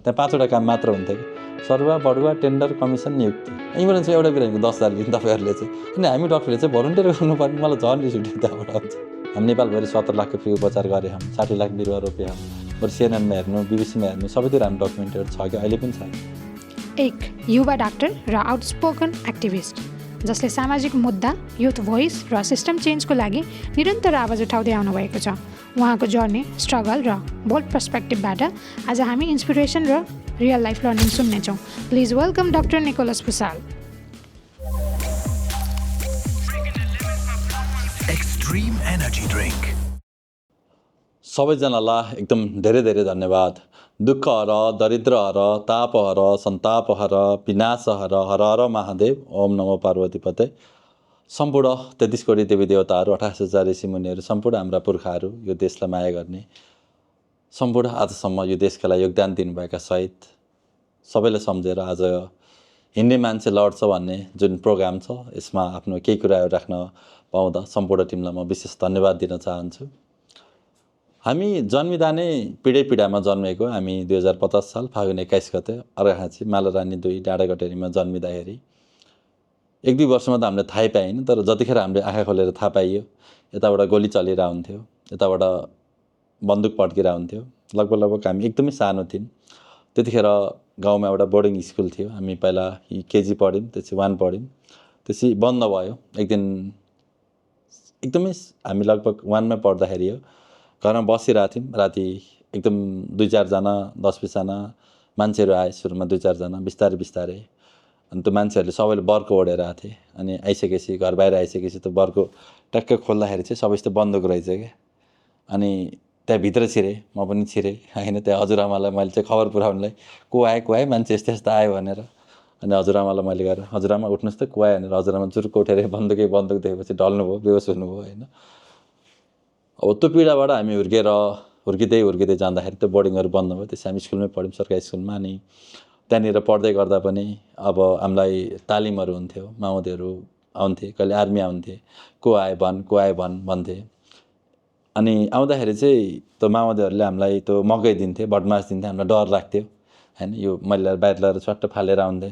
त्यहाँ 5वटा काम मात्र हुन्थ्यो कि सरुवा बढुवा टेन्डर कमिसन नियुक्ति एम्बुलेन्स एउटा बिरामीको 10,000 लिनु तपाईँहरूले चाहिँ किन हामी डक्टरले चाहिँ भलन्टियर गर्नुपर्ने मलाई झन् रिस उठ्यो त्यहाँबाट आउँछ हामी नेपालभरि 70 लाखको फ्री उपचार गरे हम 60 लाख बिरुवा रोपे हम बरु सिएनएनमा हेर्नु बीबीसीमा हेर्नु सबैतिर हाम्रो डकुमेन्टहरू छ कि अहिले पनि छ। एक युवा डाक्टर र आउटस्पोकन एक्टिभिस्ट जसले सामाजिक मुद्दा युथ भोइस र सिस्टम चेन्जको लागि निरन्तर आवाज उठाउँदै आउनुभएको छ। उहाँको जर्नी स्ट्रगल र बोल्ड पर्सपेक्टिभबाट आज हामी इन्सपिरेसन र रियल लाइफ लर्निङ सुन्नेछौँ। Please welcome doctor Nicholas Bhusal. Extreme energy drink. सबैजनालाई एकदम धेरै धेरै धन्यवाद। दुःख हर दरिद्र हर ताप हर सन्ताप हर विनाश हर हर हर महादेव ओम नमो पार्वतीपते। सम्पूर्ण 33 कोटी देवी देवताहरू 28,000 ऋषि मुनिहरू सम्पूर्ण हाम्रा पुर्खाहरू यो देशलाई माया गर्ने सम्पूर्ण आजसम्म यो देशका लागि योगदान दिनुभएका सहित सबैलाई सम्झेर आज हिँड्ने मान्छे लड्छ भन्ने जुन प्रोग्राम छ यसमा आफ्नो केही कुराहरू राख्न पाउँदा सम्पूर्ण टिमलाई म विशेष धन्यवाद दिन चाहन्छु। हामी जन्मिँदा नै पिँढैमा जन्मेको। हामी 2050 साल फागुन 21 गते अर्घाखाँची मालारानी 2 डाँडागटेरीमा जन्मिँदाखेरि 1-2 वर्षमा त हामीले थाहै पाएन, तर जतिखेर हामीले आँखा खोलेर थाहा पाइयो यताबाट गोली चलिरह हुन्थ्यो, यताबाट बन्दुक पड्किरह हुन्थ्यो। लगभग हामी एकदमै सानो थियौँ। त्यतिखेर गाउँमा एउटा बोर्डिङ स्कुल थियो। हामी पहिला केजी पढ्यौँ, त्यसपछि 1 पढ्यौँ, त्यसपछि बन्द भयो। एक दिन एकदमै हामी लगभग 1 मा पढ्दाखेरि हो घरमा बसिरहेको थियौँ। राति एकदम 2-4 जना 10-20 जना मान्छेहरू आए। सुरुमा 2-4 जना बिस्तारै अनि त्यो मान्छेहरूले सबैले बर्को ओढेर आएको थिए। अनि आइसकेपछि घर बाहिर आइसकेपछि त्यो बर्को ट्याक्क खोल्दाखेरि चाहिँ सबै यस्तो बन्दुक रहेछ क्या। अनि त्यहाँ भित्र छिरेँ, म पनि छिरेँ होइन। त्यहाँ हजुरआमालाई मैले चाहिँ खबर पुऱ्याउनुलाई को आयो मान्छे यस्तो आयो भनेर। अनि हजुरआमालाई मैले गएर हजुरआमा उठ्नुहोस् त को आयो भनेर हजुरआमा जुरुक्क उठेर बन्दुक देखेपछि ढल्नुभयो, बेहोस हुनुभयो होइन। अब त्यो पीडाबाट हामी हुर्किँदै जाँदाखेरि त्यो बोर्डिङहरू बन्द भयो। त्यसै हामी स्कुलमै पढ्यौँ, सरकारी स्कुलमा। अनि त्यहाँनिर पढ्दै गर्दा पनि अब हामीलाई तालिमहरू हुन्थ्यो, माओवादीहरू आउँथे, कहिले आर्मी आउँथे, को आयो भन् भन्थे। अनि आउँदाखेरि चाहिँ त्यो माओवादीहरूले हामीलाई त्यो मकै दिन्थे, बदमास दिन्थे, हामीलाई डर लाग्थ्यो होइन। यो मैले बाहिर ल्याएर चट्ट फालेर आउँथे,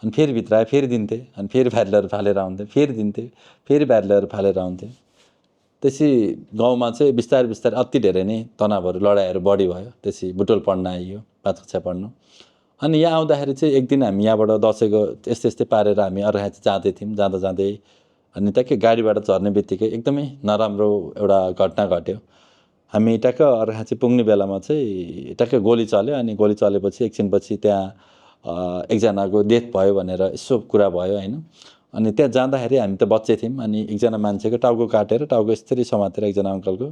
अनि फेरि भित्र आयो फेरि दिन्थे, अनि फेरि बाहिर ल्याएर फालेर आउँथे, फेरि दिन्थे, फेरि बाहिर ल्याएर फालेर आउँथे। त्यसै गाउँमा चाहिँ बिस्तारै अति धेरै नै तनावहरू लडाइँहरू बढी भयो। त्यसै बुटोल पढ्न आइयो, 5 कक्षा पढ्नु। अनि यहाँ आउँदाखेरि चाहिँ एक दिन हामी यहाँबाट दसैँको यस्तै पारेर हामी अर्घाखाँची जाँदै थियौँ। जाँदै अनि ट्याक्कै गाडीबाट झर्ने बित्तिकै एकदमै नराम्रो एउटा घटना घट्यो। हामी ट्याक्क अर्घाखाँची पुग्ने बेलामा चाहिँ ट्याक्क गोली चल्यो। अनि गोली चलेपछि एकछिनपछि त्यहाँ एकजनाको डेथ भयो भनेर यसो कुरा भयो होइन। अनि त्यहाँ जाँदाखेरि हामी त बच्चे थियौँ। अनि एकजना मान्छेको टाउको काटेर टाउको यसरी समातेर एकजना अङ्कलको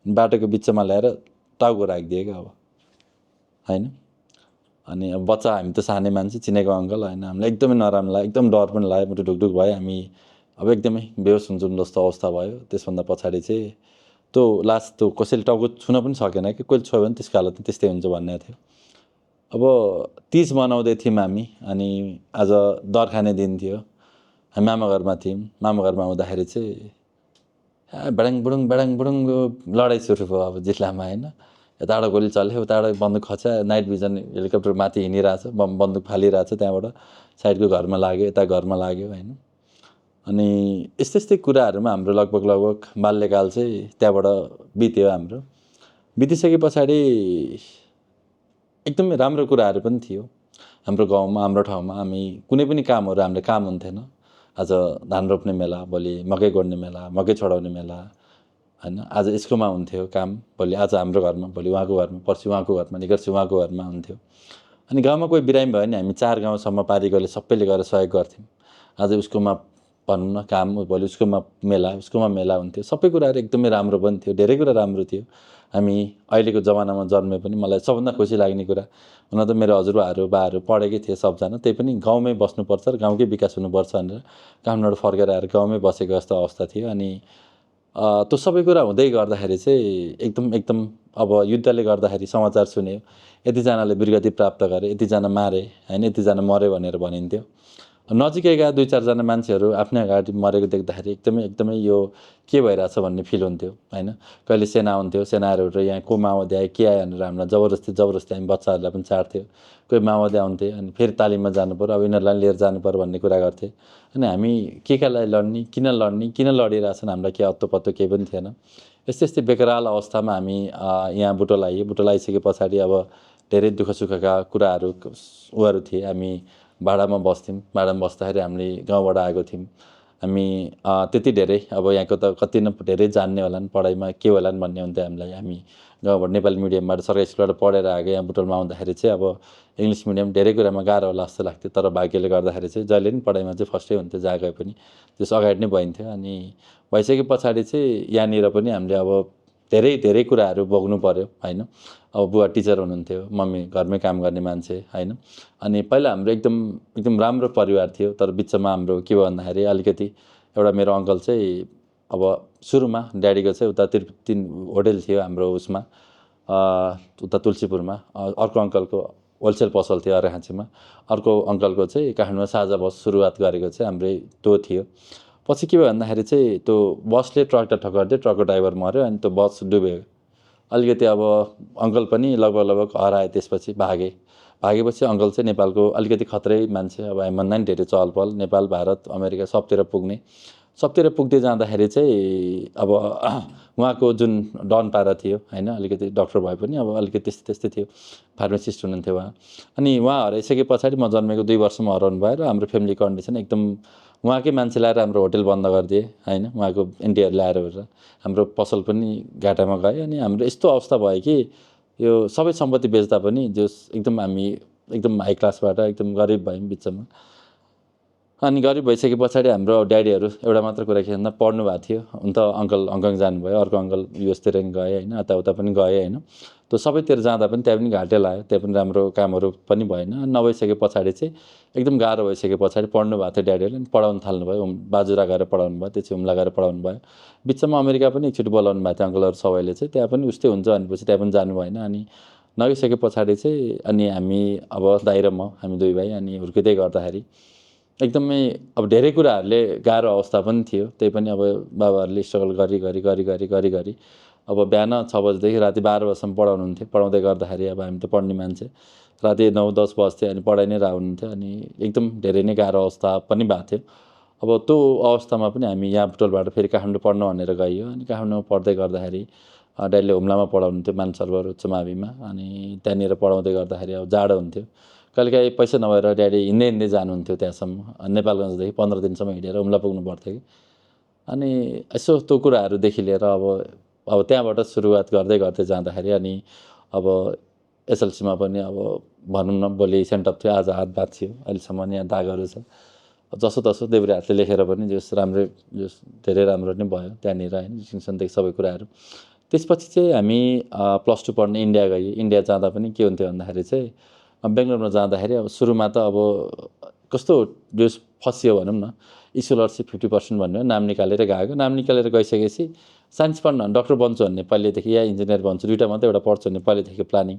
बाटोको बिचमा ल्याएर टाउको राखिदियो क्या अब होइन। अनि अब बच्चा हामी त सानै मान्छे, चिनेको अङ्कल होइन। हामीलाई एकदमै नराम्रो लाग्यो, एकदम डर पनि लाग्यो, मुटु ढुकढुक भयो। हामी अब एकदमै बेहोस हुन्छौँ जस्तो अवस्था भयो। त्यसभन्दा पछाडि चाहिँ त्यो लास्ट त्यो कसैले टाउको छुन पनि सकेन कि, कोही छोयो भने त्यसको हालत त्यस्तै हुन्छ भन्ने थियो। अब 30 मनाउँदै थियौँ हामी। अनि आज दर खाने दिन थियो। हामी मामाघरमा थियौँ। मामाघरमा आउँदाखेरि चाहिँ बडाङ बुडुङ लडाइँ सुरु भयो अब जिल्लामा होइन। यताबाट गोली चल्यो, उताबाट बन्दुक खच्या, नाइट भिजन हेलिकप्टर माथि हिँडिरहेछ, बन्दुक फालिरहेछ, त्यहाँबाट साइडको घरमा लाग्यो, यता घरमा लाग्यो होइन। अनि यस्तै कुराहरूमा हाम्रो लगभग बाल्यकाल चाहिँ त्यहाँबाट बित्यो हाम्रो। बितिसके पछाडि एकदमै राम्रो कुराहरू पनि थियो हाम्रो गाउँमा, हाम्रो ठाउँमा। हामी कुनै पनि कामहरू हामीले काम हुन्थेन। आज धान रोप्ने मेला, भोलि मकै गोड्ने मेला, मकै छडाउने मेला होइन। आज यसकोमा हुन्थ्यो काम, भोलि आज हाम्रो घरमा, भोलि उहाँको घरमा, पर्सि उहाँको घरमा, निकर्सी उहाँको घरमा हुन्थ्यो। अनि गाउँमा कोही बिरामी भयो भने हामी 4 गाउँसम्म पारिगले सबैले गएर सहयोग गर्थ्यौँ। आज उसकोमा भनौँ न काम, भोलि उसकोमा मेला हुन्थ्यो। सबै कुराहरू एकदमै राम्रो पनि थियो, धेरै कुरा राम्रो थियो। हामी अहिलेको जमानामा जन्मे पनि मलाई सबभन्दा खुसी लाग्ने कुरा, हुन त मेरो हजुरबाहरू बाहरू पढेकै थिए सबजना, त्यही पनि गाउँमै बस्नुपर्छ र गाउँकै विकास हुनुपर्छ भनेर कामबाट फर्केर आएर गाउँमै बसेको जस्तो अवस्था थियो। अनि त्यो सबै कुरा हुँदै गर्दाखेरि चाहिँ एकदम अब युद्धले गर्दाखेरि समाचार सुन्यो, यतिजनाले वीरगति प्राप्त गरे, यतिजना मारे होइन, यतिजना मऱ्यो भनेर भनिन्थ्यो। नजिकैका 2-4 जना मान्छेहरू आफ्नै अगाडि मरेको देख्दाखेरि एकदमै यो के भइरहेछ भन्ने फिल हुन्थ्यो हैन। कहिले सेना आउँथ्यो, सेनाहरू यहाँ को माओवादी आयो के आयो भनेर हामीलाई जबरजस्ती हामी बच्चाहरूलाई पनि छाड्थ्यो। कोही माओवादी आउँथे अनि फेरि तालिममा जानुपर्यो, अब यिनीहरूलाई लिएर जानुपर्यो भन्ने कुरा गर्थे। अनि हामी केका लागि लड्ने, किन लडिरहेछन् हामीलाई केही अत्तो पत्तो केही पनि थिएन। यस्तै बेकराल अवस्थामा हामी यहाँ बुटोल आइयो। बुटोल आइसके पछाडि अब धेरै दुःख सुखका कुराहरू उहरू थिए। हामी भाडामा बस्थ्यौँ। भाडामा बस्दाखेरि हामीले गाउँबाट आएको थियौँ। हामी त्यति धेरै अब यहाँको त कति न धेरै जान्ने होलान् पढाइमा के होलान् भन्ने हुन्थ्यो हामीलाई। हामी गाउँबाट नेपाली मिडियमबाट सरकारी स्कुलबाट पढेर आएको यहाँ बुटोलमा आउँदाखेरि चाहिँ अब इङ्ग्लिस मिडियम धेरै कुरामा गाह्रो होला जस्तो लाग्थ्यो। तर भाग्यले गर्दाखेरि चाहिँ जहिले पनि पढाइमा चाहिँ फर्स्टै हुन्थ्यो जहाँ गए पनि, त्यस अगाडि नै भइन्थ्यो। अनि भइसके पछाडि चाहिँ यहाँनिर पनि हामीले अब धेरै कुराहरू भोग्नु पर्यो हैन। अब बुवा टिचर हुनुहुन्थ्यो, मम्मी घरमै काम गर्ने मान्छे हैन। अनि पहिला हाम्रो एकदम राम्रो परिवार थियो। तर बिचमा हाम्रो के भयो भन्दाखेरि अलिकति एउटा मेरो अङ्कल चाहिँ अब सुरुमा ड्याडीको चाहिँ उता तीन होटल थियो हाम्रो उसमा उता तुलसीपुरमा। अर्को अङ्कलको होलसेल पसल थियो अर्घाँचीमा। अर्को अङ्कलको चाहिँ काठमाडौँमा साझा बस सुरुवात गरेको चाहिँ हाम्रै त्यो थियो। पछि के भयो भन्दाखेरि चाहिँ त्यो बसले ट्रकलाई ठक्कर दियो, ट्रकको ड्राइभर मऱ्यो अनि त्यो बस डुब्यो। अलिकति अब अङ्कल पनि लगभग हराए। त्यसपछि भागेपछि अङ्कल चाहिँ नेपालको अलिकति खतरै मान्छे, अब हामीभन्दा नि धेरै चहल पहल नेपाल, भारत, अमेरिका सबतिर पुग्दै जाँदाखेरि चाहिँ अब उहाँको जुन डन पारा थियो हैन, अलिकति डक्टर भए पनि अब अलिकति त्यस्तै थियो, फार्मासिस्ट हुनुहुन्थ्यो उहाँ। अनि उहाँ हराइसके पछाडि म जन्मेको 2 वर्षमा हराउनु भयो र हाम्रो फ्यामिली कन्डिसन एकदम उहाँकै मान्छे ल्याएर हाम्रो होटल बन्द गरिदिए हैन। उहाँको एन्टीहरू ल्याएर हाम्रो पसल पनि घाटामा गयो। अनि हाम्रो यस्तो अवस्था भयो कि यो सबै सम्पत्ति बेच्दा पनि एकदम हामी एकदम हाई क्लासबाट एकदम गरिब भयौँ बिचमा। अनि गरिब भइसके पछाडि हाम्रो ड्याडीहरू एउटा मात्र कुरा के भन्दा पढ्नु भएको थियो। हुन त अङ्कल हङकङ जानुभयो, अर्को अङ्कल युएसतिर पनि गए हैन, यताउता पनि गए हैन। त्यो सबैतिर जाँदा पनि त्यहाँ पनि घाटै लाग्यो, त्यहाँ पनि राम्रो कामहरू पनि भएन। नभइसके पछाडि चाहिँ एकदम गाह्रो भइसके पछाडि पढ्नु भएको थियो ड्याडीहरूले, पढाउन थाल्नुभयो। बाजुरा गएर पढाउनु भयो, त्यसपछि हुम्ला गएर पढाउनु भयो। बिचमा अमेरिका पनि एकचोटि बोलाउनु भएको थियो अङ्कलहरू सबैले चाहिँ, त्यहाँ पनि उस्तै हुन्छ भनेपछि त्यहाँ पनि जानु भएन। अनि नगइसके पछाडि चाहिँ अनि हामी अब दाइ र म हामी 2 भाइ अनि हुर्किँदै गर्दाखेरि एकदमै अब धेरै कुराहरूले गाह्रो अवस्था पनि थियो। त्यही पनि अब बाबाहरूले स्ट्रगल गरी अब बिहान 6 बजेदेखि राति 12 बजेसम्म पढाउनुहुन्थ्यो। पढाउँदै गर्दाखेरि अब हामी त पढ्ने मान्छे, राति 9-10 बज्थ्यो अनि पढाइ नै हुनुहुन्थ्यो। अनि एकदम धेरै नै गाह्रो अवस्था पनि भएको थियो। अब त्यो अवस्थामा पनि हामी यहाँ बुटोलबाट फेरि काठमाडौँ पढ्न भनेर गइयो। अनि काठमाडौँमा पढ्दै गर्दाखेरि ड्याडीले हुम्लामा पढाउनुहुन्थ्यो, मानसरोवर उच्च माविमा। अनि त्यहाँनिर पढाउँदै गर्दाखेरि अब जाडो हुन्थ्यो, कहिलेकाहीँ पैसा नभएर ड्याडी हिँड्दै जानुहुन्थ्यो त्यहाँसम्म। नेपालगञ्जदेखि 15 दिनसम्म हिँडेर हुम्ला पुग्नु पर्थ्यो कि। अनि यसो त्यो कुराहरूदेखि लिएर अब त्यहाँबाट सुरुवात गर्दै जाँदाखेरि अनि अब एसएलसीमा पनि अब भनौँ न भोलि सेन्ट अप थियो, आज हात बाँच्यो, अहिलेसम्म यहाँ दागहरू छ। जसोतसो देब्रे हातले लेखेर पनि धेरै राम्रो नै भयो त्यहाँनिर हैन, डिस्टिङसनदेखि सबै कुराहरू। त्यसपछि चाहिँ हामी +2 पढ्न इन्डिया गयो। इन्डिया जाँदा पनि के हुन्थ्यो भन्दाखेरि चाहिँ बेङ्गलोरमा जाँदाखेरि अब सुरुमा त अब कस्तो फसियो भनौँ न, स्कलरसिप 50% भन्यो, नाम निकालेर गएको। नाम निकालेर गइसकेपछि साइन्स पढ्न डक्टर बन्छु भन्ने पहिलेदेखि, या इन्जिनियर बन्छु, 2टा मात्रै, एउटा पढ्छु भन्ने पहिलेदेखि प्लानिङ।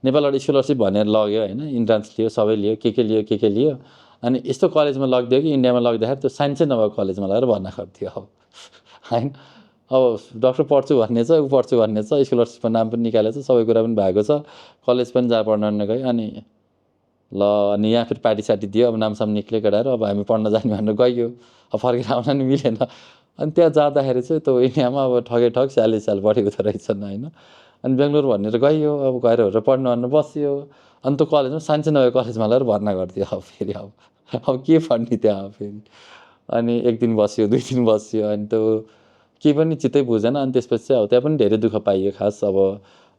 नेपालबाट स्कलरसिप भनेर लग्यो हैन, इन्ट्रान्स लियो, सबै लियो, के लियो। अनि यस्तो कलेजमा लगिदियो कि इन्डियामा लग्दाखेरि त्यो साइन्सै नभएको कलेजमा लगेर भर्ना गरिदियो अब हैन। अब डक्टर पढ्छु भन्ने छ, पढ्छु भन्ने छ, स्कलरसिपमा नाम पनि निकालेको छ, सबै कुरा पनि भएको छ, कलेज पनि जहाँ पढ्न गयो। अनि ल अनि यहाँ फेरि पार्टी दियो, अब नामसाम निक्ल्यो केटाहरू, अब हामी पढ्न जाने भनेर गयो। अब फर्केर आउन नि मिलेन। अनि त्यहाँ जाँदाखेरि चाहिँ त्यो इन्डियामा अब ठगेठग 40 साल बढी हुँदो रहेछन् हैन। अनि बेङ्गलोर भनेर गयो, अब गएर पढ्नु भनेर बस्यो। अनि त्यो कलेजमा साइन्सै नभएको कलेजमा लगेर भर्ना गरिदियो। अब फेरि अब के पढ्ने त्यहाँ फेरि। अनि 1 दिन बस्यो, 2 दिन बस्यो, अनि त्यो केही पनि चित्तै बुझेन। अनि त्यसपछि चाहिँ अब त्यहाँ पनि धेरै दुःख पाइयो। खास अब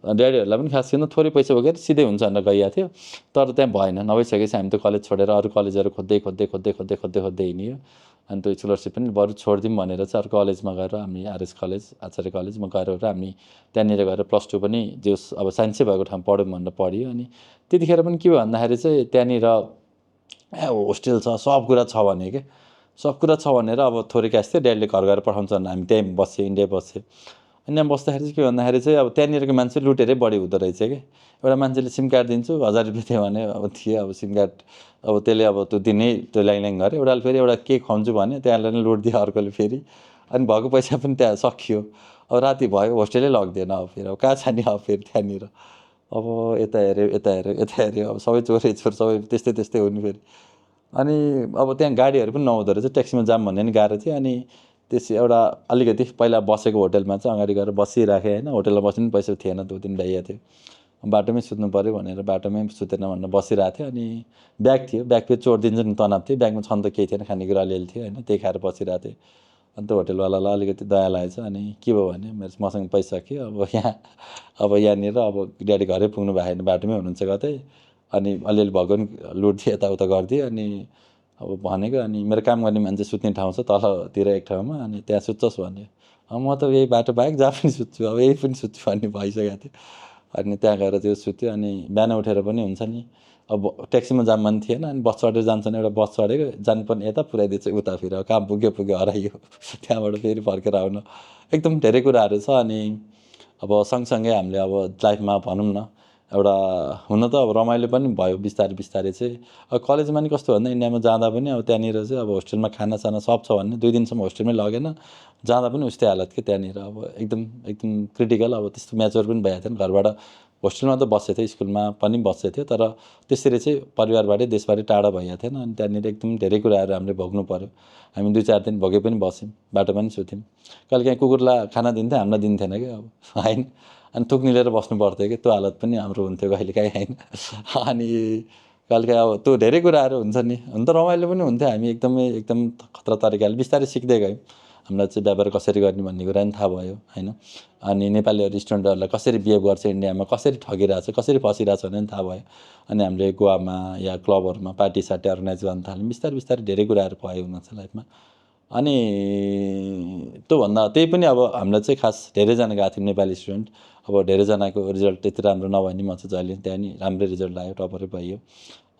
ड्याडीहरूलाई पनि खास किन थोरै पैसा बोकेर सिधै हुन्छ भनेर गइएको थियो, तर त्यहाँ भएन। नभइसकेपछि हामी त्यो कलेज छोडेर अरू कलेजहरू खोज्दै हिँड्यो। अनि त्यो स्कलरसिप पनि बरु छोडिदिउँ भनेर चाहिँ अर्को कलेजमा गएर हामी आरएस कलेज, आचार्य कलेजमा गएर हामी त्यहाँनिर गएर +2 पनि अब साइन्सै भएको ठाउँ पढौँ भनेर पढियो। अनि त्यतिखेर पनि के भयो भन्दाखेरि चाहिँ त्यहाँनिर होस्टेल छ, सब कुरा छ भने सब कुरा छ भनेर अब थोरै क्यास थियो, ड्याडीले घर गएर पठाउँछ भनेर हामी त्यहीँ बस्यो, इन्डिया बस्यो। अनि यहाँ बस्दाखेरि चाहिँ के भन्दाखेरि चाहिँ अब त्यहाँनिरको मान्छे लुटेरै बढी हुँदो रहेछ कि एउटा मान्छेले सिम कार्ड दिन्छु 1000 रुपियाँ थियो भने अब थिएँ अब सिम कार्ड अब त्यसले अब त्यो दिनै त्यो ल्याङ गऱ्यो एउटाले फेरि एउटा के खुवाउँछु भने त्यहाँबाट लुट दियो अर्कोले फेरि अनि भएको पैसा पनि त्यहाँ सकियो अब राति भयो होस्टेलै लग्दैन अब फेरि अब कहाँ छ नि अब फेरि त्यहाँनिर अब यता हेऱ्यो अब सबै चोरै चोर सबै त्यस्तै हुने फेरि अनि अब त्यहाँ गाडीहरू पनि नहुँदो रहेछ ट्याक्सीमा जाम भन्ने नि गाह्रो थियो अनि त्यसै एउटा अलिकति पहिला बसेको होटलमा चाहिँ अगाडि गएर बसिराखेँ होइन होटलमा बस्नु पनि पैसा थिएन 2-3 भइया थियो बाटोमै सुत्नु पऱ्यो भनेर बाटोमै सुतेन भनेर बसिरहेको थियो अनि ब्याग थियो ब्याग फेरि चोरिदिन्छ नि तनाव थियो ब्यागमा छन त केही थिएन खानेकुरा अलिअलि थियो होइन त्यही खाएर बसिरहेको थिएँ अन्त होटलवालालाई अलिकति दया लागेछ अनि के भयो भने मेरो मसँग पैसा के अब यहाँनिर अब ड्याडी घरै पुग्नु भएको छैन बाटोमै हुनुहुन्छ कतै अनि अलिअलि भएको नि लुट्थेँ यताउता गरिदिएँ अनि अब भनेको अनि मेरो काम गर्ने मान्छे सुत्ने ठाउँ छ तलतिर एक ठाउँमा अनि त्यहाँ सुत्छस् भन्यो म त यही बाटो बाहेक जहाँ पनि सुत्छु अब यही पनि सुत्छु भन्ने भइसकेको थियो अनि त्यहाँ गएर त्यो सुत्यो अनि बिहान उठेर पनि हुन्छ नि अब ट्याक्सीमा जाम पनि थिएन अनि बस चढेर जान्छ नि एउटा बस चढेको जानुपर्ने यता पुऱ्याइदिएछ उता फेरि कहाँ पुग्यो हराइयो त्यहाँबाट फेरि फर्केर आउनु एकदम धेरै कुराहरू छ अनि अब सँगसँगै हामीले अब लाइफमा भनौँ न एउटा हुन त अब रमाइलो पनि भयो बिस्तारै चाहिँ अब कलेजमा नि कस्तो भन्दा इन्डियामा जाँदा पनि अब त्यहाँनिर चाहिँ अब होस्टेलमा खानासाना सब छ भन्ने 2 दिनसम्म होस्टेलमै लगेन जाँदा पनि उस्तै हालत के त्यहाँनिर अब एकदम क्रिटिकल अब त्यस्तो म्याच्योर पनि भएको थिएन घरबाट होस्टेलमा त बसेको थियो स्कुलमा पनि बसेको थियो तर त्यसरी चाहिँ परिवारबाटै देशबाटै टाढा भइएको थिएन अनि त्यहाँनिर एकदम धेरै कुराहरू हामीले भोग्नु पऱ्यो हामी 2-4 दिन भोगे पनि बस्यौँ बाटो पनि सुत्यौँ कहिलेकाहीँ कुकुरलाई खाना दिन्थ्यो हामीलाई दिन्थेन कि अब होइन अनि थुक निलेर बस्नु पर्थ्यो कि त्यो हालत पनि हाम्रो हुन्थ्यो कहिलेकाहीँ होइन अनि कहिलेकाहीँ अब त्यो धेरै कुराहरू हुन्छ नि हुन त रमाइलो पनि हुन्थ्यो हामी एकदम खतरा तरिकाले बिस्तारै सिक्दै गयौँ हामीलाई चाहिँ व्यापार कसरी गर्ने भन्ने कुरा पनि थाहा भयो होइन अनि नेपालीहरू स्टुडेन्टहरूलाई कसरी बिहेभ गर्छ इन्डियामा कसरी ठगिरहेछ कसरी फसिरहेछ भन्ने पनि थाहा भयो अनि हामीले गोवामा या क्लबहरूमा पार्टी सार्टी अर्गनाइज गर्न थाल्यौँ बिस्तारै धेरै कुराहरू भयो हुन चाहिँ लाइफमा अनि त्योभन्दा त्यही पनि अब हामीलाई चाहिँ खास धेरैजना गएको थियौँ नेपाली स्टुडेन्ट अब धेरैजनाको रिजल्ट त्यति राम्रो नभए नि म चाहिँ जहिले त्यहाँ नि राम्रै रिजल्ट आयो टपरै पाइयो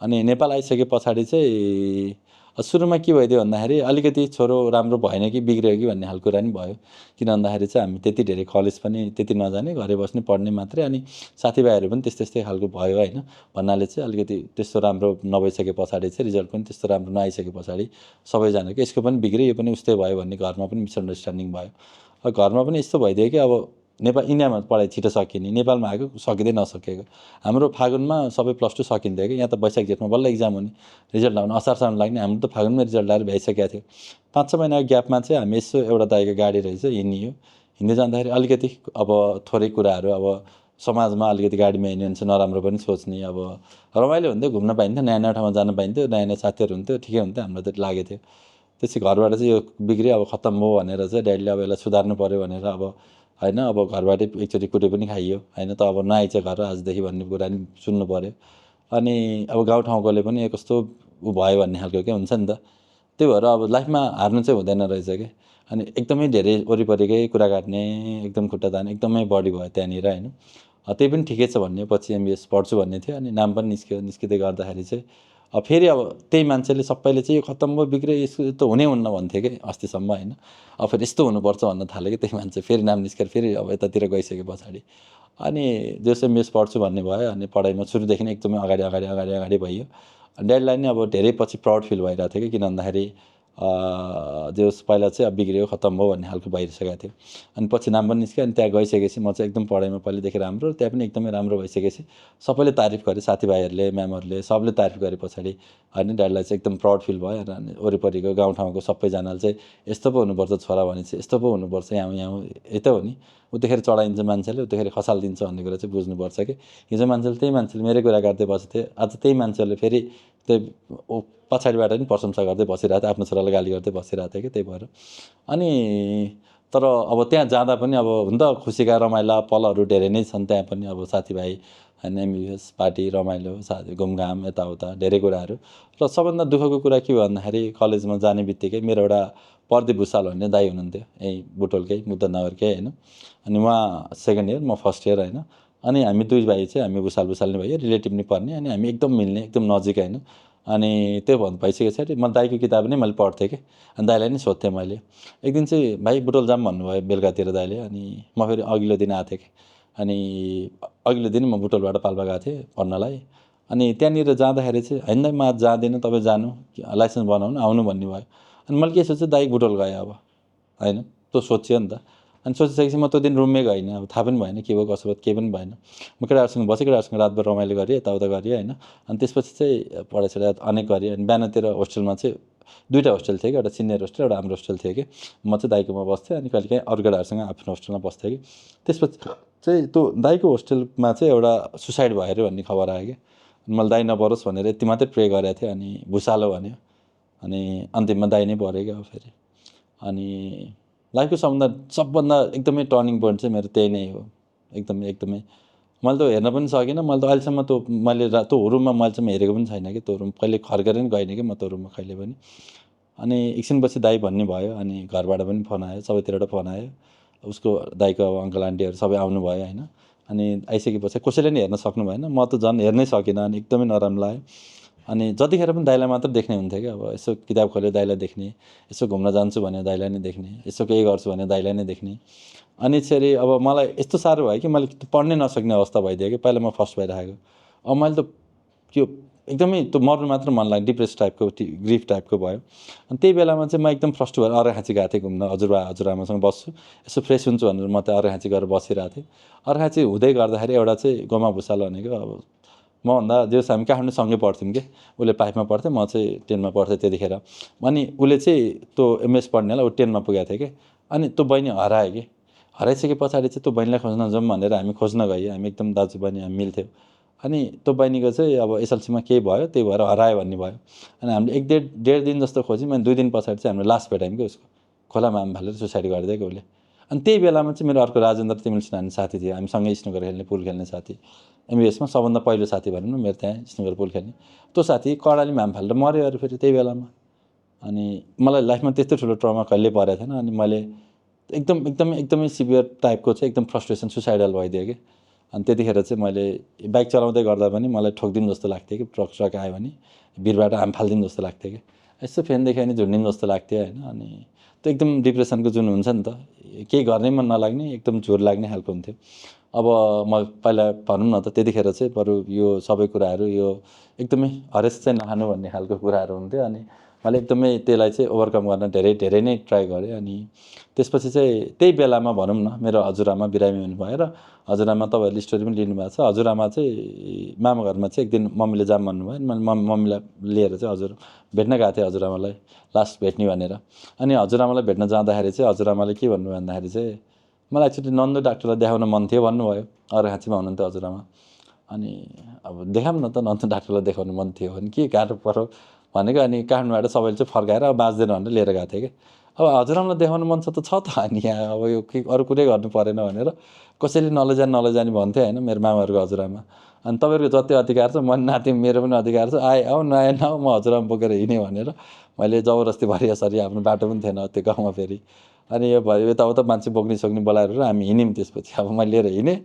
अनि नेपाल आइसके पछाडि चाहिँ सुरुमा के भइदियो भन्दाखेरि अलिकति छोरो राम्रो भएन कि बिग्रियो कि भन्ने खालको कुरा नि भयो किन भन्दाखेरि चाहिँ हामी त्यति धेरै कलेज पनि त्यति नजाने घरै बस्ने पढ्ने मात्रै अनि साथीभाइहरू पनि त्यस्तै खालको भयो होइन भन्नाले चाहिँ अलिकति त्यस्तो राम्रो नभइसके पछाडि चाहिँ रिजल्ट पनि त्यस्तो राम्रो नआइसके पछाडि सबैजनाको यसको पनि बिग्रियो यो पनि उस्तै भयो भन्ने घरमा पनि मिसअन्डरस्ट्यान्डिङ भयो घरमा पनि यस्तो भइदियो कि अब इन्डियामा पढाइ छिटो सकिने नेपालमा आएको सकिँदै नसकेको हाम्रो फागुनमा सबै +2 सकिन्थ्यो कि यहाँ त वैशाख जेठमा बल्ल एक्जाम हुने रिजल्ट आउनु असारसम्म लाग्ने हाम्रो त फागुनमै रिजल्ट आएर भ्याइसकेको थियो 5-6 महिनाको ग्यापमा चाहिँ हामी यसो एउटा दाइको गाडी रहेछ हिँड्दै जाँदाखेरि अलिकति अब थोरै कुराहरू अब समाजमा अलिकति गाडीमा हिँड्यो भने चाहिँ नराम्रो पनि सोच्ने अब रमाइलो हुन्थ्यो घुम्न पाइन्थ्यो नयाँ ठाउँमा जान पाइन्थ्यो नयाँ साथीहरू हुन्थ्यो ठिकै हुन्थ्यो हामीलाई त लागेको थियो त्यसै घरबाट चाहिँ यो बिग्रियो अब खत्तम भयो भनेर चाहिँ ड्याडीले अब यसलाई सुधार्नु पऱ्यो भनेर अब होइन अब घरबाटै एकचोटि कुटे पनि खाइयो होइन त अब नआइज घर आजदेखि भन्ने कुरा नि सुन्नु पऱ्यो अनि अब गाउँठाउँकोले पनि कस्तो ऊ भयो भन्ने खालको के हुन्छ नि त त्यही भएर अब लाइफमा हार्नु चाहिँ हुँदैन रहेछ क्या अनि एकदमै धेरै वरिपरिकै कुरा काट्ने एकदम खुट्टा तान्ने एकदमै बढी भयो त्यहाँनिर होइन त्यही पनि ठिकै छ भन्ने पछि MBS पढ्छु भन्ने थियो अनि नाम पनि निस्किँदै गर्दाखेरि चाहिँ फेरि अब त्यही मान्छेले सबैले चाहिँ यो खत्तम भयो बिग्रियो यसो त हुनै हुन्न भन्थ्यो कि अस्तिसम्म होइन अब फेरि यस्तो हुनुपर्छ भन्न थाल्यो कि त्यही मान्छे फेरि नाम निस्केर फेरि अब यतातिर गइसके पछाडि अनि जो MBS पढ्छु भन्ने भयो अनि पढाइमा सुरुदेखि एकदमै अगाडि भइयो ड्याडीलाई नि अब धेरै पछि प्राउड फिल भइरहेको थियो कि किन भन्दाखेरि जो पहिला चाहिँ अब बिग्रियो खत्तम भयो भन्ने खालको भइसकेको थियो अनि पछि नाम पनि निस्क्यो अनि त्यहाँ गइसकेपछि म चाहिँ एकदम पढाइमा पहिलेदेखि राम्रो त्यहाँ पनि एकदमै राम्रो भइसकेपछि सबैले तारिफ गरे साथीभाइहरूले म्यामहरूले सबले तारिफ गरे पछाडि होइन ड्याडीलाई चाहिँ एकदम प्राउड फिल भयो अनि वरिपरिको गाउँठाउँको सबैजनाले चाहिँ यस्तो पो हुनुपर्छ छोरा भने चाहिँ यस्तो पो हुनुपर्छ यहाँ यतै हो नि उतिखेर चढाइन्छ मान्छेले उतिखेर खसालिदिन्छ भन्ने कुरा चाहिँ बुझ्नुपर्छ कि हिजो मान्छेले मेरै कुरा गर्दै बसेको थियो आज त्यही मान्छेले फेरि त्यही पछाडिबाट नि प्रशंसा गर्दै बसिरहेको थियो आफ्नो छोरालाई गाली गर्दै बसिरहेको थियो कि त्यही भएर अनि तर अब त्यहाँ जाँदा पनि अब हुन त खुसीका रमाइला पलहरू धेरै नै छन् त्यहाँ पनि अब साथीभाइ होइन MBS पार्टी रमाइलो साथी घुमघाम यताउता धेरै कुराहरू र सबभन्दा दुःखको कुरा के भयो भन्दाखेरि कलेजमा जाने बित्तिकै मेरो एउटा प्रदीप भुषाल भन्ने दाइ हुनुहुन्थ्यो यहीँ बुटोलकै मुद्दानगरकै होइन अनि उहाँ सेकेन्ड इयर म फर्स्ट इयर होइन अनि हामी दुई भाइ चाहिँ हामी भुषाल नै भयो रिलेटिभ नि पर्ने अनि हामी एकदम मिल्ने एकदम नजिक होइन अनि त्यो भइसकेपछि म दाइको किताब नै मैले पढ्थेँ कि अनि दाइलाई नै सोध्थेँ मैले। एक दिन चाहिँ भाइ बुटोल जाऊँ भन्नुभयो बेलुकातिर दाइले। अनि म फेरि अघिल्लो दिन आएको थिएँ कि अनि अघिल्लो दिन म बुटोलबाट पाल्पा गएको थिएँ पढ्नलाई। अनि त्यहाँनिर जाँदाखेरि चाहिँ होइन दाइ म आज जाँदिनँ, तपाईँ जानु, लाइसेन्स बनाउनु आउनु भन्ने भयो। अनि मैले के सोचेँ, दाइ बुटोल गएँ अब होइन, त्यो सोच्यो नि त। अनि सोचिसकेपछि म त्यो दिन रुममै गइनँ, अब थाहा पनि भएन के भयो कसो भयो केही पनि भएन। म केटाहरूसँग बसेँ, केटाहरूसँग रातभर रमाइलो गरेँ, यताउता गरेँ होइन। अनि त्यसपछि चाहिँ पढाइसढाइ अनेक गरेँ। अनि बिहानतिर होस्टेलमा चाहिँ 2टा होस्टेल थियो कि, एउटा सिनियर होस्टेल एउटा हाम्रो होस्टेल थियो कि। म चाहिँ दाइकोमा बस्थेँ अनि कहिलेकाहीँ अरू केटाहरूसँग आफ्नो होस्टेलमा बस्थेँ कि। त्यसपछि चाहिँ त्यो दाइको होस्टेलमा चाहिँ एउटा सुसाइड भयो अरे भन्ने खबर आयो कि। मैले दाइ नपरोस् भनेर यति मात्रै प्रे गरेको थिएँ। अनि भुसालो भन्यो अनि अन्तिममा दाइ नै पऱ्यो क्या फेरि। अनि लाइफको सबभन्दा एकदमै टर्निङ पोइन्ट चाहिँ मेरो त्यही नै हो। एकदमै मैले त हेर्न पनि सकिनँ। मैले त अहिलेसम्म त्यो रुममा मैले चाहिँ हेरेको पनि छैन कि, त्यो रुम कहिले खर्केर पनि गइनँ कि म त्यो रुममा कहिले पनि। अनि एकछिनपछि दाइ भन्ने भयो। अनि घरबाट पनि फोन आयो, सबैतिरबाट फोन आयो। उसको दाइको अब अङ्कल आन्टीहरू सबै आउनुभयो होइन। अनि आइसकेपछि कसैले नि हेर्न सक्नु भएन, म त झन् हेर्नै सकिनँ। अनि एकदमै नराम्रो लाग्यो। अनि जतिखेर पनि दाइलाई मात्र देख्ने हुन्थ्यो कि, अब यसो किताब खोल्यो दाइलाई देख्ने, यसो घुम्न जान्छु भने दाइलाई नै देख्ने, यसो केही गर्छु भने दाइलाई नै देख्ने। अनि चाहिँ अब मलाई यस्तो साह्रो भयो कि मैले पढ्नै नसक्ने अवस्था भइदियो कि, पहिला म फर्स्ट भइराखेको। अब मैले त त्यो एकदमै त्यो मर्नु मात्र मन लाग्यो, डिप्रेस टाइपको ग्रिफ टाइपको भयो। अनि त्यही बेलामा चाहिँ म एकदम फ्रस्ट्रेट भएर अर्घाखाँची गएको थिएँ घुम्न, हजुरबा हजुरआमासँग बस्छु, यसो फ्रेस हुन्छु भनेर म त अर्घाखाँची गएर बसिरहेको थिएँ। अर्घाखाँची हुँदै गर्दाखेरि एउटा चाहिँ गोमा भुसालो भनेको अब मभन्दा जेस हामी काठमाडौँ सँगै पढ्थ्यौँ कि, उसले 5मा पढ्थ्यो, म चाहिँ 10मा पढ्थेँ त्यतिखेर। अनि उसले चाहिँ त्यो एमएस पढ्नेलाई ऊ 10मा पुगेको थियो कि। अनि त्यो बहिनी हरायो कि, हराइसके पछाडि चाहिँ त्यो बहिनीलाई खोज्न जाउँ भनेर हामी खोज्न गयौँ। हामी एकदम दाजु बहिनी हामी मिल्थ्यौँ। अनि त्यो बहिनीको चाहिँ अब एसएलसीमा केही भयो, त्यही भएर हरायो भन्ने भयो। अनि हामीले 1.5 दिन जस्तो खोज्यौँ। अनि 2 दिन पछाडि चाहिँ हामीले लास भेटायौँ कि उसको, खोलामा हामी फालेर सुसाइड गरिदिएको उसले। अनि त्यही बेलामा चाहिँ मेरो अर्को राजेन्द्र तिमिल सिन्हा भन्ने साथी थियो, हामी सँगै स्नुकर खेल्ने, पुल खेल्ने साथी, एमबिएसमा सबभन्दा पहिलो साथी भनौँ न मेरो त्यहाँ स्नुकर पुल खेल्ने। त्यो साथी कर्णालीमा हामी फालेर मऱ्यो अरे फेरि त्यही बेलामा। अनि मलाई लाइफमा त्यस्तो ठुलो ट्रमा कहिल्यै परेको थिएन। अनि मैले एकदमै सिभियर टाइपको चाहिँ एकदम फ्रस्ट्रेसन सुसाइडल भइदियो कि। अनि त्यतिखेर चाहिँ मैले बाइक चलाउँदै गर्दा पनि मलाई ठोकिदिउँ जस्तो लाग्थ्यो कि, ट्रक आयो भने भिरबाट हाम फालिदिउँ जस्तो लाग्थ्यो कि, यसो फ्यान देख्यो भने झुन्डिउँ जस्तो लाग्थ्यो होइन। अनि त्यो एकदम डिप्रेसनको जुन हुन्छ नि त, केही गर्नै मन नलाग्ने, एकदम झोर लाग्ने खालको हुन्थ्यो। अब म पहिला भनौँ न त त्यतिखेर चाहिँ बरु यो सबै कुराहरू यो एकदमै हरेस चाहिँ नखानु भन्ने खालको कुराहरू हुन्थ्यो। अनि मैले एकदमै त्यसलाई चाहिँ ओभरकम गर्न धेरै नै ट्राई गरेँ। अनि त्यसपछि चाहिँ त्यही बेलामा भनौँ न मेरो हजुरआमा बिरामी हुनुभयो र हजुरआमा तपाईँहरूले स्टोरी पनि लिनुभएको छ। हजुरआमा चाहिँ मामा घरमा चाहिँ एक दिन मम्मीले जाऊँ भन्नुभयो। अनि मम्मीलाई लिएर चाहिँ हजुर भेट्न गएको थिएँ हजुरआमालाई, लास्ट भेट्ने भनेर। अनि हजुरआमालाई भेट्न जाँदाखेरि चाहिँ हजुरआमाले के भन्नुभयो भन्दाखेरि चाहिँ मलाई एकचोटि नन्दु डाक्टरलाई देखाउन मन थियो भन्नुभयो। अर्घाखाँचीमा हुनुहुन्थ्यो हजुरआमा। अनि अब देखाऊँ न त नन्दु डाक्टरलाई देखाउन मन थियो भने के गाह्रो पऱ्यो भनेको। अनि काठमाडौँबाट सबैले चाहिँ फर्काएर अब बाँच्दैन भनेर लिएर गएको थिएँ कि। अब हजुरआमालाई देखाउनु मन छ त अनि यहाँ अब यो के अरू कुरै गर्नु परेन भनेर कसैले नलैजाने भन्थ्यो होइन मेरो मामाहरूको हजुरआमा। अनि तपाईँहरूको जति अधिकार छ म नाति मेरो पनि अधिकार छ, आऊ नआए नआऊ म हजुरआमा बोकेर हिँडेँ भनेर मैले जबरजस्ती भरियासरी आफ्नो बाटो पनि थिएन त्यो गाउँमा फेरि। अनि यो भयो यताउता मान्छे बोक्ने बोलाएर हामी हिँड्यौँ। त्यसपछि अब मैले लिएर हिँडेँ,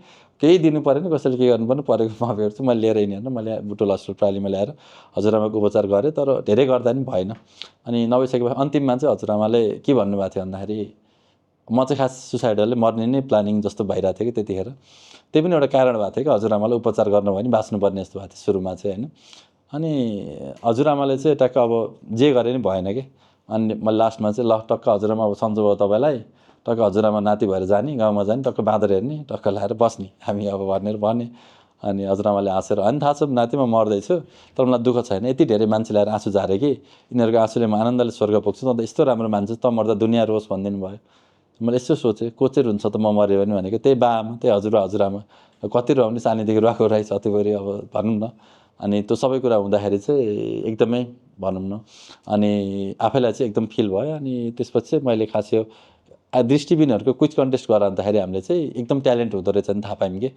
केही दिनु परेन, कसैले के गर्नु पर्ने परेको म भेट्छु, मैले लिएर हिँडेँ होइन। मैले बुटोल हस्पिटल प्रालीमा ल्याएर हजुरआमाको उपचार गरेँ, तर धेरै गर्दा पनि भएन। अनि नभइसकेपछि अन्तिममा चाहिँ हजुरआमाले के भन्नुभएको थियो भन्दाखेरि म चाहिँ खास सुसाइडले मर्ने नै प्लानिङ जस्तो भइरहेको थियो कि त्यतिखेर। त्यही पनि एउटा कारण भएको थियो कि हजुरआमालाई उपचार गर्न भयो भने बाँच्नुपर्ने जस्तो भएको थियो सुरुमा चाहिँ होइन। अनि हजुरआमाले चाहिँ टक्क अब जे गरे नि भएन कि। अनि मैले लास्टमा चाहिँ ल टक्क हजुरआमा अब सन्चो भयो तपाईँलाई, टक्क हजुरआमा नाति भएर जाने, गाउँमा जाने, टक्क बाँदर हेर्ने, टक्क ल्याएर बस्ने हामी अब भनेर भने। अनि हजुरआमाले हाँसेर अनि थाहा छ नाति म मर्दैछु तर मलाई दुःख छैन, यति धेरै मान्छे ल्याएर आँसु झारे कि यिनीहरूको आँसुले म आनन्दले स्वर्ग पुग्छु, त यस्तो राम्रो मान्छे त मर्दा दुनियाँ रोस् भनिदिनु भयो। मैले यसो सोचेँ कोचेर हुन्छ त म मऱ्यो भने भनेको त्यही बाआमा त्यही हजुरआमा कति रुवा पनि सानैदेखि रुवाएको रहेछ अतिभरि अब भनौँ न। अनि त्यो सबै कुरा हुँदाखेरि चाहिँ एकदमै भनौँ न अनि आफैलाई चाहिँ एकदम फिल भयो। अनि त्यसपछि चाहिँ मैले खास यो दृष्टिबिनहरूको क्विज कन्टेस्ट गराउँदाखेरि हामीले चाहिँ एकदम ट्यालेन्ट हुँदो रहेछ नि थाहा पायौँ कि।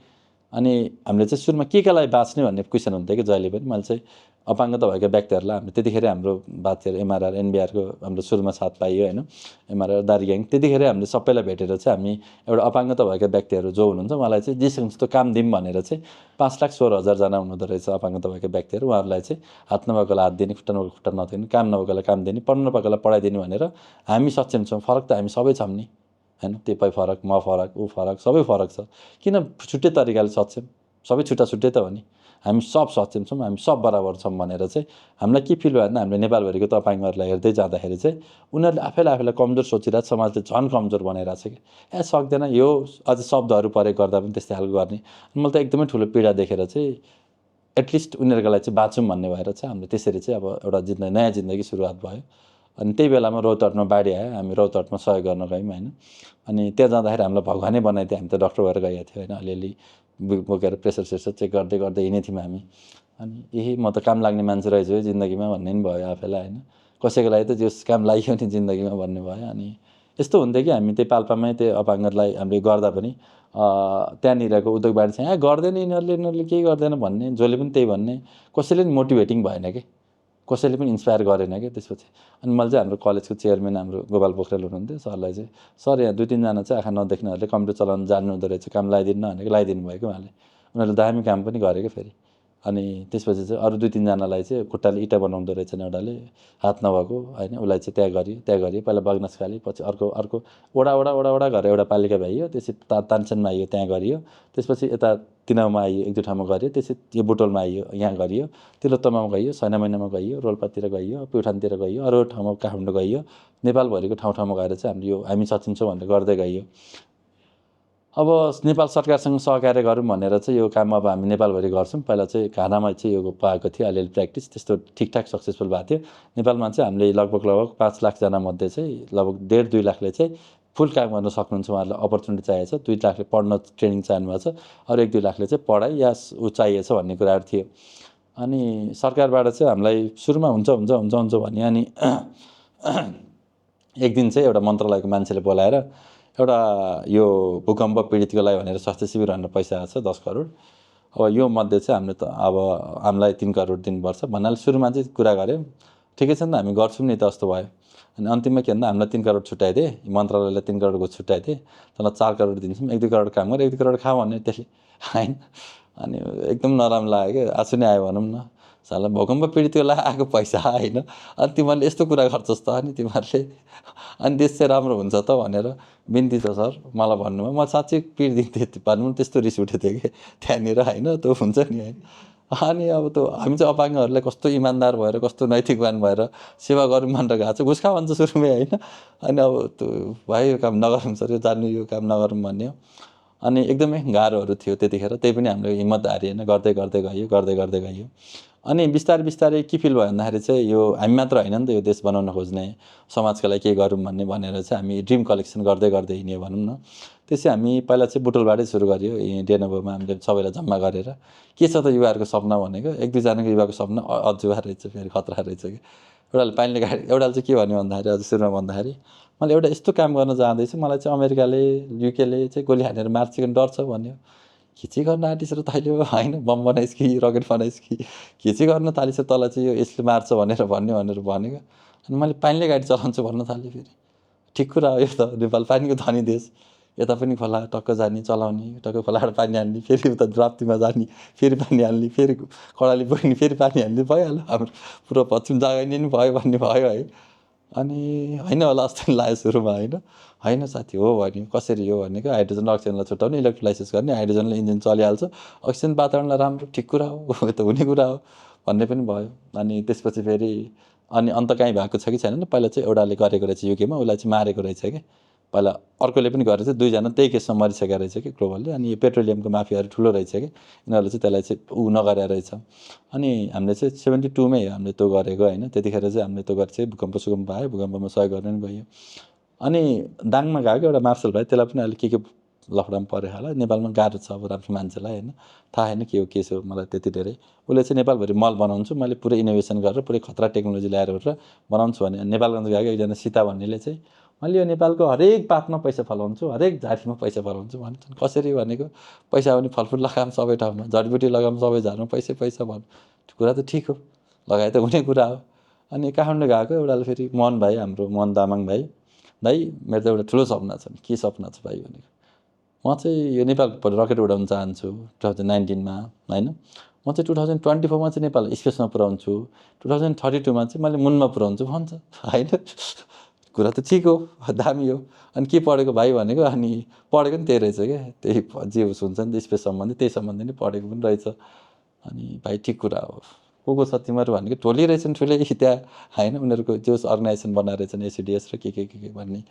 अनि हामीले चाहिँ सुरुमा के लागि बाँच्ने भन्ने क्वेसन हुन्थ्यो कि जहिले पनि। मैले चाहिँ अपाङ्गता भएका व्यक्तिहरूलाई हामीले त्यतिखेर हाम्रो बातहरू एमआरआर एनबिआरको हाम्रो सुरुमा साथ पाइयो होइन, एमआरआर दार्जिलिङ त्यतिखेर हामीले सबैलाई भेटेर चाहिँ हामी एउटा अपाङ्गता भएका व्यक्तिहरू जो हुनुहुन्छ उहाँलाई चाहिँ जेसँग जस्तो काम दिउँ भनेर चाहिँ 5,16,000 हुनुहुँदो रहेछ अपाङ्गता भएका व्यक्तिहरू। उहाँहरूलाई चाहिँ हात नभएकोलाई हात दिने, खुट्टा नभएको खुट्टा नदिने, काम नभएकोलाई काम दिने, पढ्नु नभएकोलाई पढाइदिने भनेर हामी सक्षम छौँ। फरक त हामी सबै छौँ नि होइन, तपाईँ फरक, म फरक, ऊ फरक, सबै फरक छ। किन छुट्टै तरिकाले सक्षम? सबै छुट्टा छुट्टै त हो नि। हामी सब सक्षम छौँ, हामी सब बराबर छौँ भनेर चाहिँ हामीलाई के फिल भयो भने हामीले नेपालभरिको त अपाङ्गहरूलाई हेर्दै जाँदाखेरि चाहिँ उनीहरूले आफैलाई कमजोर सोचिरहेको, समाजले झन् कमजोर बनाइरहेको छ कि सक्दैन यो अझ शब्दहरू प्रयोग गर्दा पनि त्यस्तै खालको गर्ने। मलाई त एकदमै ठुलो पीडा देखेर चाहिँ एटलिस्ट उनीहरूको लागि चाहिँ बाँचौँ भन्ने भएर चाहिँ हामीले त्यसरी चाहिँ अब एउटा नयाँ जिन्दगी सुरुवात भयो। अनि त्यही बेलामा रौतहटमा बाढी आयो, हामी रौतहटमा सहयोग गर्न गयौँ होइन। अनि त्यहाँ जाँदाखेरि हामीलाई भगवानै बनाइदियो, हामी त डक्टर भएर गएको थियो होइन, अलिअलि बोकेर प्रेसर सेसर चेक गर्दै गर्दै हिँडेको थियौँ हामी। अनि यही म त काम लाग्ने मान्छे रहेछु है जिन्दगीमा भन्ने पनि भयो आफैलाई होइन, कसैको लागि त जस काम लाग्यो नि जिन्दगीमा भन्ने भयो। अनि यस्तो हुन्थ्यो कि हामी त्यो पाल्पामै त्यो अपाङ्गलाई हामीले गर्दा पनि त्यहाँनिरको उद्योग वाणिज्य चाहिँ गर्दैन यिनीहरूले केही गर्दैन भन्ने, जसले पनि त्यही भन्ने, कसैले पनि मोटिभेटिङ भएन कि, कसैले पनि इन्सपायर गरेन क्या त्यसपछि। अनि मैले चाहिँ हाम्रो कलेजको चेयरम्यान हाम्रो गोपाल पोखरेल हुनुहुन्थ्यो, सरलाई चाहिँ सर यहाँ 2-3जना चाहिँ आँखा नदेख्नेहरूले कम्प्युटर चलाउन जान्नु हुँदो रहेछ, काम लगाइदिनु भनेको लगाइदिनु भयो कि उहाँले। उनीहरूले दामी काम पनि गरे क्या फेरि। अनि त्यसपछि चाहिँ अरू 2-3जनालाई चाहिँ खुट्टाले इँटा बनाउँदो रहेछन् एउटाले, हात नभएको होइन, उसलाई चाहिँ त्यहाँ गरियो पहिला बगनास खाली, पछि अर्को वडा गरेर एउटा पालिका भइयो, त्यसपछि तानसेनमा आइयो त्यहाँ गरियो, त्यसपछि यता तिनाउमा आइयो, 1-2 ठाउँमा गरियो, त्यसपछि यो बुटोलमा आइयो यहाँ गरियो, तिलोत्तमामा गइयो, सैनामैनामा गइयो, रोल्पातिर गइयो, प्युठानतिर गइयो, अरू ठाउँमा काठमाडौँ गइयो, नेपालभरिको ठाउँमा गएर चाहिँ हामीले यो हामी सकिन्छौँ भनेर गर्दै गइयो। अब नेपाल सरकारसँग सहकार्य गरौँ भनेर चाहिँ यो काम अब हामी नेपालभरि गर्छौँ। पहिला चाहिँ घानामा चाहिँ यो पाएको थियो अलिअलि प्र्याक्टिस, त्यस्तो ठिकठाक सक्सेसफुल भएको थियो। नेपालमा चाहिँ हामीले लगभग 5 लाखजना मध्ये चाहिँ लगभग 1.5-2 लाखले चाहिँ फुल काम गर्न सक्नुहुन्छ, उहाँहरूलाई अपर्च्युनिटी चाहिएको छ। 2 लाखले पढ्न ट्रेनिङ चाहनुभएको छ, अरू 1-2 लाखले चाहिँ पढाइ या ऊ चाहिएको छ भन्ने कुराहरू थियो। अनि सरकारबाट चाहिँ हामीलाई सुरुमा हुन्छ भन्यो। अनि एक दिन चाहिँ एउटा मन्त्रालयको मान्छेले बोलाएर एउटा यो भूकम्प पीडितको लागि भनेर स्वास्थ्य शिविर भनेर पैसा आएको छ 10 करोड, अब यो मध्ये चाहिँ हामीले त अब हामीलाई 3 करोड दिनुपर्छ भन्नाले सुरुमा चाहिँ कुरा गऱ्यौँ, ठिकै छ नि त हामी गर्छौँ नि त जस्तो भयो। अनि अन्तिममा के भन्दा हामीलाई 3 करोड छुट्याइदिए, मन्त्रालयले 3 करोडको छुट्याइदिए, तँलाई 4 करोड दिन्छौँ, 1-2 करोड काम गर, 1-2 करोड खा भन्यो त्यसले होइन। अनि एकदम नराम्रो लाग्यो क्या, आँसु नै आयो भनौँ न, साला भूकम्प पीडितको लागि आएको पैसा होइन, अनि तिमीहरूले यस्तो कुरा गर्छस् त, अनि तिमीहरूले अनि देश चाहिँ राम्रो हुन्छ त भनेर बिन्ती छ सर मलाई भन्नुभयो। म साँच्चै पिर्दिन्थेँ भनौँ, त्यस्तो रिस उठेको थियो कि त्यहाँनिर होइन, त्यो हुन्छ नि होइन। अनि अब त्यो हामी चाहिँ अपाङ्गहरूलाई कस्तो इमान्दार भएर कस्तो नैतिकवान भएर सेवा गरौँ भनेर गएको छ, घुस खा भन्छ सुरुमै होइन। अनि अब त्यो भाइ यो काम नगरौँ सर, यो जान्नु यो काम नगरौँ भन्यो। अनि एकदमै गाह्रोहरू थियो त्यतिखेर, त्यही पनि हामीले हिम्मत हारिएन, गर्दै गइयो। अनि बिस्तारै के फिल भयो भन्दाखेरि चाहिँ यो हामी मात्र होइन नि त यो देश बनाउन खोज्ने, समाजको लागि के गरौँ भनेर चाहिँ हामी ड्रिम कलेक्सन गर्दै हिँड्यो भनौँ न। त्यसै हामी पहिला चाहिँ बुटोलबाटै सुरु गरियो, डेनोभोमा हामीले सबैलाई जम्मा गरेर के छ त युवाहरूको सपना भनेको, 1-2जनाको युवाको सपना अजुवा रहेछ, फेरि खतरा रहेछ कि। एउटाले पानीले गाडी, एउटाले चाहिँ के भन्यो भन्दाखेरि अझ सुरुमा भन्दाखेरि मैले एउटा यस्तो काम गर्न जाँदैछु, मलाई चाहिँ अमेरिकाले युकेले चाहिँ गोली हानेर मार्छ कि डर छ भन्यो। के चाहिँ गर्न आँटिस र तैँले होइन, बम बनाइस् कि रकेट बनाइस् कि के चाहिँ गर्न थालिस् तँलाई चाहिँ यो यसले मार्छ भनेर भनेको। अनि मैले पानीले गाडी चलाउँछु भन्न थालेँ। फेरि ठिक कुरा हो, यो त नेपाल पानीको धनी देश, यता पनि खोला टक्क जाने चलाउने, टक्क खोलाबाट पानी हाल्ने, फेरि उता राप्तीमा जाने फेरि पानी हाल्ने, फेरि कडाली पुग्ने फेरि पानी हाल्ने, भइहाल्यो हाम्रो पुरो पश्चिम जागिने नि भयो भन्ने भयो है। अनि होइन होला जस्तो लाग्यो सुरुमा होइन साथी हो भन्यो, कसरी हो भनेको हाइड्रोजन अक्सिजनलाई छुट्याउने, इलेक्ट्रोलाइसिस गर्ने, हाइड्रोजनले इन्जिन चलिहाल्छ, अक्सिजन वातावरणलाई राम्रो, ठिक कुरा हो, यो त हुने कुरा हो भन्ने पनि भयो। अनि त्यसपछि फेरि अनि अन्त कहीँ भएको छ कि छैन, पहिला चाहिँ एउटाले गरेको रहेछ युकेमा, उसलाई चाहिँ मारेको रहेछ कि, पहिला अर्कोले पनि गरेको थियो, 2जना त्यही केसमा मरिसकेको रहेछ कि ग्लोबलले। अनि यो पेट्रोलियमको माफियाहरू ठुलो रहेछ कि, यिनीहरूले चाहिँ त्यसलाई चाहिँ ऊ नगरेको रहेछ। अनि हामीले चाहिँ 72मै हो हामीले त्यो गरेको होइन, त्यतिखेर चाहिँ हामीले त्यो गरेर चाहिँ भूकम्प आयो, भूकम्पमा सहयोग गर्न पनि गयो। अनि दाङमा गएको एउटा मार्सल भाइ, त्यसलाई पनि अहिले के लफडामा परेको होला, नेपालमा गाह्रो छ अब राम्रो मान्छेलाई होइन, थाहा होइन के हो के छ मलाई त्यति धेरै। उसले चाहिँ नेपालभरि मल बनाउँछु मैले पुरै इनोभेसन गरेर पुरै खतरा टेक्नोलोजी ल्याएर बनाउँछु भने नेपालगञ्ज गएको एकजना सीता भन्नेले चाहिँ मैले यो नेपालको हरेक पातमा पैसा फलाउँछु, हरेक झाडीमा पैसा फलाउँछु भन्छन्। कसरी भनेको पैसा पनि फलफुल लगाऊँ सबै ठाउँमा, जडीबुटी लगाऊँ सबै झारमा, पैसा भन्नु त्यो कुरा त ठिक हो, लगाए त हुने कुरा हो। अनि काठमाडौँ गएको एउटाले फेरि मोहन भाइ, हाम्रो मोहन तामाङ भाइ, दाइ मेरो त एउटा ठुलो सपना छ। के सपना छ भाइ भनेको, म चाहिँ यो नेपालको रकेट उडाउन चाहन्छु 2019मा होइन। म चाहिँ 2024मा चाहिँ नेपाल स्पेसमा पुऱ्याउँछु, 2032मा चाहिँ मैले मुनमा पुऱ्याउँछु भन्छ होइन। कुरा त ठिक हो, दामी हो। अनि के पढेको भाइ भनेको, अनि पढेको पनि त्यही रहेछ क्या, त्यही जे उस हुन्छ नि त स्पेस सम्बन्धी, त्यही सम्बन्धी नै पढेको पनि रहेछ। अनि भाइ ठिक कुरा हो। को छ तिमीहरू भनेको टोली रहेछन् ठुलै त्यहाँ होइन, उनीहरूको जो अर्गनाइजेसन बनाएर रहेछन् एसडिएस र के भन्ने।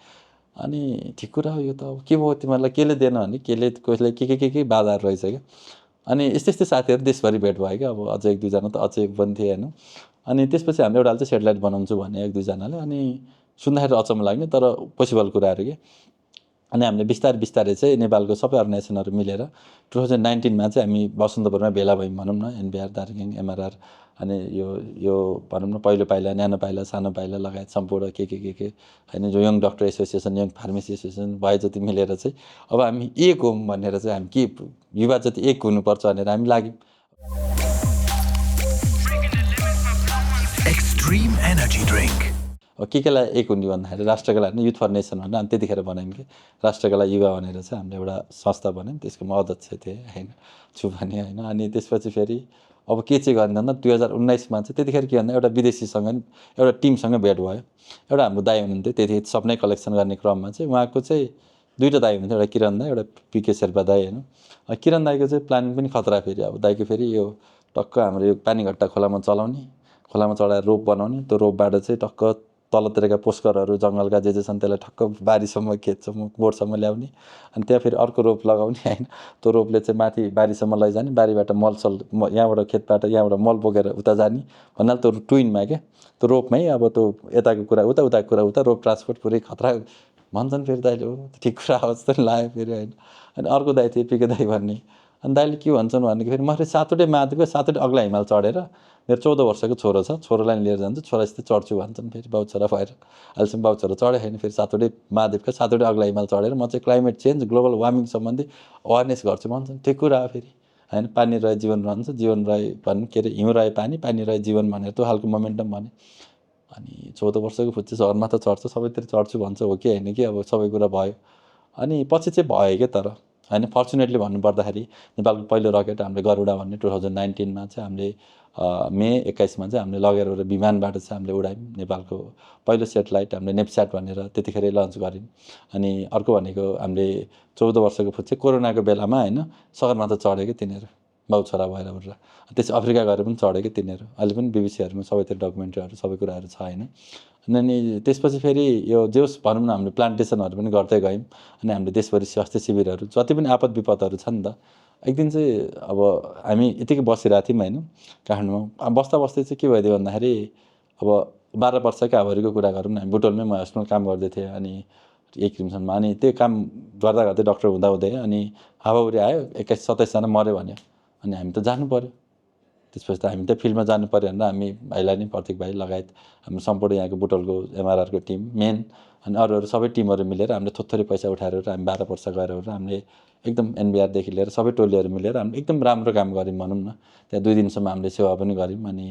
अनि ठिक कुरा हो यो त। अब के भयो तिमीहरूलाई केले दिएन भने केले कसले के बाधाहरू रहेछ क्या। अनि यस्तै साथीहरू देशभरि भेट भयो क्या। अब अझै 1-2 जना त अझै पनि थिए होइन। अनि त्यसपछि हामीले एउटाले चाहिँ सेटेलाइट बनाउँछु भने 1-2 जनाले, अनि सुन्दाखेरि अचम्म लाग्ने तर पोसिबल कुराहरू के। अनि हामीले बिस्तारै चाहिँ नेपालको सबै अर्गनाइजेसनहरू मिलेर 2019मा चाहिँ हामी बसन्तपुरमा भेला भयौँ भनौँ न। एनबिआर, दार्जिलिङ, एमआरआर, अनि यो भनौँ न पहिलो पाइला, न्यानो पाइला, सानो पाइला लगायत सम्पूर्ण के होइन, जो young doctor association, young pharmacy association भए जति मिलेर चाहिँ अब हामी एक हौँ भनेर चाहिँ हामी के युवा जति एक हुनुपर्छ भनेर हामी लाग्यौँ। Extreme energy drink. अब केलाई एक हुने भन्दाखेरि राष्ट्रका लागि युथ फर नेसन भनेर हामी त्यतिखेर बनायौँ कि राष्ट्रका लागि युवा भनेर चाहिँ हामीले एउटा संस्था बनायौँ। त्यसको म अध्यक्ष थिएँ होइन, छु भने होइन। अनि त्यसपछि फेरि अब के चाहिँ गर्ने भन्दा 2019मा चाहिँ त्यतिखेर के भन्दा एउटा विदेशीसँग एउटा टिमसँग भेट भयो। एउटा हाम्रो दाइ हुनुहुन्थ्यो त्यति सबै कलेक्सन गर्ने क्रममा चाहिँ उहाँको चाहिँ 2टा दाइ हुनुहुन्थ्यो, एउटा किरण दाइ, एउटा पिके शेर्पा दाइ होइन। किरण दाइको चाहिँ प्लानिङ पनि खतरा फेरि। अब दाइको फेरि यो टक्क हाम्रो यो पानीघट्टा खोलामा चलाउने, खोलामा चढाएर रोप बनाउने, त्यो रोपबाट चाहिँ टक्क तलतिरका पोस्करहरू जङ्गलका जे छन् त्यसलाई ठक्क बारीसम्म खेतसम्म बोर्डसम्म ल्याउने, अनि त्यहाँ फेरि अर्को रोप लगाउने होइन। त्यो रोपले चाहिँ माथि बारीसम्म लैजाने, बारीबाट मलसल यहाँबाट खेतबाट यहाँबाट मल बोकेर उता जाने भन्नाले त्यो ट्विनमा क्या, त्यो रोपमै अब त्यो यताको कुरा उता, उताको कुरा उता, रोप ट्रान्सपोर्ट पुरै खतरा भन्छन्। फेरि दाइले हो ठिक कुरा हो जस्तो लाग्यो फेरि होइन। अनि अर्को दाइ थिए पिके दाइ भन्ने। अनि दाइले के भन्छन् भनेदेखि फेरि म फेरि 7वटै महादेवको 7वटै अग्ला हिमाल चढेर, मेरो 14 वर्षको छोरो छ, छोरोलाई लिएर जान्छु, छोरासित चढ्छु भन्छन्। फेरि बाउ छोरा भएर अहिलेसम्म बाउ छोरा चढे होइन। फेरि 7वटै महादेवका 7वटै अग्ला हिमाल चढेर म चाहिँ क्लाइमेट चेन्ज, ग्लोबल वार्मिङ सम्बन्धी अवेरनेस गर्छु भन्छन्। ठिक कुरा हो फेरि होइन। पानी रहे जीवन रहन्छ, जीवन रहे भन्ने के अरे हिउँ रहे पानी, पानी रहे जीवन भनेर त्यो खालको मोमेन्टम भने। अनि 14 वर्षको फुच्चे सहरमा त चढ्छ, सबैतिर चढ्छु भन्छ, हो कि होइन कि अब सबै कुरा भयो। अनि पछि चाहिँ भयो क्या तर होइन। फर्चुनेटली भन्नुपर्दाखेरि नेपालको पहिलो रकेट हामीले गरुडा भन्ने 2019मा चाहिँ हामीले मे 21मा चाहिँ हामीले लगेर विमानबाट चाहिँ हामीले उडायौँ। नेपालको पहिलो सेटेलाइट हामीले नेप्स्याट भनेर त्यतिखेरै लन्च गऱ्यौँ। अनि अर्को भनेको हामीले 14 वर्षको फुच्चे कोरोनाको बेलामा होइन सगरमाथा चढ्यो कि तिनीहरू बाउ छोरा भएर उठ्दा। त्यसपछि अफ्रिका गएर पनि चढ्यो कि तिनीहरू। अहिले पनि बिबिसीहरूमा सबैतिर डकुमेन्ट्रीहरू सबै कुराहरू छ होइन। अनि त्यसपछि फेरि यो जे होस् भनौँ न, हामीले प्लान्टेसनहरू पनि गर्दै गयौँ। अनि हामीले देशभरि स्वास्थ्य शिविरहरू जति पनि आपद विपदहरू छ नि त, एक दिन चाहिँ अब हामी यतिकै बसिरहेको थियौँ होइन काठमाडौँमा। बस्दा बस्दै चाहिँ के भइदियो भन्दाखेरि अब 12 वर्षकै हावारीको कुरा गरौँ न, हामी बुटोलमै म हस्पिटल काम गर्दै थिएँ अनि एक रिमसनमा। अनि त्यो काम गर्दा गर्दै डक्टर हुँदै अनि हावाहुरी आयो, 21-27 जना मऱ्यो भन्यो। अनि हामी त जानु पऱ्यो। त्यसपछि त हामी त फिल्डमा जानु पऱ्यो भनेर हामी भाइलाई नै, प्रतीक भाइ लगायत हाम्रो सम्पूर्ण यहाँको बुटोलको एमआरआरको टिम मेन अनि अरू सबै टिमहरू मिलेर हामीले थोरै पैसा उठाएर हामी 12 वर्ष गएर हामीले एकदम एनबिआरदेखि लिएर सबै टोलीहरू मिलेर हामीले एकदम राम्रो काम गऱ्यौँ भनौँ न। त्यहाँ 2 दिनसम्म हामीले सेवा पनि गऱ्यौँ। अनि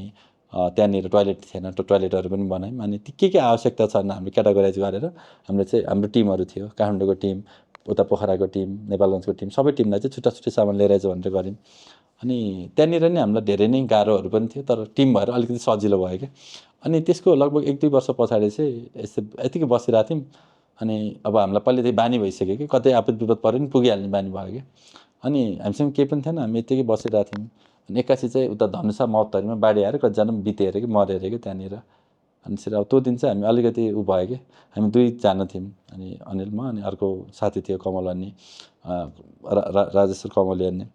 त्यहाँनिर टोयलेट थिएन, त्यो टोयलेटहरू पनि बनायौँ। अनि के आवश्यकता छ भने हामीले क्याटेगोराइज गरेर हामीले चाहिँ हाम्रो टिमहरू थियो, काठमाडौँको टिम, उता पोखराको टिम, नेपालगञ्जको टिम, सबै टिमलाई चाहिँ छुट्टा सामान लिएर आइज भनेर गऱ्यौँ। अनि त्यहाँनिर नै हामीलाई धेरै नै गाह्रोहरू पनि थियो, तर टिम भएर अलिकति सजिलो भयो क्या। अनि त्यसको लगभग 1-2 वर्ष पछाडि चाहिँ यतिकै बसिरहेको थियौँ। अनि अब हामीलाई पहिलेदेखि बानी भइसक्यो कि कतै आपद विपद पऱ्यो नि पुगिहाल्ने बानी भयो क्या। अनि हामीसँग केही पनि थिएन, हामी यतिकै बसिरहेको थियौँ। अनि एक्कासी चाहिँ उता धनुषा महोत्तरीमा बाढी आएर कतिजना पनि बिते अरे कि मऱ्यो अरे कि त्यहाँनिर। अनि त्यसरी अब त्यो दिन चाहिँ हामी अलिकति भयो कि हामी 2 जना थियौँ। अनि अनिल म अनि अर्को साथी थियो कमल अन्ने, राजेश्वर कमल अन्ने,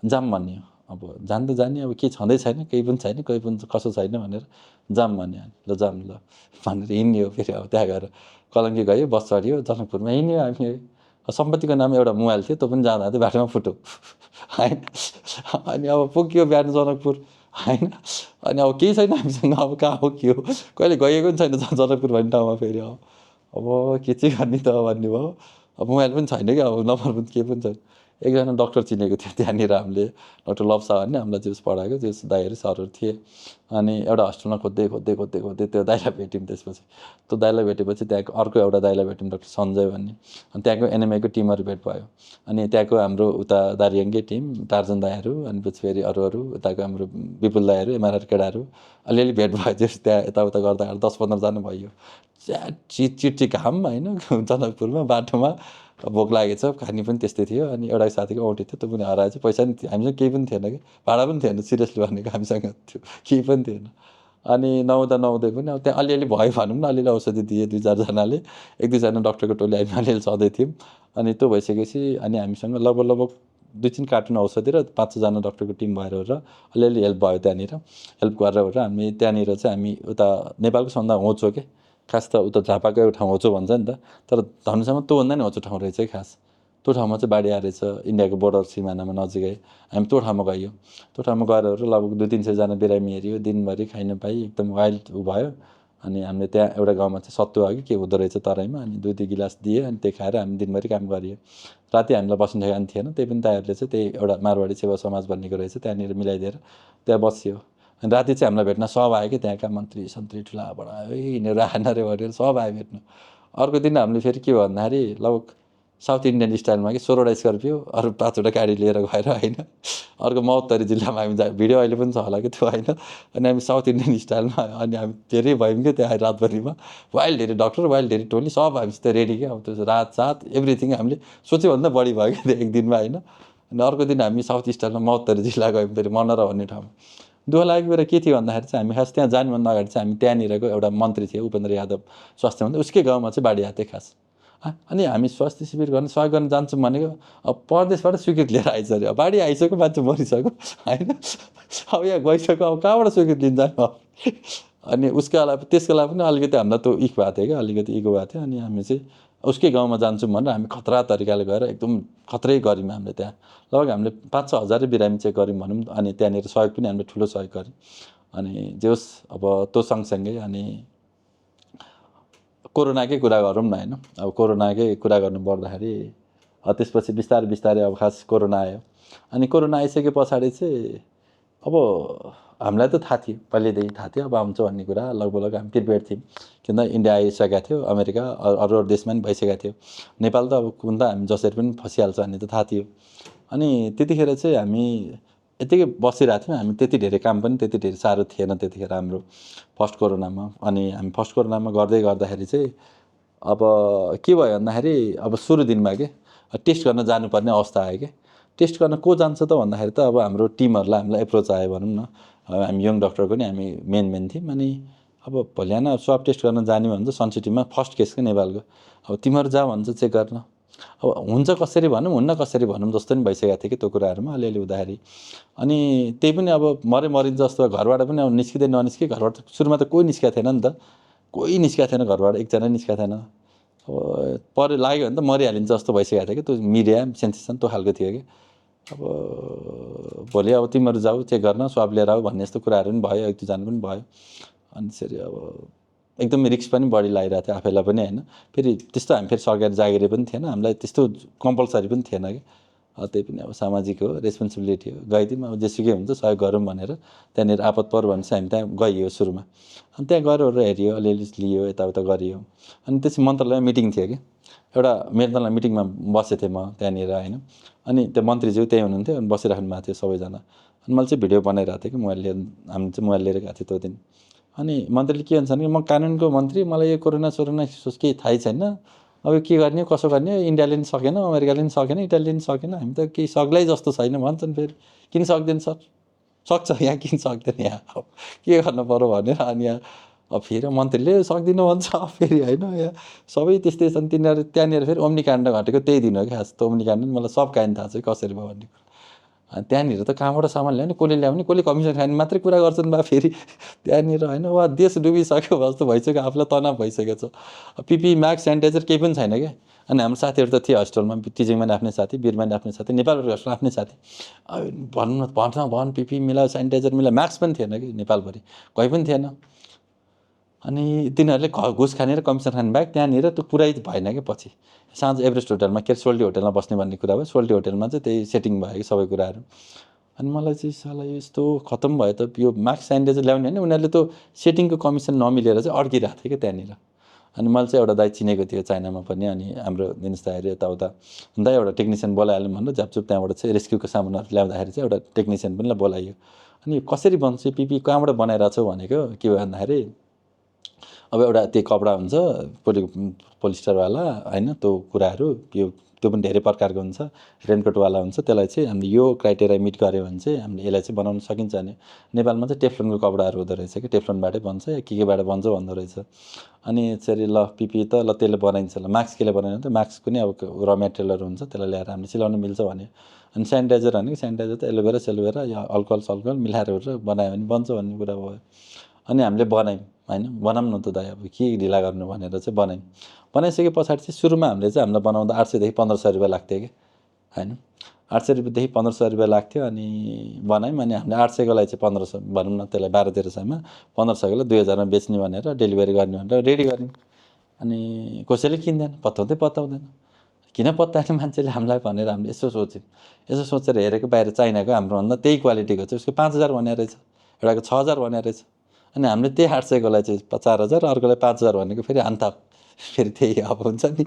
जाम भन्ने। अब जान त जाने, अब के छँदै छैन, केही पनि छैन, कोही पनि कसो छैन भनेर जाम भन्यो। ल जाम ल भनेर हिँड्यो। फेरि अब त्यहाँ गएर कलङ्की गयो, बस चढ्यो, जनकपुरमा हिँड्यो हामी। सम्पत्तिको नाम एउटा मोबाइल थियो, त्यो पनि जाँदा बाटोमा फुट्यो होइन। अनि अब पुग्यो बिहान जनकपुर होइन। अनि अब केही छैन हामीसँग, अब कहाँ हो के हो, कहिले गएको पनि छैन जनकपुर भन्ने ठाउँमा। फेरि अब के चाहिँ गर्ने त भन्ने भयो। अब मोबाइल पनि छैन कि अब नम्बर पनि केही पनि छैन। एकजना डक्टर चिनेको थियो त्यहाँनिर हामीले, डक्टर लप्सा भन्ने हामीलाई जेस पढाएको जेस दाइहरू सरहरू थिए। अनि एउटा हस्पिटलमा खोज्दै त्यो दाइलाई भेट्यौँ। त्यसपछि त्यो दाइलाई भेटेपछि त्यहाँको अर्को एउटा दाइलाई भेट्यौँ, डक्टर सञ्जय भन्ने। अनि त्यहाँको एनएमआईको टिमहरू भेट भयो। अनि त्यहाँको हाम्रो उता दार्जिलिङकै टिम टार्जन दाइहरू, अनि पछि फेरि अरू उताको हाम्रो विपुल दाइहरू, एमआरआर केडाहरू अलिअलि भेट भयो। जेस त्यहाँ यताउता गर्दा 10-15 जना भयो। चिट्ची घाम होइन जनकपुरमा बाटोमा भोक लागेछ, खाने पनि त्यस्तै थियो। अनि एउटा साथीको औँठी थियो, त्यो पनि हराएछ। पैसा पनि हामीसँग केही पनि थिएन कि, भाडा पनि थिएन सिरियसली भनेको हामीसँग थियो, केही पनि थिएन। अनि नुहाउँदै पनि अब त्यहाँ अलिअलि भयो भनौँ न, अलिअलि औषधि दिए 2-4जनाले, 1-2जना डक्टरको टोली हामी अलिअलि सधैँ थियौँ। अनि त्यो भइसकेपछि अनि हामीसँग लगभग 2-3 कार्टुन औषधि र 5-6जना डक्टरको टिम भएर अलिअलि हेल्प भयो त्यहाँनिर। हेल्प गरेर हामी त्यहाँनिर चाहिँ हामी उता नेपालको सबभन्दा होचो के, खास त उता झापाको एउटा ठाउँ होचो भन्छ नि त, तर धनुषामा त्योभन्दा नि होचो ठाउँ रहेछ है खास। त्यो ठाउँमा चाहिँ बाढी आएछ, इन्डियाको बोर्डर सिमानामा नजिकै। हामी त्यो ठाउँमा गयो। त्यो ठाउँमा गएर लगभग 200-300जना बिरामी हेऱ्यो, दिनभरि खाइ नपाई एकदम वाइल्ड भयो। अनि हामीले त्यहाँ एउटा गाउँमा चाहिँ सत्तु अघि के हुँदो रहेछ तराईमा, अनि 2-2 गिलास दिए। अनि त्यो खाएर हामी दिनभरि काम गरियो। राति हामीलाई बस्ने ठेगान थिएन, त्यही पनि दाइहरूले चाहिँ त्यही एउटा मारवाडी सेवा समाज भन्नेको रहेछ, त्यहाँनिर मिलाइदिएर त्यहाँ बसियो। अनि राति चाहिँ हामीलाई भेट्न सब आयो कि, त्यहाँका मन्त्री सन्त्री ठुला बडा यिनीहरू आएन रे भनेर सब आयो भेट्नु। अर्को दिन हामीले फेरि के भन्दाखेरि लगभग साउथ इन्डियन स्टाइलमा कि 16वटा स्कर्पियो अरू 5वटा गाडी लिएर गएर होइन, अर्को महोत्तरी जिल्लामा हामी भिडियो अहिले पनि छ होला कि त्यो होइन। अनि हामी साउथ इन्डियन स्टाइलमा, अनि हामी धेरै भयौँ कि त्यहाँ रातभरिमा, वाइल्ड धेरै डक्टर, वाइल्ड धेरै टोली, सब हामीसित रेडी क्या। अब त्यो रात एभ्रिथिङ हामीले सोच्यो भन्दा बढी भयो कि त्यो एक दिनमा होइन। अनि अर्को दिन हामी साउथ स्टाइलमा महोत्तरी जिल्ला गयौँ, फेरि मनरा भन्ने ठाउँमा। दुःख लागेको कुरा के थियो भन्दाखेरि चाहिँ हामी खास त्यहाँ जानुभन्दा अगाडि चाहिँ हामी त्यहाँनिरको एउटा मन्त्री थियो उपेन्द्र यादव स्वास्थ्य मन्त्री, उसकै गाउँमा चाहिँ बाढी आएको थियो खास। अनि हामी स्वास्थ्य शिविर गर्न सहयोग गर्न जान्छौँ भनेको, अब परदेशबाट स्वीकृति लिएर आइज अरे, अब बाढी आइसक्यो, मान्छे मरिसक्यो होइन, अब यहाँ गइसक्यो, अब कहाँबाट स्वीकृति लिन्छ नि। अनि त्यसको लागि पनि अलिकति हामीलाई त्यो इक भएको थियो क्या, अलिकति इगो भएको थियो। अनि हामी चाहिँ उसकै गाउँमा जान्छौँ भनेर हामी खतरा तरिकाले गएर एकदम खत्रै गऱ्यौँ हामीले त्यहाँ। लगभग हामीले 5-6 हजार बिरामी चेक गऱ्यौँ भनौँ। अनि त्यहाँनिर सहयोग पनि हामीले ठुलो सहयोग गऱ्यौँ। अनि जे होस्, अब त्यो सँगसँगै अनि कोरोनाकै कुरा गरौँ न होइन। अब कोरोनाकै कुरा गर्नु पर्दाखेरि त्यसपछि बिस्तारै अब खास कोरोना आयो। अनि कोरोना आइसके पछाडि चाहिँ अब हामीलाई त थाहा थियो, पहिल्यैदेखि थाहा थियो अब आउँछ भन्ने कुरा। लगभग हामी प्रिपेयर थियौँ, किन इन्डिया आइसकेको थियो, अमेरिका अरू देशमा पनि भइसकेको थियो। नेपाल त अब कुन त हामी जसरी पनि फसिहाल्छ भन्ने त थाहा थियो। अनि त्यतिखेर चाहिँ हामी यतिकै बसिरहेको थियौँ। हामी त्यति धेरै काम पनि त्यति धेरै साह्रो थिएन त्यतिखेर हाम्रो फर्स्ट कोरोनामा। अनि हामी फर्स्ट कोरोनामा गर्दाखेरि चाहिँ अब के भयो भन्दाखेरि, अब सुरु दिनमा के टेस्ट गर्न जानुपर्ने अवस्था आयो कि। टेस्ट गर्न को जान्छ त भन्दाखेरि त अब हाम्रो टिमहरूलाई हामीलाई एप्रोच आयो भनौँ न। हामी यङ डक्टरको नि हामी मेन थियौँ। अनि अब भोलि बिहान स्वाब टेस्ट गर्न जाने भन्छ सनसिटीमा, फर्स्ट केस क्या नेपालको। अब तिमीहरू जा भन्छ चेक गर्न। अब हुन्छ कसरी भनौँ, हुन्न कसरी भनौँ जस्तो नि भइसकेको थियो कि त्यो कुराहरूमा अलिअलि हुँदाखेरि। अनि त्यही पनि अब मरिन्छ जस्तो, घरबाट पनि अब निस्किँदै ननिस्के, घरबाट सुरुमा त कोही निस्केको थिएन नि त, कोही निस्केको थिएन घरबाट, एकजना निस्केको थिएन। अब लाग्यो भने त मरिहालिन्छ जस्तो भइसकेको थियो कि, त्यो मिडिया सेन्सेसन त्यो खालको थियो कि। अब भोलि अब तिमीहरू जाऊ चेक गर्न, स्वाब लिएर आऊ भन्ने जस्तो कुराहरू पनि भयो, 1-2जना पनि भयो। अनि त्यसरी अब एकदमै रिस्क पनि बढी लागिरहेको थियो आफैलाई पनि होइन। फेरि त्यस्तो हामी फेरि सरकारी जागिरी पनि थिएन, हामीलाई त्यस्तो कम्पलसरी पनि थिएन कि। त्यही पनि अब सामाजिक हो, रेस्पोन्सिबिलिटी हो, गइदिउँ अब जेसुकै हुन्छ सहयोग गरौँ भनेर त्यहाँनिर आपत पर्यो भने चाहिँ हामी त्यहाँ गइयो सुरुमा। अनि त्यहाँ गएर हेऱ्यो, अलिअलि लियो, यताउता गरियो। अनि त्यसपछि मन्त्रालयमा मिटिङ थियो कि, एउटा मन्त्रालय मिटिङमा बसेको थिएँ म त्यहाँनिर होइन। अनि त्यो मन्त्रीज्यू त्यहीँ हुनुहुन्थ्यो, अनि बसिराख्नु भएको थियो सबैजना। अनि मैले चाहिँ भिडियो बनाइरहेको थिएँ कि मोबाइल लिएर, हामी चाहिँ मोबाइल लिएर गएको थियो त्यो दिन। अनि मन्त्रीले के भन्छ भने, म कानुनको मन्त्री, मलाई यो कोरोना केही थाहै छैन, अब के गर्ने कसो गर्ने, इन्डियाले पनि सकेन, अमेरिकाले पनि सकेन, इटालीले पनि सकेन, हामी त केही सक्लै जस्तो छैन भन्छन्। फेरि किन सक्दैन सर, सक्छ यहाँ, किन सक्दैन यहाँ, अब के गर्नु पऱ्यो भनेर। अनि यहाँ अब फेरि मन्त्रीले सक्दिनँ भन्छ फेरि होइन। यहाँ सबै त्यस्तै छन् तिनीहरू। त्यहाँनिर फेरि ओम्निकाण्ड घटेको त्यही दिन हो क्या खास। त्यो ओम्निकाण्ड मलाई सब काहीँ थाहा छ कसरी भयो भन्ने कुरा। अनि त्यहाँनिर त कहाँबाट सामान ल्याउने, कसले ल्याउने, कसले कमिसन खाने मात्रै कुरा गर्छन् बा फेरि त्यहाँनिर होइन। वा देश डुबिसक्यो जस्तो भइसक्यो, आफूलाई तनाव भइसकेको छ। पिपी मास्क सेनिटाइजर केही पनि छैन क्या। अनि हाम्रो साथीहरू त थिए हस्टेलमा, टिचिङमा नि आफ्नै साथी, बिरमा नि आफ्नै साथी, नेपालबाट हस्टेल आफ्नै साथी। भन पिपी मिलाऊ, सेनिटाइजर मिलाऊ, मास्क पनि थिएन कि नेपालभरि, कोही पनि थिएन। अनि तिनीहरूले घुस खाने र कमिसन खाने बाहेक त्यहाँनिर त्यो पुरै भएन क्या पछि साँझ एभरेस्ट होटलमा के अरे सोल्टी होटलमा बस्ने भन्ने कुरा भयो सोल्टी होटलमा चाहिँ त्यही सेटिङ भयो कि सबै कुराहरू अनि मलाई चाहिँ साला यस्तो खतम भयो त यो मास्क सेनिटाइजर ल्याउने होइन उनीहरूले त्यो सेटिङको कमिसन नमिलेर चाहिँ अड्किरहेको थियो क्या त्यहाँनिर अनि मैले चाहिँ एउटा दाइ चिनेको थियो चाइनामा पनि अनि हाम्रो दिनेश दाइहरू यताउता दाइ एउटा टेक्निसियन बोलाइहाल्नु भन्नु झ्यापचुप त्यहाँबाट चाहिँ रेस्क्युको सामानहरू ल्याउँदाखेरि चाहिँ एउटा टेक्निसियन पनि बोलाइयो अनि कसरी बन्छ पिपी कहाँबाट बनाइरहेको छौ भनेको के भयो भन्दाखेरि अब एउटा त्यो कपडा हुन्छ पोलिस्टरवाला होइन त्यो कुराहरू त्यो पनि धेरै प्रकारको हुन्छ रेनकोटवाला हुन्छ त्यसलाई चाहिँ हामीले यो क्राइटेरिया मिट गऱ्यो भने चाहिँ हामीले यसलाई चाहिँ बनाउन सकिन्छ भने नेपालमा चाहिँ टेफ्लोनको कपडाहरू हुँदो रहेछ कि टेफ्लोनबाटै बन्छ या केबाट बन्छ भन्दो रहेछ अनि यसरी ल पिपी त ल त्यसले बनाइन्छ ल मास्क केले बनाइन्छ त मास्क पनि अब र मेटेरियलहरू हुन्छ त्यसलाई ल्याएर हामीले सिलाउन मिल्छ भने अनि सेनिटाइजर भनेको सेनिटाइजर त एलोभेरा सेलोभेरा या अल्कोहल सल्कोहल मिलाएर बनायो भने बन्छ भन्ने कुरा भयो अनि हामीले बनायौँ होइन बनाऊँ न त दाइ अब के ढिला गर्नु भनेर चाहिँ बनायौँ बनाइसके पछाडि चाहिँ सुरुमा हामीले चाहिँ हामीलाई बनाउँदा 800 देखि 1500 रुपियाँ लाग्थ्यो कि होइन 800 रुपियाँदेखि 1500 रुपियाँ लाग्थ्यो अनि बनायौँ अनि हामीले 800 को लागि चाहिँ 1500 भनौँ न त्यसलाई 12-1300मा 1500 को 2000मा बेच्ने भनेर डेलिभरी गर्ने भनेर रेडी गऱ्यौँ अनि कसैले किन्दैन पत्ताउँदैन किन पत्ताएन मान्छेले हामीलाई भनेर हामीले यसो सोच्यौँ यसो सोचेर हेरेको बाहिर चाइनाको हाम्रोभन्दा त्यही क्वालिटीको चाहिँ उसको 5000 भने रहेछ एउटाको 6000 भने रहेछ अनि हामीले त्यही 800 को लागि चाहिँ 4000 अर्कोलाई 5000 भनेको फेरि अन्त फेरि त्यही अब हुन्छ नि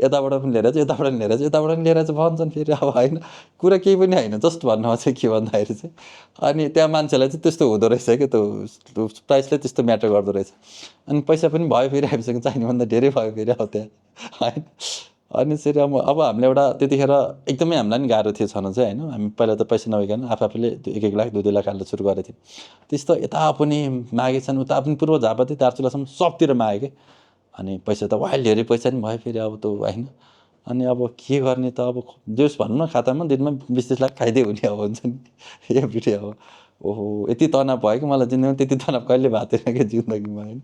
यताबाट पनि लिएर चाहिँ यताबाट पनि लिएर चाहिँ यताबाट पनि लिएर चाहिँ भन्छन् फेरि अब होइन कुरा केही पनि होइन जस्ट भन्नुमा चाहिँ के भन्दाखेरि चाहिँ अनि त्यहाँ मान्छेलाई चाहिँ त्यस्तो हुँदो रहेछ क्या त्यो प्राइसले त्यस्तो म्याटर गर्दो रहेछ अनि पैसा पनि भयो फेरि हामीसँग चाहिनेभन्दा धेरै भयो फेरि अब त्यहाँ होइन अनि फेरि अब हामीले एउटा त्यतिखेर एकदमै हामीलाई नि गाह्रो थियो छन चाहिँ होइन हामी पहिला त पैसा नभइकन आफूले 1-1 लाख 2-2 लाख हाल्न सुरु गरेको थियौँ त्यस्तो यता पनि मागेछन् उता पनि पूर्व झापाती दार्चुलासम्म सबतिर मागे के अनि पैसा त वाइल्ड धेरै पैसा नि भयो फेरि अब त होइन अनि अब के गर्ने त अब जोस् भनौँ न खातामा दिनमा 20-30 लाख खाइदियो हुने अब हुन्छ नि एभ्रिडे अब ओहो यति तनाव भयो कि मलाई जिन्दगीमा त्यति तनाव कहिले भएको थिएन क्या जिन्दगीमा होइन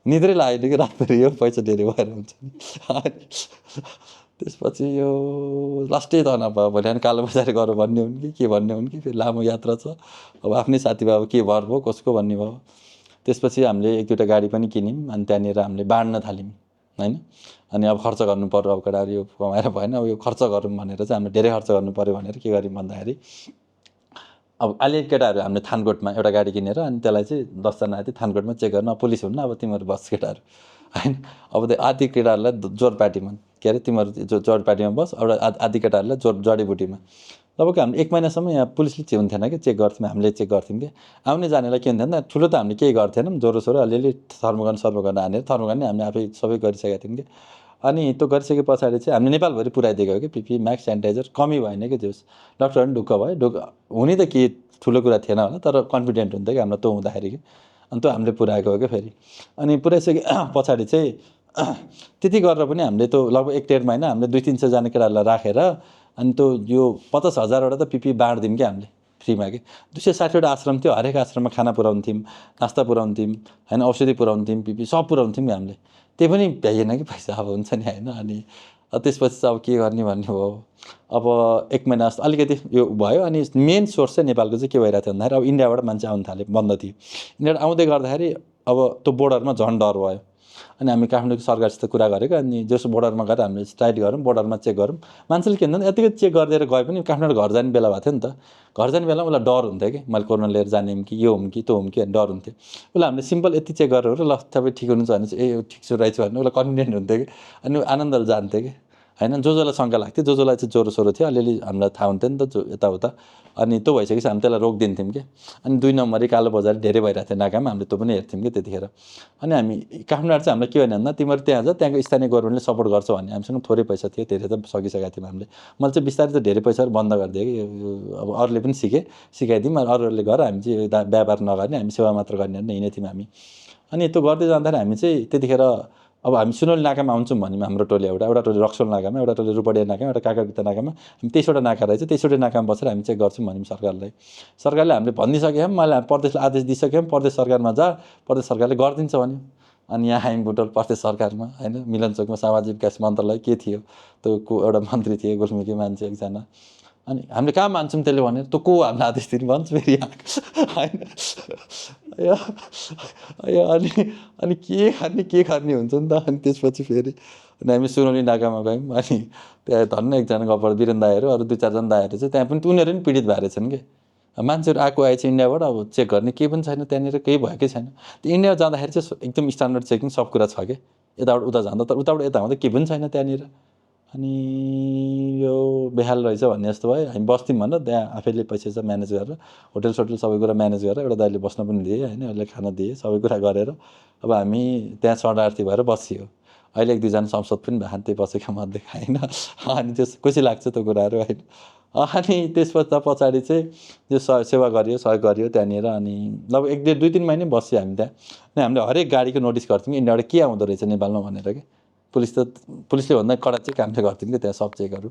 निद्रै लागेन कि रातभरि यो पैसा धेरै भएर हुन्छ नि त्यसपछि यो लास्टै तनाव भयो भने अनि कालोबजारी गरौँ भन्ने हुन् कि के भन्ने हुन् कि फेरि लामो यात्रा छ अब आफ्नै साथीभाइ अब के भर भयो कसको भन्ने भयो त्यसपछि हामीले 1-2टा गाडी पनि किन्यौँ अनि त्यहाँनिर हामीले बाँड्न थाल्यौँ होइन अनि अब खर्च गर्नु पर्यो अब केटाहरू यो कमाएर भएन अब यो खर्च गरौँ भनेर चाहिँ हामीले धेरै खर्च गर्नु पऱ्यो भनेर के गर्यौँ भन्दाखेरि अब अलि केटाहरू हामीले थानकोटमा एउटा गाडी किनेर अनि त्यसलाई चाहिँ 10 जना आयो थानकोटमा चेक गर्न अब पुलिस हुन्न अब तिमीहरू बस केटाहरू होइन अब त्यो आधी केटाहरूलाई जोरपाटीमा के अरे तिमीहरू जोरपाटीमा बस एउटा आधी केटाहरूलाई जडीबुटीमा लगभग हामीले 1 महिनासम्म यहाँ पुलिसले चाहिँ हुन्थेन कि चेक गर्थ्यौँ हामीले चेक गर्थ्यौँ कि आउने जानेलाई के हुन्थेन ठुलो त हामीले केही गर्थेनौँ ज्वरो अलिअलि थर्मोगन हानेर थर्मोगन नि हामीले आफै सबै गरिसकेका थियौँ कि अनि त्यो गरिसके पछाडि चाहिँ हामीले नेपालभरि पुऱ्याइदिएको हो कि पिपी मास्क सेनिटाइजर कमी भएन कि जोस् डक्टरहरू पनि ढुक्क भयो हुने त के ठुलो कुरा थिएन होला तर कन्फिडेन्ट हुन्थ्यो कि हामीलाई त्यो हुँदाखेरि कि अनि त्यो हामीले पुऱ्याएको हो कि फेरि अनि पुऱ्याइसके पछाडि चाहिँ त्यति गरेर पनि हामीले त्यो लगभग 1-1.5 महिना हामीले 200-300 जना केटाहरूलाई राखेर अनि त्यो यो 50,000वटा त पिपी बाँड्दियौँ कि हामीले फ्रीमा कि 260वटा आश्रम थियो हरेक आश्रममा खाना पुऱ्याउँथ्यौँ नास्ता पुऱ्याउँथ्यौँ होइन औषधि पुऱ्याउँथ्यौँ पिपी सब पुऱ्याउँथ्यौँ कि हामीले त्यही पनि भ्याइएन कि पैसा अब हुन्छ नि होइन अनि त्यसपछि चाहिँ अब के गर्ने भन्ने भयो अब 1 महिना जस्तो अलिकति यो भयो अनि मेन सोर्स चाहिँ नेपालको चाहिँ के भइरहेको थियो भन्दाखेरि अब इन्डियाबाट मान्छे आउनु थाले बन्द थियो इन्डियाबाट आउँदै गर्दाखेरि अब त्यो बोर्डरमा झन् डर भयो अनि हामी काठमाडौँको सरकारसित कुरा गरेको अनि जसो बोर्डरमा गएर हामीले स्ट्राइट गरौँ बोर्डरमा चेक गरौँ मान्छेले के भन्दा यतिकै चेक गरिदिएर गए पनि काठमाडौँ घर जाने बेला भएको थियो नि त घर जाने बेलामा उसलाई डर हुन्थ्यो कि मैले कोरोना लिएर जाने कि यो हुँ कि त्यो हुँ कि डर हुन्थ्यो उसलाई हामीले सिम्पल यति चेक गरेर ल तपाईँ ठिक हुनुहुन्छ भने चाहिँ ए ठिक छु रहेछ भने उसलाई कन्फिडेन्ट हुन्थ्यो कि अनि आनन्दले जान्थ्यो कि होइन जसलाई शङ्का लाग्थ्यो जसलाई चाहिँ ज्वरो थियो अलिअलि हामीलाई थाहा हुन्थ्यो नि त यताउता अनि त्यो भइसकेपछि हामी त्यसलाई रोकिदिन्थ्यौँ कि अनि 2 नम्बरी कालो बजार धेरै भइरहेको थियो नाकामा हामीले त्यो पनि हेर्थ्यौँ कि त्यतिखेर अनि हामी काठमाडौँ चाहिँ हामीलाई के भने भन्दा तिमीहरू त्यहाँ जा त्यहाँको स्थानीय गभर्मेन्टले सपोर्ट गर्छ भने हामीसँग थोरै पैसा थियो धेरै त सकिसकेका थियौँ हामीले मैले चाहिँ बिस्तारै त धेरै पैसाहरू बन्द गरिदिएँ कि अब अरूले पनि सिकाइदिउँ अरूहरूले गरेर हामी चाहिँ व्यापार नगर्ने हामी सेवा मात्र गर्ने भनेर हिँडेको थियौँ हामी अनि त्यो गर्दै जाँदाखेरि हामी चाहिँ त्यतिखेर अब हामी सुनौली नाकामा आउँछौँ भने हाम्रो टोली एउटा टोली रक्सोल नाकामा एउटा टोली रुपडिया नाकामा एउटा काकाबिता नाकामा हामी 23वटा नाका रहेछ 23वटा नाकामा बसेर हामी चेक गर्छौँ भन्यौँ सरकारले हामीले भनिदिइसक्यौँ मैले प्रदेशलाई आदेश दिइसक्यौँ प्रदेश सरकारमा जा प्रदेश सरकारले गरिदिन्छ भन्यो अनि यहाँ आयौँ बुटोल प्रदेश सरकारमा होइन मिलनचोकमा सामाजिक विकास मन्त्रालय के थियो त्यो एउटा मन्त्री थिए गुल्मीकी मान्छे एकजना अनि हामीले कहाँ मान्छौँ त्यसले भनेर तँ को हामीलाई आदेश दिनु भन्छ फेरि होइन अनि के गर्ने हुन्छ नि त। अनि त्यसपछि फेरि अनि हामी सुनौली नाकामा गयौँ। अनि त्यहाँ धन्न एकजना गफबाट वीरेन दाईहरू अरू 2-4 जना दाईहरू चाहिँ त्यहाँ पनि उनीहरू पनि पीडित भएर छन् कि मान्छेहरू आएछ इन्डियाबाट अब चेक गर्ने केही पनि छैन त्यहाँनिर केही भएकै छैन। त्यो इन्डिया जाँदाखेरि चाहिँ एकदम स्ट्यान्डर्ड चेकिङ सब कुरा छ कि यताबाट उता जाँदा तर उताबाट यता आउँदा केही पनि छैन त्यहाँनिर। अनि यो बेहाल रहेछ भन्ने जस्तो भयो। हामी बस्थ्यौँ भनेर त्यहाँ आफैले पैसा म्यानेज गरेर होटल सोटल सबै कुरा म्यानेज गरेर एउटा दाइले बस्न पनि दिए होइन, उसले खाना दिए सबै कुरा गरेर अब हामी त्यहाँ शरणार्थी भएर बसियो। अहिले 1-2 जना संसद पनि भएन त्यही बसेका मध्ये होइन। अनि त्यो खुसी लाग्छ त्यो कुराहरू होइन। अनि त्यसपछि पछाडि चाहिँ त्यो सेवा गरियो सहयोग गरियो त्यहाँनिर। अनि लगभग 1-2 महिना बस्यो हामी त्यहाँ। अनि हामीले हरेक गाडीको नोटिस गर्थ्यौँ कि इन्डियाबाट के आउँदो रहेछ नेपालमा भनेर कि पुलिसले भन्दा कडा चेक हामीले गर्थ्यौँ कि त्यहाँ सब चेकहरू।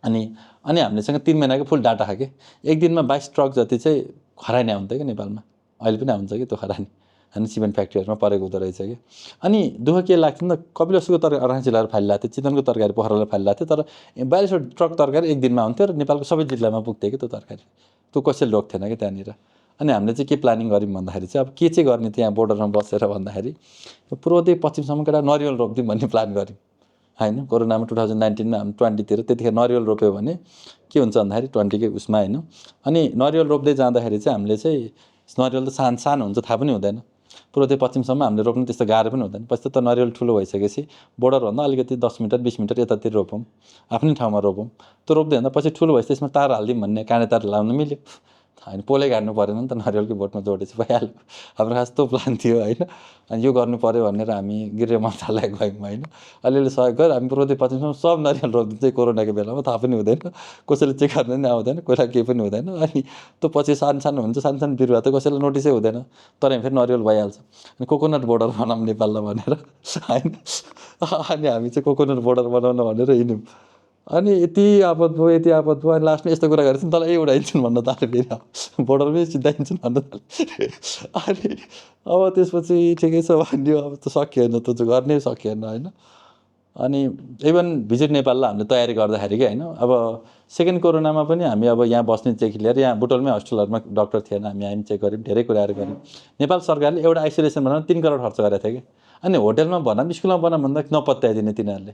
अनि हामीलेसँग 3 महिनाको फुल डाटा खायो कि एक दिनमा 22 ट्रक जति चाहिँ खरानी आउँथ्यो कि नेपालमा। अहिले पनि आउँछ कि त्यो खरानी अनि सिमेन्ट फ्याक्ट्रीहरूमा परेको हुँदो रहेछ कि। अनि दुःख के लाग्थ्यो नि त कपिलवस्तुको तरकारी अराङ जिल्लाहरू फालिरहेको थियो, चितवनको तरकारी पोखरालाई फालिरहेको थियो, तर 42 ट्रक तरकारी एक दिनमा आउँथ्यो र नेपालको सबै जिल्लामा पुग्थ्यो कि त्यो तरकारी। त्यो कसैले रोक्थेन कि त्यहाँनिर। अनि हामीले चाहिँ के प्लानिङ गऱ्यौँ भन्दाखेरि चाहिँ अब के चाहिँ गर्ने त्यहाँ बोर्डरमा बसेर भन्दाखेरि पूर्वदेखि पश्चिमसम्म एउटा नरिवल रोप्दिउँ भन्ने प्लान गऱ्यौँ होइन। कोरोनामा 2019मा हामी 20तिर त्यतिखेर नरिवल रोप्यो भने के हुन्छ भन्दाखेरि 20 को उसमा होइन। अनि नरिवल रोप्दै जाँदाखेरि चाहिँ हामीले चाहिँ नरिवल त सानो हुन्छ थाहा पनि हुँदैन। पूर्वदेखि पश्चिमसम्म हामीले रोप्नु त्यस्तो गाह्रो पनि हुँदैन। पछि त नरिवल ठुलो भइसकेपछि बोर्डरभन्दा अलिकति 10 मिटर 20 मिटर यतातिर रोपौँ, आफ्नै ठाउँमा रोपौँ। त्यो रोप्दै भन्दा पछि ठुलो भएपछि त्यसमा तार हालिदिउँ भन्ने काँडे तार लाउनु मिल्यो होइन। पोलै गाड्नु परेन नि त, नरिवलकै बोटमा जोडेपछि भइहाल्यो। हाम्रो खास त्यो प्लान थियो होइन। अनि यो गर्नु पऱ्यो भनेर हामी गृह मन्त्रालय गयौँ होइन। अलिअलि सहयोग गरेर हामी पूर्वदेखि पश्चिमसम्म सब नरिवल रोपिदिन्छ कोरोनाको बेलामा, थाहा पनि हुँदैन, कसैले चेक गर्न पनि आउँदैन, कोहीलाई केही पनि हुँदैन। अनि त्यो पछि सानो हुन्छ, सानो बिरुवा त कसैलाई नोटिसै हुँदैन, तर हामी फेरि नरिवल भइहाल्छ। अनि कोकोनट बोर्डर बनाऊँ नेपालमा भनेर होइन। अनि हामी चाहिँ कोकोनट बोर्डर बनाउन भनेर हिँड्यौँ। अनि यति आपद भयो अनि लास्टमा यस्तो कुरा गरेको तँलाई उडाइन्छन् भन्न थाल्यो फेरि, बोर्डरमै सिधाइन्छन् भन्न थाल्यो। अनि अब त्यसपछि ठिकै छ भन्यो, अब त सकिएन, त गर्नै सकिएन होइन। अनि इभन भिजिट नेपाललाई हामीले तयारी गर्दाखेरि कि होइन अब सेकेन्ड कोरोनामा पनि हामी अब यहाँ बस्ने चेक लिएर यहाँ बुटोलमै हस्पिटलहरूमा डाक्टर थिएन, हामी चेक गऱ्यौँ, धेरै कुराहरू गऱ्यौँ। नेपाल सरकारले एउटा आइसोलेसन बनाउन 3 करोड खर्च गरेको थियो कि। अनि होटलमा बनाऊँ स्कुलमा बनाऊँ भन्दा नपत्याइदिने तिनीहरूले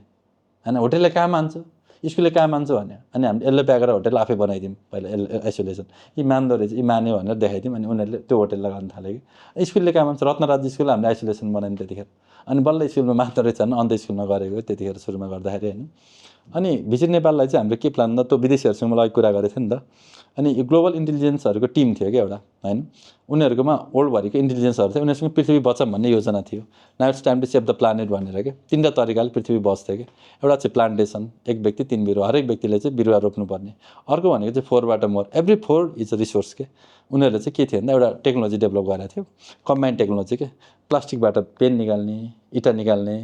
होइन। होटलले कहाँ मान्छ, स्कुलले कहाँ मान्छ भन्यो। अनि हामीले यसले प्याकेर होटल आफै बनाइदिउँ पहिला आइसोलेसन, यी मान्दो रहेछ यी मान्यो भनेर देखाइदिउँ। अनि उनीहरूले त्यो होटललाई गर्न थाल्यो कि स्कुलले कहाँ मान्छ। रत्नराज स्कुल हामीले आइसोलेसन बनायौँ त्यतिखेर। अनि बल्ल स्कुलमा मान्दो रहेछ भने अन्त स्कुलमा गरेको त्यतिखेर सुरुमा गर्दाखेरि होइन। अनि भिजिट नेपाललाई चाहिँ हाम्रो के प्लान त त्यो विदेशीहरूसँग मलाई कुरा गरेको थियो नि त। अनि यो ग्लोबल इन्टेलिजेन्सहरूको टिम थियो क्या एउटा होइन। उनीहरूकोमा वर्ल्डभरिको इन्टेलिजेन्सहरू थियो, उनीहरूसँग पृथ्वी बचाऊँ भन्ने योजना थियो। Now it's time to save the planet भनेर के 3टा तरिकाले पृथ्वी बच्थ्यो कि। एउटा चाहिँ प्लान्टेसन, 1 व्यक्ति 3 बिरुवा, हरेक व्यक्तिले चाहिँ बिरुवा रोप्नुपर्ने। अर्को भनेको चाहिँ 4बाट more, every 4 is a resource के। उनीहरूले चाहिँ के थियो भन्दा एउटा टेक्नोलोजी डेभलप गरेको थियो, कम्बाइन्ड टेक्नोलोजी के। प्लास्टिकबाट पेन निकाल्ने, इँटा निकाल्ने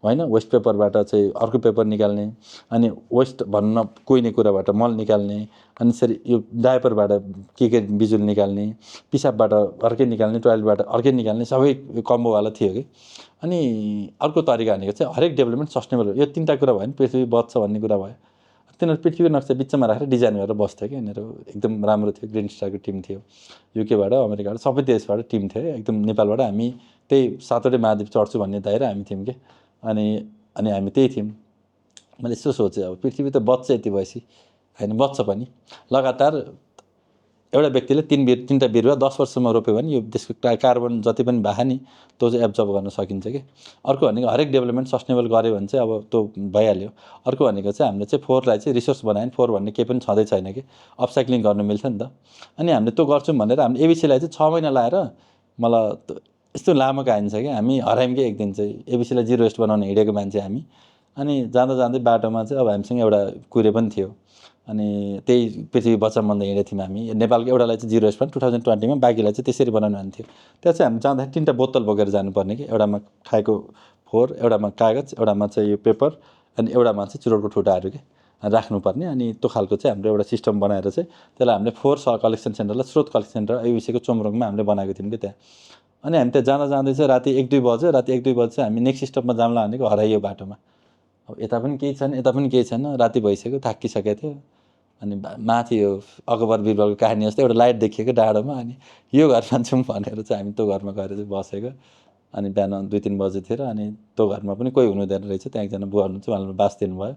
होइन, वेस्ट पेपरबाट चाहिँ अर्को पेपर निकाल्ने, अनि वेस्ट भन्न कुहिने कुराबाट मल निकाल्ने, अनि यसरी यो डायपरबाट के बिजुल निकाल्ने, पिसाबबाट अर्कै निकाल्ने, टोयलेटबाट अर्कै निकाल्ने, सबै कम्बोवाला थियो कि। अनि अर्को तरिका भनेको चाहिँ हरेक डेभलपमेन्ट सस्टेनेबल, यो 3टा कुरा भयो नि पृथ्वी बच्छ भन्ने कुरा भयो। तिनीहरू पृथ्वीको नक्सा बिचमा राखेर डिजाइन गरेर बस्थ्यो कि यिनीहरू। एकदम राम्रो थियो, ग्रिन स्टारको टिम थियो, युकेबाट अमेरिकाबाट सबै देशबाट टिम थियो। एकदम नेपालबाट हामी त्यही 7वटै महाद्वीप चढ्छु भन्ने दायरा हामी थियौँ कि। अनि हामी त्यही थियौँ। मैले यसो सोचेँ अब पृथ्वी त बच्छ यति भएपछि होइन, बच्छ पनि लगातार एउटा व्यक्तिले 3टा बिरुवा 10 वर्षमा रोप्यो भने यो देशको कार्बन जति पनि बाहा नि त्यो चाहिँ एब्जर्ब गर्न सकिन्छ कि। अर्को भनेको हरेक डेभलपमेन्ट सस्टेनेबल गऱ्यो भने चाहिँ अब त्यो भइहाल्यो। अर्को भनेको चाहिँ हामीले चाहिँ 4लाई चाहिँ रिसोर्स बनायो भने 4 भन्ने केही पनि छँदै छैन कि, अपसाइक्लिङ गर्नु मिल्छ नि त। अनि हामीले त्यो गर्छौँ भनेर हामीले एबिसीलाई चाहिँ 6 महिना लाएर मलाई यस्तो लामो कहानी छ कि हामी हरायौँ कि एक दिन चाहिँ एबिसीलाई 0 वेस्ट बनाउन हिँडेको मान्छे हामी। अनि जाँदै बाटोमा चाहिँ अब हामीसँग एउटा कुरे पनि थियो। अनि त्यही पृथ्वी बचाऊँ भन्दै हिँडेको थियौँ हामी। नेपालको एउटालाई चाहिँ 0 वेस्ट बनाउँ 2020मा, बाँकीलाई चाहिँ त्यसरी बनाउनु भन्ने थियो। त्यहाँ चाहिँ हामी जाँदाखेरि 3टा बोतल बोकेर जानुपर्ने कि, एउटामा खाएको फोहोर, एउटामा कागज, एउटामा चाहिँ यो पेपर, अनि एउटामा चाहिँ चुरोटको ठुटाहरू के राख्नुपर्ने। अनि त्यो खालको चाहिँ हाम्रो एउटा सिस्टम बनाएर चाहिँ त्यसलाई हामीले फोहोर कलेक्सन सेन्टरलाई स्रोत कलेक्सन सेन्टर एबिसीको चोमरोङमा हामीले बनाएको थियौँ कि त्यहाँ। अनि हामी त्यहाँ जाँदै चाहिँ राति 1-2 बज्यो। राति 1-2 बजी चाहिँ हामी नेक्स्ट स्टपमा जाउँला भनेको हराइयो बाटोमा। अब यता पनि केही छैन, यता पनि केही छैन, राति भइसक्यो, थाकिसकेको थियो। अनि माथि यो अकबर बिरबलको कहानी जस्तो एउटा लाइट देखिएको डाँडोमा अनि यो घरमा जाउँ भनेर चाहिँ हामी त्यो घरमा गएर चाहिँ बसेको अनि बिहान 2-3 बजेतिर अनि त्यो घरमा पनि कोही हुनुहुँदैन रहेछ त्यहाँ एकजना बुवा हुनुहुन्छ उहाँले बास दिनुभयो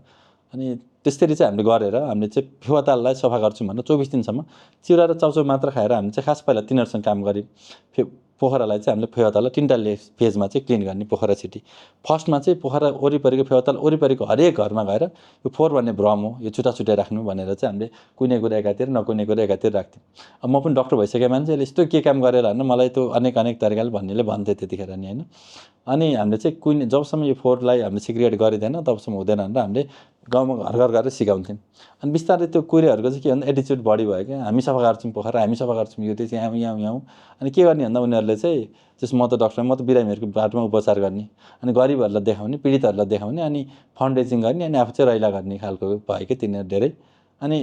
अनि त्यसरी चाहिँ हामीले गरेर हामीले चाहिँ फेवाताललाई सफा गर्छौँ भनेर 24 दिनसम्म चिउरा र चाउचाउ मात्र खाएर हामी चाहिँ खास पहिला तिनीहरूसँग काम गऱ्यौँ पोखरालाई चाहिँ हामीले फेवाताललाई 3टा फेजमा चाहिँ क्लिन गर्ने पोखरा सिटी फर्स्टमा चाहिँ पोखरा वरिपरिको फेवाताल वरिपरिको हरेक घरमा गएर यो फोहोर भन्ने भ्रम हो यो छुट्टा राख्नु भनेर चाहिँ हामीले कुनै कुरा एकातिर नकुनै कुरा एकातिर राख्थ्यौँ अब म पनि डक्टर भइसकेको मान्छे यस्तो के काम गरेर होइन मलाई त्यो अनेक तरिकाले भन्नेले भन्थे त्यतिखेर नि होइन अनि हामीले चाहिँ कुनै जबसम्म यो फोहोरलाई हामीले सिग्रेट गरिँदैन तबसम्म हुँदैन भनेर हामीले गाउँमा घर घर गरेर सिकाउँथ्यौँ अनि बिस्तारै त्यो कुरेहरूको चाहिँ के भन्दा एटिच्युड बढी भयो क्या हामी सफा गर्छौँ पोखरा हामी सफा गर्छौँ यो चाहिँ यहाँ अनि के गर्ने भन्दा उनीहरूले चाहिँ जस्तो म त डक्टर म त बिरामीहरूको बाटोमा उपचार गर्ने अनि गरिबहरूलाई देखाउने पीडितहरूलाई देखाउने अनि फन्ड रेजिङ गर्ने अनि आफू चाहिँ रैला गर्ने खालको भयो कि तिनीहरू धेरै अनि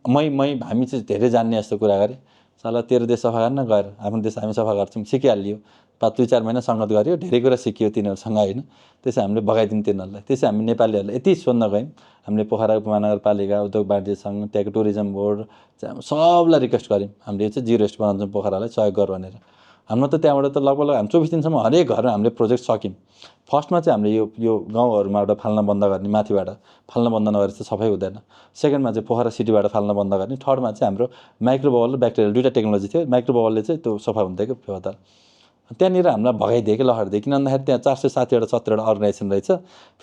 हामी चाहिँ धेरै जान्ने जस्तो कुरा गरेँ साला तेरो देश सफा गर्न गएर आफ्नो देश हामी सफा गर्छौँ सिकिहालियो 2-4 महिना सङ्गत गऱ्यो धेरै कुरा सिकियो तिनीहरूसँग होइन त्यसै हामीले बगाइदियौँ तिनीहरूलाई त्यसै हामी नेपालीहरूलाई यति सोध्न गयौँ हामीले पोखरा उपमहानगरपालिका उद्योग वाणिज्य सङ्घ त्यहाँको टुरिज्म बोर्ड सबलाई रिक्वेस्ट गऱ्यौँ हामीले चाहिँ जिरो वेस्ट बनाउँछौँ पोखरालाई सहयोग गर भनेर हाम्रो त त्यहाँबाट त लगभग हामी 24 दिनसम्म हरेक घरमा हामीले प्रोजेक्ट सक्यौँ फर्स्टमा चाहिँ हामीले यो गाउँहरूमा एउटा फाल्न बन्द गर्ने माथिबाट फाल्न बन्द नगरे चाहिँ सफै हुँदैन सेकेन्डमा चाहिँ पोखरा सिटीबाट फाल्न बन्द गर्ने थर्डमा चाहिँ हाम्रो माइक्रो बबल र ब्याक्टेरियल 2टा टेक्नोलोजी थियो माइक्रो बबलले चाहिँ त्यो सफा हुन्थ्यो कि फेवाताल त्यहाँनिर हामीलाई भगाइदियो कि लहरदियो किन भन्दाखेरि त्यहाँ 460वटा 17वटा अर्गनाइजेसन रहेछ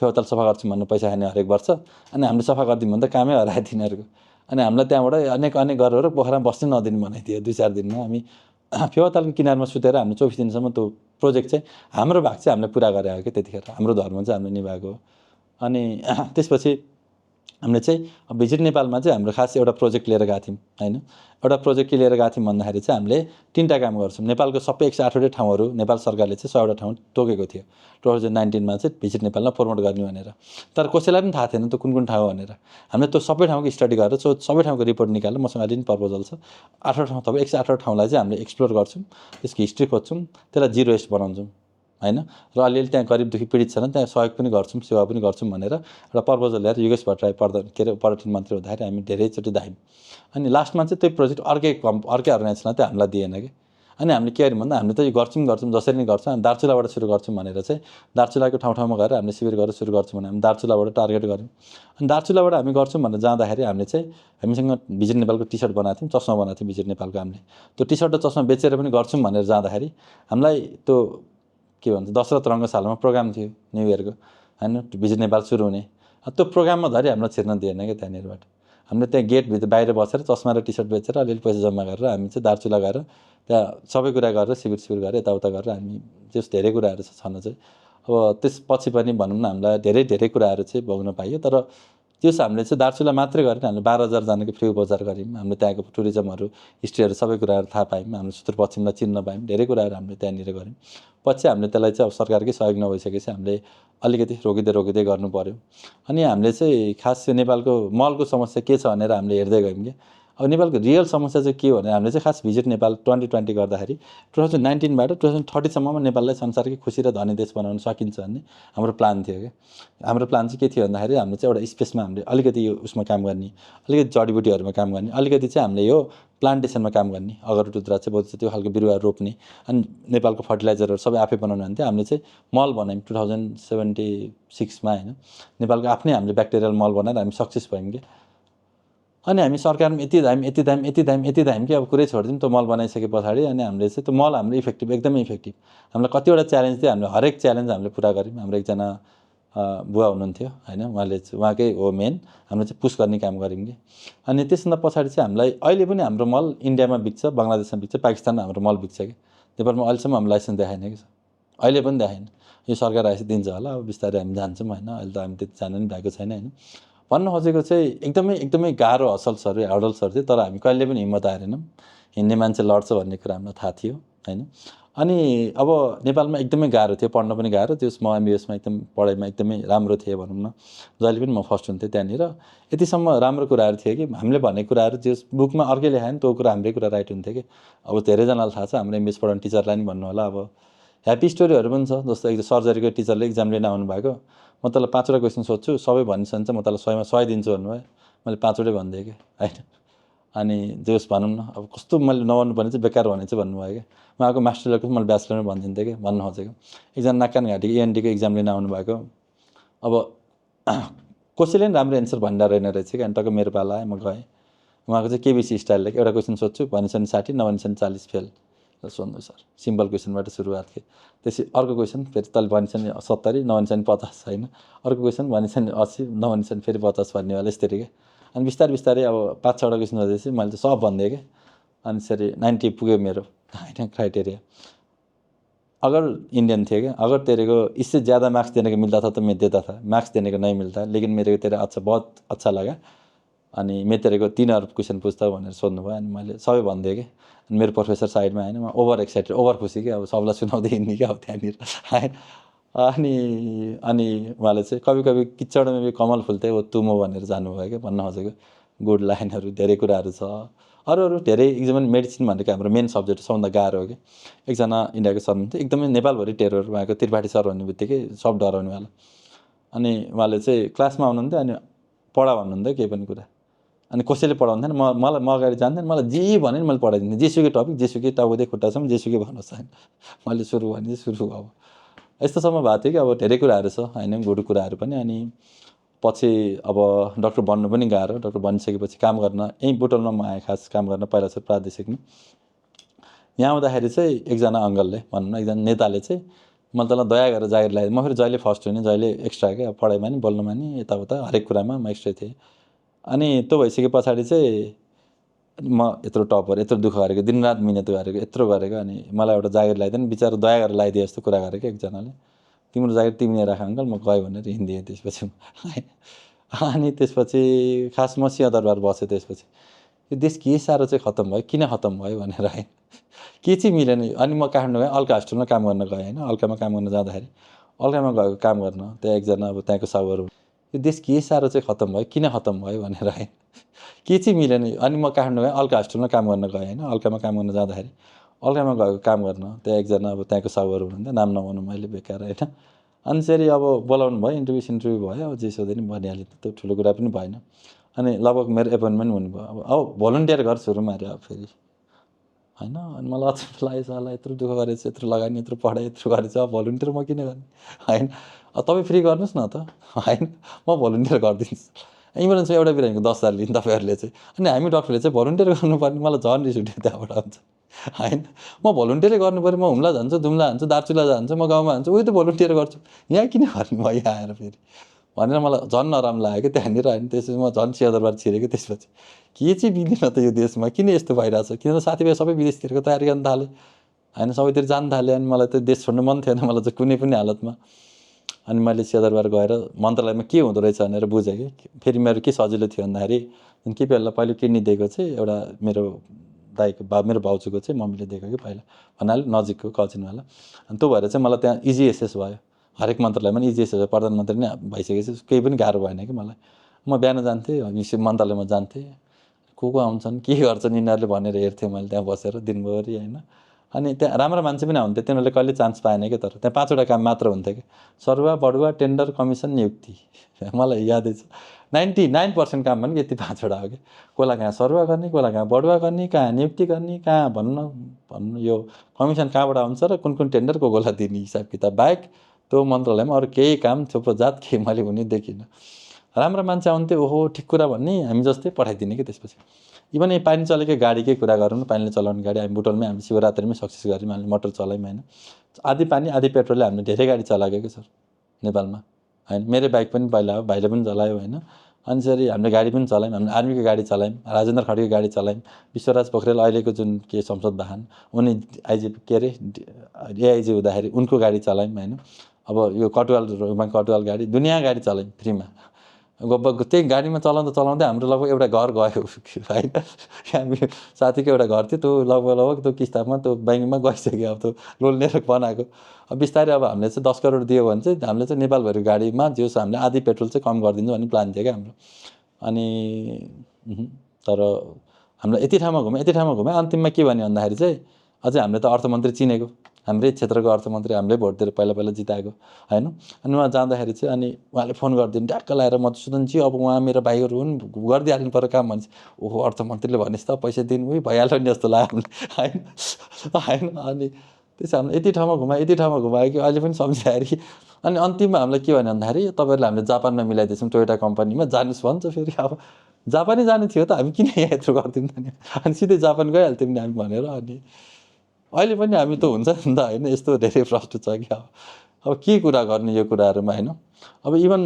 फेवाताल सफा गर्छौँ भन्नु पैसा खाने हरेक वर्ष अनि हामीले सफा गरिदिउँ भने त कामै हरायो तिनीहरूको अनि हामीलाई त्यहाँबाट अनेक गरेर पोखरामा बस्नै नदिनु बनाइदियो 2-4 दिनमा हामी फेवातालको किनारमा सुतेर हामीले 24 दिनसम्म त्यो प्रोजेक्ट चाहिँ हाम्रो भाग चाहिँ हामीले पुरा गरे हो कि त्यतिखेर हाम्रो धर्म चाहिँ हामीले निभाएको हो अनि त्यसपछि हामीले चाहिँ भिजिट नेपालमा चाहिँ हाम्रो खास एउटा प्रोजेक्ट लिएर गएको थियौँ होइन एउटा प्रोजेक्ट के लिएर गएको थियौँ भन्दाखेरि चाहिँ हामीले 3टा काम गर्छौँ नेपालको सबै 108वटा ठाउँहरू नेपाल सरकारले चाहिँ 100वटा ठाउँ तोकेको थियो 2019मा चाहिँ भिजिट नेपालमा प्रमोट गर्ने भनेर तर कसैलाई पनि थाहा थिएन त्यो कुन ठाउँ भनेर हामीले त्यो सबै ठाउँको स्टडी गरेर सबै ठाउँको रिपोर्ट निकालेर मसँग अहिले पनि प्रपोजल छ 8 ठाउँ तपाईँ 108वटा ठाउँलाई चाहिँ हामीले एक्सप्लोर गर्छौँ त्यसको हिस्ट्री खोज्छौँ त्यसलाई जिरो वेस्ट बनाउँछौँ होइन र अलिअलि त्यहाँ गरिब दुःखी पीडित छन् त्यहाँ सहयोग पनि गर्छौँ सेवा पनि गर्छौँ भनेर एउटा प्रपोजल ल्याएर योगेश भट्टराई पर्यटन मन्त्री हुँदाखेरि हामी धेरैचोटि धायौँ अनि लास्टमा चाहिँ त्यो प्रोजेक्ट अर्कै अर्गनाइजेसनलाई चाहिँ हामीलाई दिएन कि अनि हामीले के गर्यौँ भन्दा हामीले त यो गर्छौँ जसरी नै गर्छौँ हामी दार्चुलाबाट सुरु गर्छौँ भनेर चाहिँ दार्चुलाको ठाउँमा गएर हामीले शिविर गरेर सुरु गर्छौँ भने हामी दार्चुलाबाट टार्गेट गऱ्यौँ अनि दार्चुलाबाट हामी गर्छौँ भनेर जाँदाखेरि हामीले चाहिँ हामीसँग भिजिट नेपालको टी सर्ट बनाएको थियौँ चस्मा बनाएको थियौँ भिजिट नेपालको हामीले त्यो टी सर्ट र चस्मा बेचेर पनि गर्छौँ भनेर जाँदाखेरि हामीलाई त्यो के भन्छ दशरथ रङ्गशालामा प्रोग्राम थियो न्यु इयरको होइन भिजिट नेपाल सुरु हुने त्यो प्रोग्राममा धरि हामीलाई छिर्न दिएन क्या त्यहाँनिरबाट हामीले त्यहाँ गेटभित्र बाहिर बसेर चस्मा र टी सर्ट बेचेर अलिअलि पैसा जम्मा गरेर हामी चाहिँ दार्चुला गएर त्यहाँ सबै कुरा गरेर शिविर गरेर यताउता गरेर हामी त्यस धेरै कुराहरू छन् चाहिँ अब त्यसपछि पनि भनौँ न हामीलाई धेरै कुराहरू चाहिँ भोग्न पाइयो तर त्यस हामीले चाहिँ दार्चुला मात्रै गरेर हामीले 12,000 जनाको फ्री उपचार गऱ्यौँ हामीले त्यहाँको टुरिज्महरू हिस्ट्रीहरू सबै कुराहरू थाहा पायौँ हामीले सुदूरपश्चिमलाई चिन्न पायौँ धेरै कुराहरू हामीले त्यहाँनिर गऱ्यौँ पछि हामीले त्यसलाई चाहिँ अब सरकारकै सहयोग नभइसकेपछि हामीले अलिकति रोकिँदै गर्नु पर्यो अनि हामीले चाहिँ खास नेपालको मलको समस्या के छ भनेर हामीले हेर्दै गयौँ कि अब नेपालको रियल समस्या चाहिँ के हो भने हामीले चाहिँ खास भिजिट नेपाल 2020 गर्दाखेरि 2019बाट 2030सम्ममा नेपाललाई संसारकै खुसी र धनी देश बनाउन सकिन्छ भन्ने हाम्रो प्लान थियो क्या हाम्रो प्लान चाहिँ के थियो भन्दाखेरि हामीले चाहिँ एउटा स्पेसमा हामीले अलिकति यो उसमा काम गर्ने अलिकति जडीबुटीहरूमा काम गर्ने अलिकति चाहिँ हामीले यो प्लान्टेसनमा काम गर्ने अगरबत्ती रुद्राक्ष बोधिसत्व त्यो खालको बिरुवा रोप्ने अनि नेपालको फर्टिलाइजरहरू सबै आफै बनाउनु भन्थ्यो हामीले चाहिँ मल बनायौँ 2076मा होइन नेपालको आफ्नै हामीले ब्याक्टेरियल मल बनाएर हामी सक्सेस भयौँ कि अनि हामी सरकारमा यति धायौँ कि अब कुरै छोडिदिउँ त्यो मल बनाइसके पछाडि अनि हामीले चाहिँ त्यो मल हाम्रो इफेक्टिभ एकदमै इफेक्टिभ हामीलाई कतिवटा च्यालेन्ज थियो हामीले हरेक च्यालेन्ज हामीले पुरा गऱ्यौँ हाम्रो एकजना बुवा हुनुहुन्थ्यो होइन उहाँकै हो मेन हामीले चाहिँ पुस गर्ने काम गऱ्यौँ कि अनि त्यसभन्दा पछाडि चाहिँ हामीलाई अहिले पनि हाम्रो मल इन्डियामा बिक्छ बङ्गलादेशमा बिक्छ पाकिस्तानमा हाम्रो मल बिक्छ कि नेपालमा अहिलेसम्म हाम्रो लाइसेन्स देखाएन कि अहिले पनि देखाएन यो सरकार आएपछि दिन्छ होला अब बिस्तारै हामी जान्छौँ होइन अहिले त हामी त्यति जानु पनि भएको छैन होइन भन्न खोजेको चाहिँ एकदमै गाह्रो हसल्सहरू हर्डल्सहरू थियो तर हामी कहिले पनि हिम्मत हारेनौँ हिँड्ने मान्छे लड्छ भन्ने कुरा हामीलाई थाहा थियो होइन अनि अब नेपालमा एकदमै गाह्रो थियो पढ्न पनि गाह्रो त्यो म एमबिएसमा एकदम पढाइमा एकदमै राम्रो थिएँ भनौँ न जहिले पनि म फर्स्ट हुन्थेँ त्यहाँनिर यतिसम्म राम्रो कुराहरू थियो कि हामीले भनेको कुराहरू त्यो बुकमा अर्कै लेखायो नि त्यो कुरा हाम्रै कुरा राइट हुन्थ्यो कि अब धेरैजनालाई थाहा छ हाम्रो एमबिएस पढाउने टिचरलाई नि भन्नु होला अब ह्याप्पी स्टोरीहरू पनि छ जस्तो एक सर्जरीको टिचरले इक्जाम लिन आउनुभएको म तँलाई 5वटा क्वेसन सोध्छु सबै भनिन्छ भने चाहिँ म तँलाई 100मा 100 दिन्छु भन्नुभयो मैले 5 वटै भनिदिएँ कि होइन। अनि जे होस् भनौँ न, अब कस्तो मैले नभन्नु पर्ने चाहिँ बेकार भने चाहिँ भन्नुभयो क्या। उहाँको मास्टर लेभलको मैले ब्याचलरमा भनिदिन्थेँ कि भन्न खोजेको। एकजना नाकान घाँटी एएनटीको इक्जाम लिन आउनुभएको, अब कसैले पनि राम्रो एन्सर भन्दा रहेन रहेछ कि। अनि टक्क मेरो पाला आयो, म गएँ। उहाँको चाहिँ केबिसी स्टाइलले एउटा क्वेसन सोध्छु, भनिन्छ नि 60, नभनिन्छ नि 40 फेल। सोध्नु सर, सिम्पल क्वेसनबाट सुरुवात के। त्यसै अर्को क्वेसन फेरि तैँले भनिन्छ नि 70, नभनिन्छ नि 50 होइन। अर्को क्वेसन भनिन्छ नि 80, नभनिन्छ नि फेरि 50 भन्नेवाला यस्तरी के। अनि बिस्तारै बिस्तारै अब 5-6वटा क्वेसन गर्दैछु, मैले त सब भनिदिएँ कि। अनि त्यसरी 90 पुग्यो मेरो होइन क्राइटेरिया। अगर इंडियन थे क्या, अगर तेरे को इससे ज़्यादा मार्क्स देने का मिलता था तो मैं देता था, मार्क्स देने का नहीं मिलता, लेकिन मेरे को तेरा अच्छा बहुत अच्छा लगा। अनि मैं तेरे को 3 अरब क्वेसन पूछता भनेर सोध्नुभयो। अनि मैले सबै भनिदिएँ कि। अनि मेरो प्रोफेसर साइडमा होइन, म ओभर एक्साइटेड, ओभर खुसी कि अब सबलाई सुनाउँदै हिँड्ने क्या अब त्यहाँनिर होइन। अनि उहाँले चाहिँ कभी कभी किचड में भी कमल फुल्थे वो तुम हो भनेर जानुभयो क्या। भन्न खोजेको गुड लाइनहरू धेरै कुराहरू छ। अरू धेरै एकदमै मेडिसिन भनेको हाम्रो मेन सब्जेक्ट सबभन्दा गाह्रो हो कि। एकजना इन्डियाको सर हुनुहुन्थ्यो, एकदमै नेपालभरि टेरर, उहाँको त्रिपाठी सर भन्ने बित्तिकै सब डराउनेवाला। अनि उहाँले चाहिँ क्लासमा आउनुहुन्थ्यो, अनि पढा भन्नुहुन्थ्यो केही पनि कुरा। अनि कसैले पढाउँथेन, म अगाडि जान्थेन, मलाई जे भने मैले पढाइदिन्थेँ। जेसुकै टपिक, जेसुकै टाउकोदेखि खुट्टासम्म जेसुकै भन्नुहोस् होइन। मैले सुरु भने सुरु अब यस्तोसम्म भएको थियो कि अब धेरै कुराहरू छ होइन, गुड कुराहरू पनि। अनि पछि अब डक्टर बन्नु पनि गाह्रो। डक्टर बनिसकेपछि काम गर्न यहीँ बुटोलमा म आएँ खास काम गर्न पहिला चाहिँ प्रादेशिकमा। यहाँ आउँदाखेरि चाहिँ एकजना अङ्कलले भनौँ न, एकजना नेताले चाहिँ मैले तँलाई दया गरेर जागिर लगाएँ। म फेरि जहिले फर्स्ट हुने, जहिले एक्स्ट्रा क्या, पढाइमा नि बोल्नुमा नि यताउता हरेक कुरामा म एक्स्ट्रै थिएँ। अनि त्यो भइसके पछाडि चाहिँ म यत्रो टपर, यत्रो दुःख गरेको, दिनरात मिहिनेत गरेको, यत्रो गरेको, अनि मलाई एउटा जागिर लगाइदिएन। बिचरा दया गरेर लगाइदिए जस्तो कुरा गरेको एकजनाले। तिम्रो जागिर तिमीले राख अङ्कल, म गएँ भनेर हिँडिदिएँ त्यसपछि। अनि त्यसपछि खास म सिंहदरबार बसेँ। त्यसपछि यो देश के साह्रो चाहिँ खत्तम भयो, किन खत्तम भयो भनेर होइन, के चाहिँ मिलेन। अनि म काठमाडौँ गएँ, अल्का हस्टेलमा काम गर्न गएँ होइन। अल्कामा काम गर्न जाँदाखेरि अल्कामा गएको काम गर्न, त्यहाँ एकजना अब त्यहाँको साहुहरू, यो देश के साह्रो चाहिँ खत्तम भयो, किन खत्तम भयो भनेर होइन, के चाहिँ मिलेन। अनि म काठमाडौँ गएँ, अल्का हस्टेलमा काम गर्न गएँ होइन। अल्कामा काम गर्न जाँदाखेरि अल्कामा गएको काम गर्न, त्यहाँ एकजना अब त्यहाँको साहुहरू हुनुहुन्थ्यो, नाम नभनौँ मैले बेकार होइन। अनि फेरि अब बोलाउनु भयो, इन्टरभ्यू भयो, अब जे सोधे नि भनिहालेँ, त्यो ठुलो कुरा पनि भएन। अनि लगभग मेरो एपोइन्टमेन्ट हुनुभयो। अब भोलिन्टियर घर सुरु माऱ्यो अब फेरि होइन। अनि मलाई अचम्म लाग्यो, साला यत्रो दुःख गरेछ, यत्रो लगानी, यत्रो पढाइ, यत्रो गरेछ, अब भोलिन्टियर म किन गर्ने होइन। अब तपाईँ फ्री गर्नुहोस् न त होइन, म भोलिन्टियर गरिदिन्छु। इमर्जेन्सी एउटा बिरामीको 10,000 लिनु तपाईँहरूले चाहिँ। अनि हामी डक्टरले चाहिँ भोलिन्टियर गर्नुपर्ने, मलाई झन् रिस उठ्यो त्यहाँबाट हुन्छ होइन। म भोलिन्टियरै गर्नु पऱ्यो, म हुम्ला जान्छु, दुम्ला जान्छु, दार्चुला जान्छु, म गाउँमा जान्छु, उही त भोलिन्टियर गर्छु, यहाँ किन गर्ने म यहाँ आएर फेरि भनेर मलाई झन् नराम्रो लाग्यो कि त्यहाँनिर होइन। त्यसपछि म झन् सिंहदरबार छिरेँ कि। त्यसपछि के चाहिँ मिलेन त यो देशमा, किन यस्तो भइरहेछ, किन साथीभाइ सबै विदेशतिरको तयारी गर्न थालेँ होइन, सबैतिर जान थालेँ। अनि मलाई त देश छोड्नु मन थिएन मलाई चाहिँ कुनै पनि हालतमा। अनि मैले सिंहदरबार गएर मन्त्रालयमा के हुँदो रहेछ भनेर बुझेँ कि। फेरि मेरो के सजिलो थियो भन्दाखेरि, के बेला पहिलो किडनी दिएको चाहिँ एउटा मेरो दाइको मेरो भाउजूको चाहिँ मम्मीले दिएको कि पहिला भन्नाले नजिकको कजिनवाला। अनि त्यो भएर चाहिँ मलाई त्यहाँ इजी एसेस भयो, हरेक मन्त्रालयमा इजी एसेस भयो। प्रधानमन्त्री नै भइसकेपछि केही पनि गाह्रो भएन कि मलाई। म बिहान जान्थेँ, मन्त्रालयमा जान्थेँ, को आउँछन् के गर्छन् यिनीहरूले भनेर हेर्थेँ मैले त्यहाँ बसेर दिनभरि होइन। अनि त्यहाँ राम्रो मान्छे पनि आउँथ्यो, तिनीहरूले कहिले चान्स पाएन कि। तर त्यहाँ 5वटा काम मात्र हुन्थ्यो कि, सरुवा, बढुवा, टेन्डर, कमिसन, नियुक्ति। मलाई यादै छ 99% काम पनि यति 5वटा हो कि। कसलाई कहाँ सरुवा गर्ने, कसलाई कहाँ बढुवा गर्ने, कहाँ नियुक्ति गर्ने, कहाँ भन्नु यो कमिसन कहाँबाट आउँछ र कुन कुन टेन्डर कसलाई दिने हिसाब किताब बाहेक त्यो मन्त्रालयमा अरू केही काम थुप्रो जात केही मैले हुने देखिनँ। राम्रो मान्छे आउँथ्यो, ओहो ठिक कुरा भन्ने, हामी जस्तै पठाइदिने कि। त्यसपछि इभन यो पानी चलेको गाडीकै कुरा गरौँ न, पानीले चलाउने गाडी हामी बुटोलमै हामी शिवरात्रिमै सक्सेस गऱ्यौँ, हामीले मोटर चलायौँ होइन। आधी पानी आधी पेट्रोलले हामीले धेरै गाडी चलाएको कि सर नेपालमा होइन। मेरै बाइक पनि पहिला हो, भाइले पनि चलायो होइन। अनि फेरि हामीले गाडी पनि चलायौँ, हामीले आर्मीको गाडी चलायौँ, राजेन्द्र खड्गको गाडी चलायौँ, विश्वराज पोखरेल अहिलेको जुन के संसद वाहन, उनी आइजिपी के अरे एआइजी हुँदाखेरि उनको गाडी चलायौँ होइन। अब यो कटुवाल गाडी, दुनियाँ गाडी चलायौँ फ्रीमा। त्यही गाडीमा चलाउँदै हाम्रो लगभग एउटा घर गयो होइन। हामी साथीको एउटा घर थियो, त्यो लगभग त्यो किस्तामा त्यो ब्याङ्कमा गइसक्यो। अब त्यो लोन लिएर बनाएको। अब बिस्तारै अब हामीले चाहिँ 10 करोड दियो भने चाहिँ हामीले चाहिँ नेपालभरि गाडीमा जे होस् हामीले आधी पेट्रोल चाहिँ कम गरिदिन्छ भन्ने प्लान थियो क्या हाम्रो। अनि तर हामीलाई यति ठाउँमा घुमेँ अन्तिममा के भन्यो भन्दाखेरि चाहिँ अझै हामीले त अर्थमन्त्री चिनेको हाम्रै क्षेत्रको अर्थमन्त्री हामीले भोट दिएर पहिला जिताएको होइन। अनि उहाँ जाँदाखेरि चाहिँ अनि उहाँले फोन गरिदिनु ट्याक्क लाएर मधुसूदनजी अब उहाँ मेरो भाइहरू हुन् गरिदिइहाल्नु पर्यो काम भन्छ। ओहो अर्थमन्त्रीले भनेपछि त पैसा दिनु भइहाल्यो नि जस्तो लाग्यो हामीलाई होइन। अनि त्यसो हामीले यति ठाउँमा घुमायो कि अहिले पनि सम्झाएर अनि अन्तिममा हामीलाई के भन्यो भन्दाखेरि तपाईँहरूले हामीले जापानमा मिलाइदिएछौँ टोयोटा कम्पनीमा जानुहोस् भन्छ। फेरि अब जापानै जानु थियो त हामी किन यहाँ यत्रो गरिदिउँ त नि अनि सिधै जापान गइहाल्थ्यौँ नि हामी भनेर। अनि अहिले पनि हामी त हुन्छ नि त होइन यस्तो धेरै प्रश्न छ कि अब के कुरा गर्ने यो कुराहरूमा होइन। अब इभन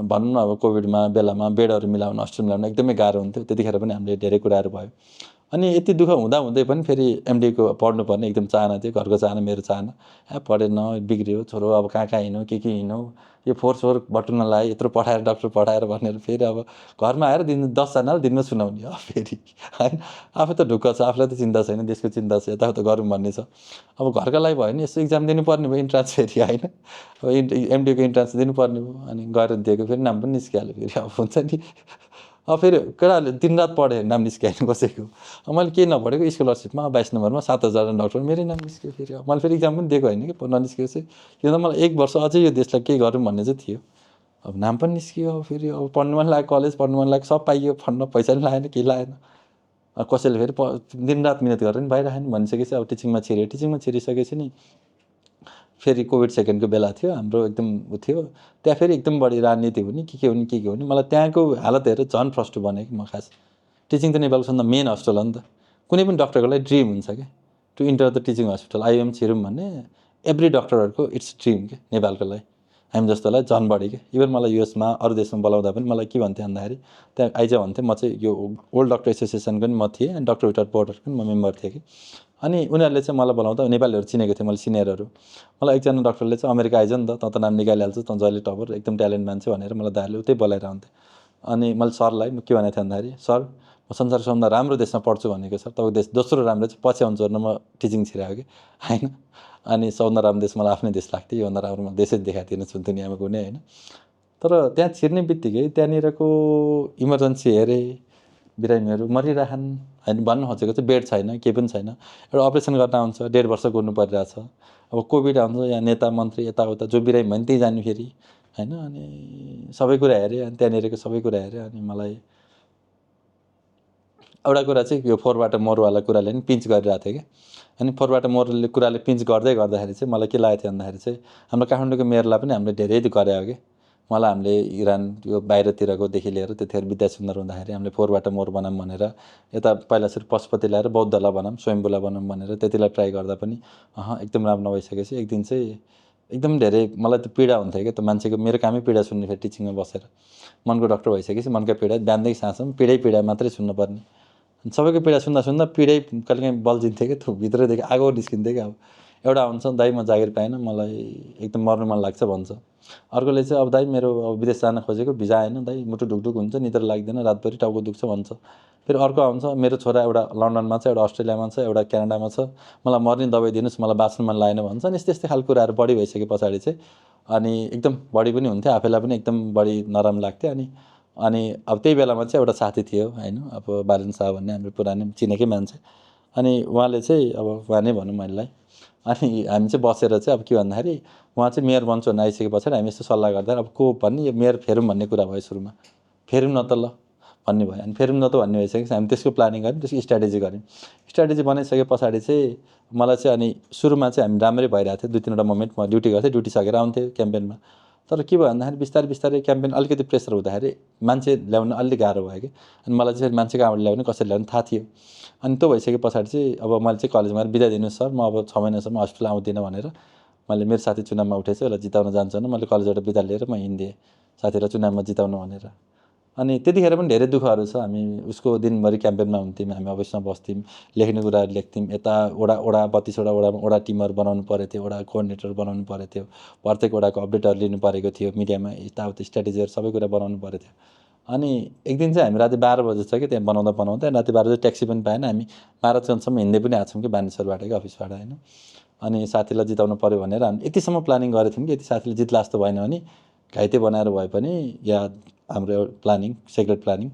भनौँ न अब कोभिडमा बेलामा बेडहरू मिलाउन हस्पिटल मिलाउन एकदमै गाह्रो हुन्थ्यो। त्यतिखेर पनि हामीले धेरै कुराहरू भयो। अनि यति दुःख हुँदै पनि फेरि एमडीको पढ्नुपर्ने एकदम चाहना थियो, घरको चाहना मेरो चाहना। पढेन बिग्रियो छोरो अब कहाँ हिँड्यौ के हिँड्यौ यो फोहोर बटुल्न लायो यत्रो पठाएर डक्टर पठाएर भनेर फेरि अब घरमा आएर दिन 10जनाले दिनमा सुनाउने अब फेरि होइन। आफू त ढुक्क छ, आफूलाई त चिन्ता छैन, देशको चिन्ता छ, यताउता गरौँ भन्ने छ। अब घरका लागि भयो भने यसो इक्जाम दिनुपर्ने भयो इन्ट्रान्स फेरि होइन। अब एमडीको इन्ट्रान्स दिनुपर्ने भयो अनि गएर दिएको फेरि नाम पनि निस्किहाल्यो फेरि अब हुन्छ नि। अब फेरि केटाहरूले दिनरात पढेँ नाम निस्किहाल्नु बसेको। अब मैले केही नपढेको स्कलरसिपमा 22 नम्बरमा 7000 डक्टर मेरो नाम निस्क्यो फेरि। अब मैले फेरि इक्जाम पनि दिएको होइन कि ननिस्केको चाहिँ किन त मलाई 1 वर्ष अझै यो देशलाई केही गरौँ भन्ने चाहिँ थियो। अब नाम पनि निस्कियो फेरि अब पढ्नु मन लाग्यो, कलेज पढ्नु मन लाग्यो, सब पाइयो, फन्ड पैसा पनि लागेन केही लागेन। कसैले फेरि दिनरात मिहिनेत गरेर पनि भइरहेन भनिसकेपछि अब टिचिङमा छिरिसकेपछि नि फेरि कोभिड सेकेन्डको बेला थियो हाम्रो एकदम थियो। त्यहाँ फेरि एकदम बढी राजनीति हुने के हुने मलाई त्यहाँको हालत हेरेर झन् फ्रस्ट्रेट बनेँ कि म। खास टिचिङ त नेपालको सबभन्दा मेन हस्पिटल हो नि त। कुनै पनि डक्टरको लागि ड्रिम हुन्छ क्या to enter the teaching hospital IM छिरौँ भन्ने एभ्री डक्टरहरूको इट्स ड्रिम के नेपालको लागि। हामी जस्तोलाई झन् बढी के। इभन मलाई युएसमा अरू देशमा बोलाउँदा पनि मलाई के भन्थ्यो भन्दाखेरि त्यहाँ आइज भन्थेँ म चाहिँ यो ओल्ड डक्टर एसोसिएसनको पनि म थिएँ अनि डक्टर विदाउट बोर्डरको पनि म मेम्बर थिएँ कि। अनि उनीहरूले चाहिँ मलाई बोलाउँदा नेपालीहरू चिनेको थियो मैले सिनियरहरू। मलाई एकजना डक्टरले चाहिँ अमेरिका आइज नि त नाम निकालिहाल्छ त जहिले टपर एकदम ट्यालेन्ट मान्छे भनेर मलाई दाइले उतै बोलाएर आउँथेँ। अनि मैले सरलाई म के भनेको थिएँ भन्दाखेरि सर म संसारको सबभन्दा राम्रो देशमा पढ्छु भनेको सर तपाईँको देश दोस्रो राम्रो चाहिँ पछि आउँछ म टिचिङ छिराएको कि होइन। अनि सबभन्दा राम्रो देश मलाई आफ्नै देश लाग्थ्यो, योभन्दा राम्रो म देशै देखाएको थिएन दुनियाँमा कुनै होइन। तर त्यहाँ छिर्ने बित्तिकै त्यहाँनिरको इमर्जेन्सी हेरेँ बिरामीहरू मरिरहन् होइन। भन्न खोजेको चाहिँ बेड छैन केही पनि छैन। एउटा अपरेसन गर्न आउँछ 1.5 वर्ष कुर्नु परिरहेछ। अब कोभिड आउँछ यहाँ नेता मन्त्री यताउता जो बिरामी भयो नि त्यही जानु फेरि होइन। अनि सबै कुरा हेरेँ अनि त्यहाँनिरको सबै कुरा हेरेँ अनि मलाई एउटा कुरा चाहिँ यो फोहोरबाट मोरवाला कुराले नि पिन्च गरिरहेको थियो कि। अनि फोहोरबाट मोरले कुराले पिन्च गर्दाखेरि चाहिँ मलाई के लागेको थियो भन्दाखेरि चाहिँ हाम्रो काठमाडौँको मेयरलाई पनि हामीले धेरै गरे हो कि। मलाई हामीले इरान यो बाहिरतिरकोदेखि लिएर त्यतिखेर विद्यासुन्दर हुँदाखेरि हामीले फोहोरबाट मोर बनाऊँ भनेर यता पहिला सुरु पशुपति ल्याएर बौद्धलाई बनाऊँ स्वयम्भूलाई बनाऊँ भनेर त्यतिलाई ट्राई गर्दा पनि एकदम राम्रो नभइसकेपछि एक दिन चाहिँ एकदम धेरै मलाई त पीडा हुन्थ्यो क्या। त मान्छेको मेरो कामै पीडा सुन्ने फेरि टिचिङमा बसेर मनको डक्टर भइसकेपछि मनका पीडा बिहानदेखि साँझसम्म पीडा मात्रै सुन्नुपर्ने। सबैको पीडा सुन्दा पीडै कहिलेकाहीँ बल्झिन्थ्यो कि भित्रैदेखि आगो निस्किन्थ्यो कि। अब एउटा हुन्छ दाइ म जागिर पाएन मलाई एकदम मर्नु मन लाग्छ भन्छ। अर्कोले चाहिँ अब दाइ मेरो अब विदेश जान खोजेको भिजा आएन दाइ मुटु ढुकढुक हुन्छ निद्रा लाग्दैन रातभरि टाउको दुख्छ भन्छ। फेरि अर्को आउँछ मेरो छोरा एउटा लन्डनमा छ एउटा अस्ट्रेलियामा छ एउटा क्यानाडामा छ मलाई मर्ने दबाई दिनुहोस् मलाई बाँच्नु मन लागेन भन्छ। अनि यस्तै खालको कुराहरू बढी भइसके पछाडि चाहिँ अनि एकदम बढी पनि हुन्थ्यो आफैलाई पनि एकदम बढी नराम्रो लाग्थ्यो। अनि अब त्यही बेलामा चाहिँ एउटा साथी थियो होइन अब बालन शाह भन्ने हाम्रो पुरानो चिनेकै मान्छे। अनि उहाँले चाहिँ अब उहाँ नै भनौँ महिलाई अनि हामी चाहिँ बसेर चाहिँ अब के भन्दाखेरि उहाँ चाहिँ मेयर बन्छु भन्ने आइसके पछाडि हामी यस्तो सल्लाह गर्दा अब को भन्ने यो मेयर फेरौँ भन्ने कुरा भयो सुरुमा। फेरौँ न त ल भन्ने भयो अनि फेरौँ न त भन्ने भइसकेपछि हामी त्यसको प्लानिङ गऱ्यौँ त्यसको स्ट्राटेजी गऱ्यौँ। स्ट्राटेजी बनाइसके पछाडि चाहिँ मलाई चाहिँ अनि सुरुमा चाहिँ हामी राम्रै भइरहेको थियो 2-3वटा मोमेन्ट म ड्युटी गर्थेँ ड्युटी सकेर आउँथेँ क्याम्पेनमा। तर के भयो भन्दाखेरि बिस्तारै क्याम्पेन अलिकति प्रेसर हुँदाखेरि मान्छे ल्याउन अलिक गाह्रो भयो कि। अनि मलाई चाहिँ फेरि मान्छे कहाँबाट ल्याउने कसरी ल्याउने थाहा थियो। अनि त्यो भइसके पछाडि चाहिँ अब मैले चाहिँ कलेजमा बिदा दिनुहोस् सर म अब 6 महिनासम्म हस्पिटल आउँदिनँ भनेर मैले मेरो साथी चुनावमा उठेछ उसलाई जिताउन जान्छु भने मैले कलेजबाट बिदा लिएर म हिँडिदिएँ साथीलाई चुनावमा जिताउनु भनेर। अनि त्यतिखेर पनि धेरै दुःखहरू छ। हामी उसको दिनभरि क्याम्पेनमा हुन्थ्यौँ हामी अफिसमा बस्थ्यौँ लेख्ने कुराहरू लेख्थ्यौँ यता वडा 32वटा वडा टिमहरू बनाउनु परेको थियो वडा कोअर्डिनेटर बनाउनु परेको थियो प्रत्येक वडाको अपडेटहरू लिनु परेको थियो मिडियामा यताउता स्ट्राटेजीहरू सबै कुरा बनाउनु परेको थियो। अनि एक दिन चाहिँ हामी राति 12 बजे छ कि त्यहाँ बनाउँदा राति 12 बजे ट्याक्सी पनि पाएन हामी माराथनसम्म हिँड्दै पनि आएको छौँ कि बानेश्वरबाट कि अफिसबाट होइन। अनि साथीलाई जिताउनु पऱ्यो भनेर हामी यतिसम्म प्लानिङ गरेको थियौँ कि यति साथीले जित्ला जस्तो भएन भने घाइते बनाएर भए पनि या हाम्रो प्लानिङ सिक्रेट प्लानिङ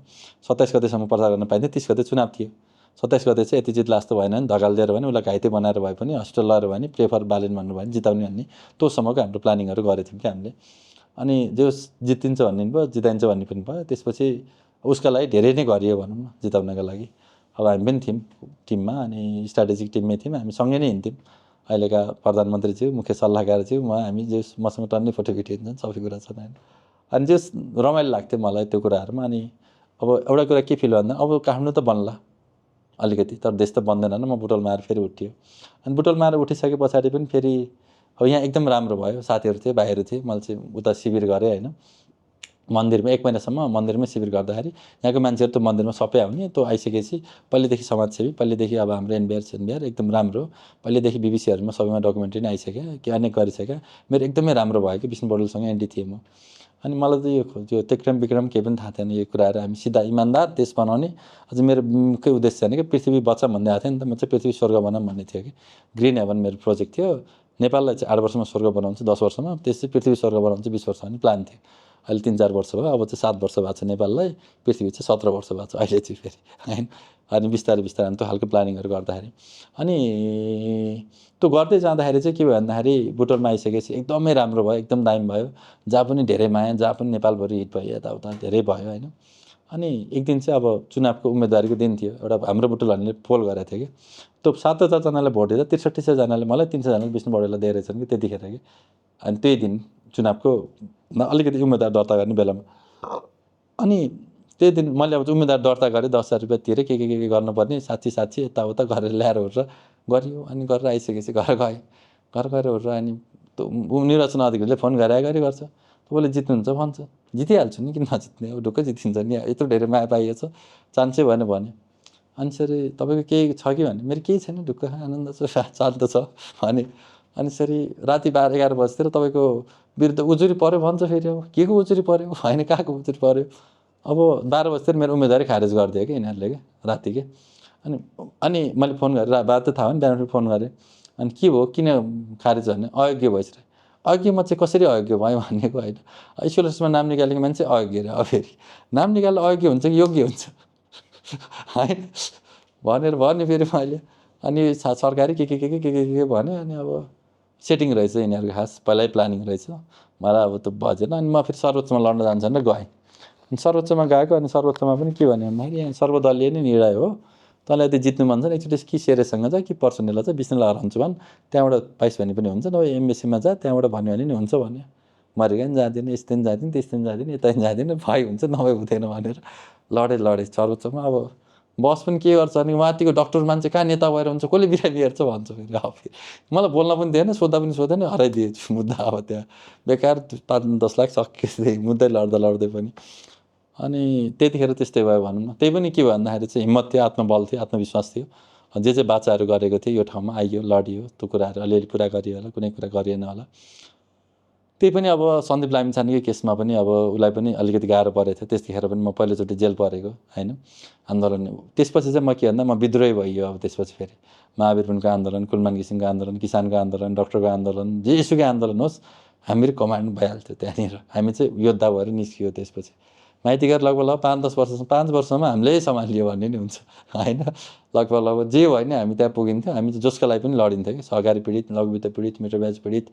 27 गतेसम्म प्रचार गर्न पाइन्थ्यो 30 गते चुनाव थियो। 27 गते चाहिँ यति जित्ला जस्तो भएन भने धकाल दिएर भने उसलाई घाइते बनाएर भए पनि हस्पिटल लगेर भने प्रेफर बालेन भन्नु भयो भने जिताउने भन्ने तोसम्मको हाम्रो प्लानिङहरू गरेको थियौँ क्या हामीले। अनि जो जितिन्छ भन्ने पनि भयो, जिताइन्छ भन्ने पनि भयो। त्यसपछि उसका लागि धेरै नै गरियो भनौँ न जिताउनका लागि। अब हामी पनि थियौँ टिममा, अनि स्ट्राटेजिक टिममै थियौँ, हामी सँगै नै हिँड्थ्यौँ। अहिलेका प्रधानमन्त्रीज्यू, मुख्य सल्लाहकारज्यू, हामी जो मसँग टन्नै फोटो भिडियो हुन्छन्, सबै कुरा छन् होइन। अनि जो रमाइलो लाग्थ्यो मलाई त्यो कुराहरूमा। अनि अब एउटा कुरा के फिल भन्दा अब काठमाडौँ त बन्ला अलिकति, तर देश त बन्दैन न। म बुटोलमा आएर फेरि उठ्यो, अनि बुटोलमा आएर उठिसके पछाडि पनि फेरि अब यहाँ एकदम राम्रो भयो। साथीहरू थिए, भाइहरू थिए, मैले चाहिँ उता शिविर गरेँ होइन, मन्दिरमा 1 महिनासम्म मन्दिरमै शिविर गर्दाखेरि यहाँको मान्छेहरू त मन्दिरमा सबै आउने। त्यो आइसकेपछि पहिलेदेखि समाजसेवी, पहिलेदेखि अब हाम्रो एनबिआर एकदम राम्रो, पहिलेदेखि बिबिसीहरूमा सबैमा डकुमेन्ट्री नै आइसक्यो, के अनेक गरिसक्यो। मेरो एकदमै राम्रो भयो कि विष्णु बडुलसँग एन्टी थिएँ म। अनि मलाई त यो त्यक्रम विक्रम केही पनि थाहा थिएन यो कुराहरू। हामी सिधा इमान्दार देश बनाउने, अझ मेरो मुख्य उद्देश्य छैन कि पृथ्वी बचाऊँ भन्ने आएको थियो नि त। म चाहिँ पृथ्वी स्वर्ग बनाऊँ भन्ने थियो कि। ग्रिन हेभन मेरो प्रोजेक्ट थियो। नेपाललाई चाहिँ 8 वर्षमा स्वर्ग बनाउँछु, 10 वर्षमा, त्यसै पृथ्वी स्वर्ग बनाउँछु 20 वर्ष भन्ने प्लान थियो। अहिले 3-4 वर्ष भयो, अब चाहिँ 7 वर्ष भएको छ नेपाललाई, पृथ्वी चाहिँ 17 वर्ष भएको छ अहिले चाहिँ फेरि होइन। अनि बिस्तारै बिस्तारै हामी त्यो खालको प्लानिङहरू गर्दाखेरि, अनि त्यो गर्दै जाँदाखेरि चाहिँ के भयो भन्दाखेरि बुटोलमा आइसकेपछि एकदमै राम्रो भयो, एकदम दामी भयो। जहाँ पनि धेरै माया, जहाँ पनि नेपालभरि हिट भयो, यताउता धेरै भयो होइन। अनि एक दिन चाहिँ अब चुनावको उम्मेदवारीको दिन थियो, एउटा हाम्रो बुटोलहरूले पोल गरेको थियो कि। त्यो 7,000 भोट दिँदा 63,000 मलाई, 300 विष्णु बडुललाई दिएर रहेछन् कि त्यतिखेर कि। अनि त्यही दिन चुनावको अलिकति उम्मेदवार दर्ता गर्ने बेलामा, अनि त्यही दिन मैले अब उम्मेदवार दर्ता गरेँ, 10,000 रुपियाँ तिरेँ, के गर्नुपर्ने साक्षी यताउता गरेर ल्याएर हेरेर गरियो। अनि गरेर आइसकेपछि घर गएँ, घर गएर हेरेर अनि त्यो निर्वाचन अधिकारीले फोन गरे गर्छ, तपाईँले जित्नुहुन्छ भन्छ। जितिहाल्छु नि, किन नजित्ने, अब ढुक्कै जितिन्छ नि, यत्रो धेरै माया पाइएछ, चान्सै भएन भने। अनि सरी तपाईँको केही छ कि भने, मेरो केही छैन, ढुक्क आनन्द छ, शान्त छ भने। अनि सरी राति 12-11 बजीतिर तपाईँको विरुद्ध उजुरी पऱ्यो भन्छ। फेरि अब के को उजुरी पऱ्यो होइन, कहाँको उजुरी पऱ्यो। अब 12 बजीतिर मेरो उम्मेदवारी खारेज गरिदियो कि यिनीहरूले कि राति के। अनि मैले फोन गरेर बात त थाहा हो नि, बिहान फोन गरेँ। अनि के भयो, किन खारेज भने अयोग्य भइसक्यो। अयोग्यमा चाहिँ कसरी अयोग्य भयो भनेको होइन, स्कुल लिस्टमा नाम निकालेको मान्छे अयोग्य रे। अब फेरि नाम निकालेर अयोग्य हुन्छ कि योग्य हुन्छ होइन भनेर भन्यो फेरि मैले। अनि सरकारी के भन्यो। अनि अब सेटिङ रहेछ यिनीहरूको, खास पहिल्यै प्लानिङ रहेछ। मलाई अब त्यो बजेन। अनि म फेरि सर्वोच्चमा लड्न जान्छ भनेर गएँ। अनि सर्वोच्चमा गएको, अनि सर्वोच्चमा पनि के भन्यो भन्दाखेरि यहाँ सर्वदलीय नै निर्णय हो, तँलाई यदि जित्नु मन छ भने एकचोटि कि सेरेसँग जा कि पर्सनल जा, विष्णु लगाएर भन्, त्यहाँबाट पाइस भने पनि हुन्छ, नभए एमबिसीमा जा, त्यहाँबाट भन्यो भने नि हुन्छ भन्यो। मरि गएँ, जाँदिनँ, यस्तो दिन जाँदिनँ, त्यस्तो दिन जाँदिनँ, यता पनि जाँदिनँ, भए हुन्छ नभए हुँदैन भनेर लडेँ सर्वोच्चमा। अब बस पनि के गर्छ अनि माथिको डक्टर मान्छे कहाँ नेता भएर हुन्छ, कसले बिरामी हेर्छ भन्छ फेरि। अब फेरि मलाई बोल्न पनि दिएन, सोद्धा पनि सोधेन, हराइदिएछु मुद्दा। अब त्यहाँ बेकार 5-10 लाख सकिए मुद्दै लड्दै पनि। अनि त्यतिखेर त्यस्तै भयो भनौँ न। त्यही पनि के भयो भन्दाखेरि चाहिँ हिम्मत थियो, आत्मबल थियो, आत्मविश्वास थियो। जे बाचाहरू गरेको थियो यो ठाउँमा आइयो, लडियो, त्यो कुराहरू अलिअलि पुरा गरियो होला, कुनै कुरा गरिएन होला। त्यही पनि अब सन्दीप लामिछानेकै केसमा पनि अब उसलाई पनि अलिकति गाह्रो परेको थियो। त्यतिखेर पनि म पहिलोचोटि जेल परेको होइन, आन्दोलन। त्यसपछि चाहिँ म के भन्दा म विद्रोही भइयो। अब त्यसपछि फेरि महावीरपुनको आन्दोलन, कुलमान घिसिङको आन्दोलन, किसानको आन्दोलन, डक्टरको आन्दोलन, जेसुकै आन्दोलन होस्, हामीहरू कमान्ड भइहाल्थ्यो त्यहाँनिर। हामी चाहिँ योद्धा भएर निस्कियो। त्यसपछि माइती गएर लगभग 5 वर्षमा हामीले सम्हालियो भन्ने नि हुन्छ होइन। लगभग जे भयो नि हामी त्यहाँ पुगिन्थ्यो। हामी चाहिँ जसको लागि पनि लडिन्थ्यो कि, सहकारी पीडित, लघुवित्त पीडित, मिटर ब्याज पीडित,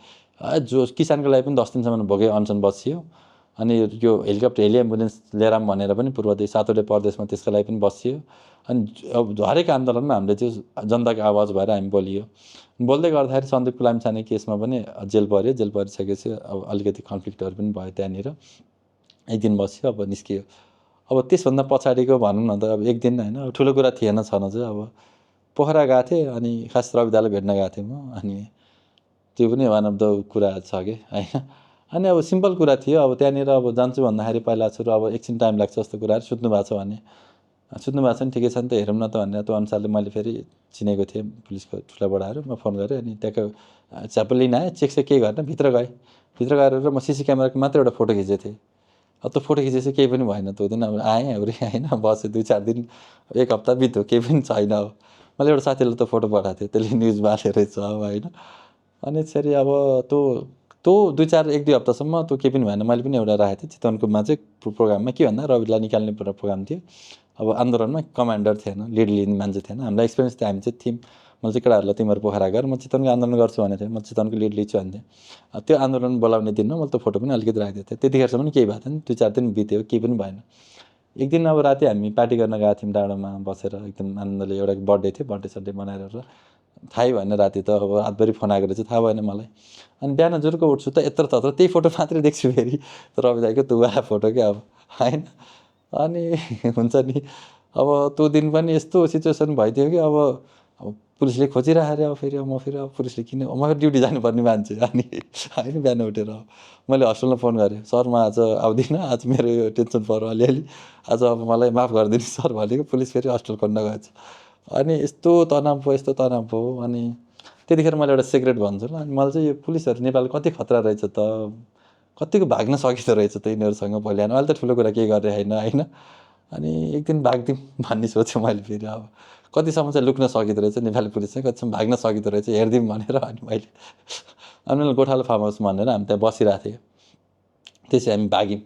जो किसानको लागि पनि 10 दिनसम्म भोगे अनसन बसियो। अनि यो हेलिकप्टर हेली एम्बुलेन्स लिएर भनेर पनि पूर्वदेश 7वटै प्रदेशमा त्यसको लागि पनि बसियो। अनि अब हरेक आन्दोलनमा हामीले चाहिँ जनताको आवाज भएर हामी बोलियो। बोल्दै गर्दाखेरि सन्दीप लामिछाने केसमा पनि जेल पऱ्यो। जेल परिसकेपछि अब अलिकति कन्फ्लिक्टहरू पनि भयो त्यहाँनिर। एक दिन बस्यो, अब निस्कियो। अब त्यसभन्दा पछाडिको भनौँ न त, अब एक दिन होइन, अब ठुलो कुरा थिएन छन चाहिँ। अब पोखरा गएको थिएँ, अनि खास रविदालाई भेट्न गएको थिएँ म। अनि त्यो पनि वान अफ द कुरा छ कि होइन। अनि अब सिम्पल कुरा थियो। अब त्यहाँनिर अब जान्छु भन्दाखेरि पहिला सुरु अब एकछिन टाइम लाग्छ जस्तो कुराहरू। सुत्नु भएको छ भने सुत्नु भएको छ नि, ठिकै छ नि त, हेरौँ न त भनेर त्यो अनुसारले मैले फेरि चिनेको थिएँ पुलिसको ठुला बडाहरू। म फोन गरेँ, अनि त्यहाँको च्यापल लिन आएँ, चेक केही गरेन, भित्र गएँ। भित्र गएर म सिसी क्यामेराको मात्र एउटा फोटो खिचेको थिएँ। अब त्यो फोटो खिचेपछि केही पनि भएन। त्यो दिन अब आएँ अरे होइन, बसेँ 2-4 दिन, 1 हप्ता बित्यो, केही पनि छैन। अब मैले एउटा साथीलाई त फोटो पठाएको थिएँ, त्यसले न्युजमा हालेर रहेछ अब होइन। अनि यसरी अब त्यो 1-2 हप्तासम्म त्यो केही पनि भएन। मैले पनि एउटा राखेको थिएँ चितवनकोमा चाहिँ प्रोग्राममा, के भन्दा रविलाई निकाल्ने प्रोग्राम थियो। अब आन्दोलनमा कमान्डर थिएन, लिड लिने मान्छे थिएन। हामीलाई एक्सपिरियन्स थियो, हामी चाहिँ थियौँ। मैले चाहिँ केटाहरूलाई तिमीहरू पोखरा गएर म चितवनको आन्दोलन गर्छु भनेको थिएँ, म चितवनको लिड लिन्छु भन्थेँ। त्यो आन्दोलन बोलाउने दिनमा मैले त्यो फोटो पनि अलिकति राखिदिएको थिएँ। त्यतिखेरसम्म पनि केही भएको थिएन, 2-4 दिन बित्यो, केही पनि भएन। एक दिन अब राति हामी पार्टी गर्न गएको थियौँ डाँडामा बसेर, एकदम आनन्दले। एउटा बर्थडे थियो, बर्थडे सड्डे मनाएर थाहै भएन। राति त अब रातभरि फोन आएको रहेछ, थाहा भएन मलाई। अनि बिहान जुरुको उठ्छु त यत्रो तत्र त्यही फोटो मात्रै देख्छु फेरि, रवि दाइको त्यो वाला फोटो क्या अब, होइन। अनि हुन्छ नि, अब त्यो दिन पनि यस्तो सिचुएसन भइदियो कि अब पुलिसले खोजिरहेको अरे। अब फेरि म फेरि अब पुलिसले किन, म फेरि ड्युटी जानुपर्ने मान्छे। अनि होइन, बिहान उठेर मैले हस्टेलमा फोन गरेँ, सर म आज आउँदिनँ, आज मेरो यो टेन्सन पऱ्यो अलिअलि, आज अब मलाई माफ गरिदिनु सर भनेको। पुलिस फेरि हस्टेल खोल्न गएछ। अनि यस्तो तनाव भयो, यस्तो तनाव भयो। अनि त्यतिखेर मैले एउटा सिक्रेट भन्छु ल, अनि मैले चाहिँ यो पुलिसहरू नेपाल कति खतरा रहेछ त, कतिको भाग्न सकिँदो रहेछ त यिनीहरूसँग पहिला। अहिले त ठुलो कुरा केही गरेर होइन। अनि एक दिन भाग्दिउँ भन्ने सोचेँ मैले फेरि। अब कतिसम्म चाहिँ लुक्न सकिँदो रहेछ नेपाली पुलिस चाहिँ, कतिसम्म भाग्न सकिँदो रहेछ हेरिदिउँ भनेर। अनि मैले गोठालो फार्म हाउस भनेर हामी त्यहाँ बसिरहेको थियौँ। त्यसै हामी भाग्यौँ।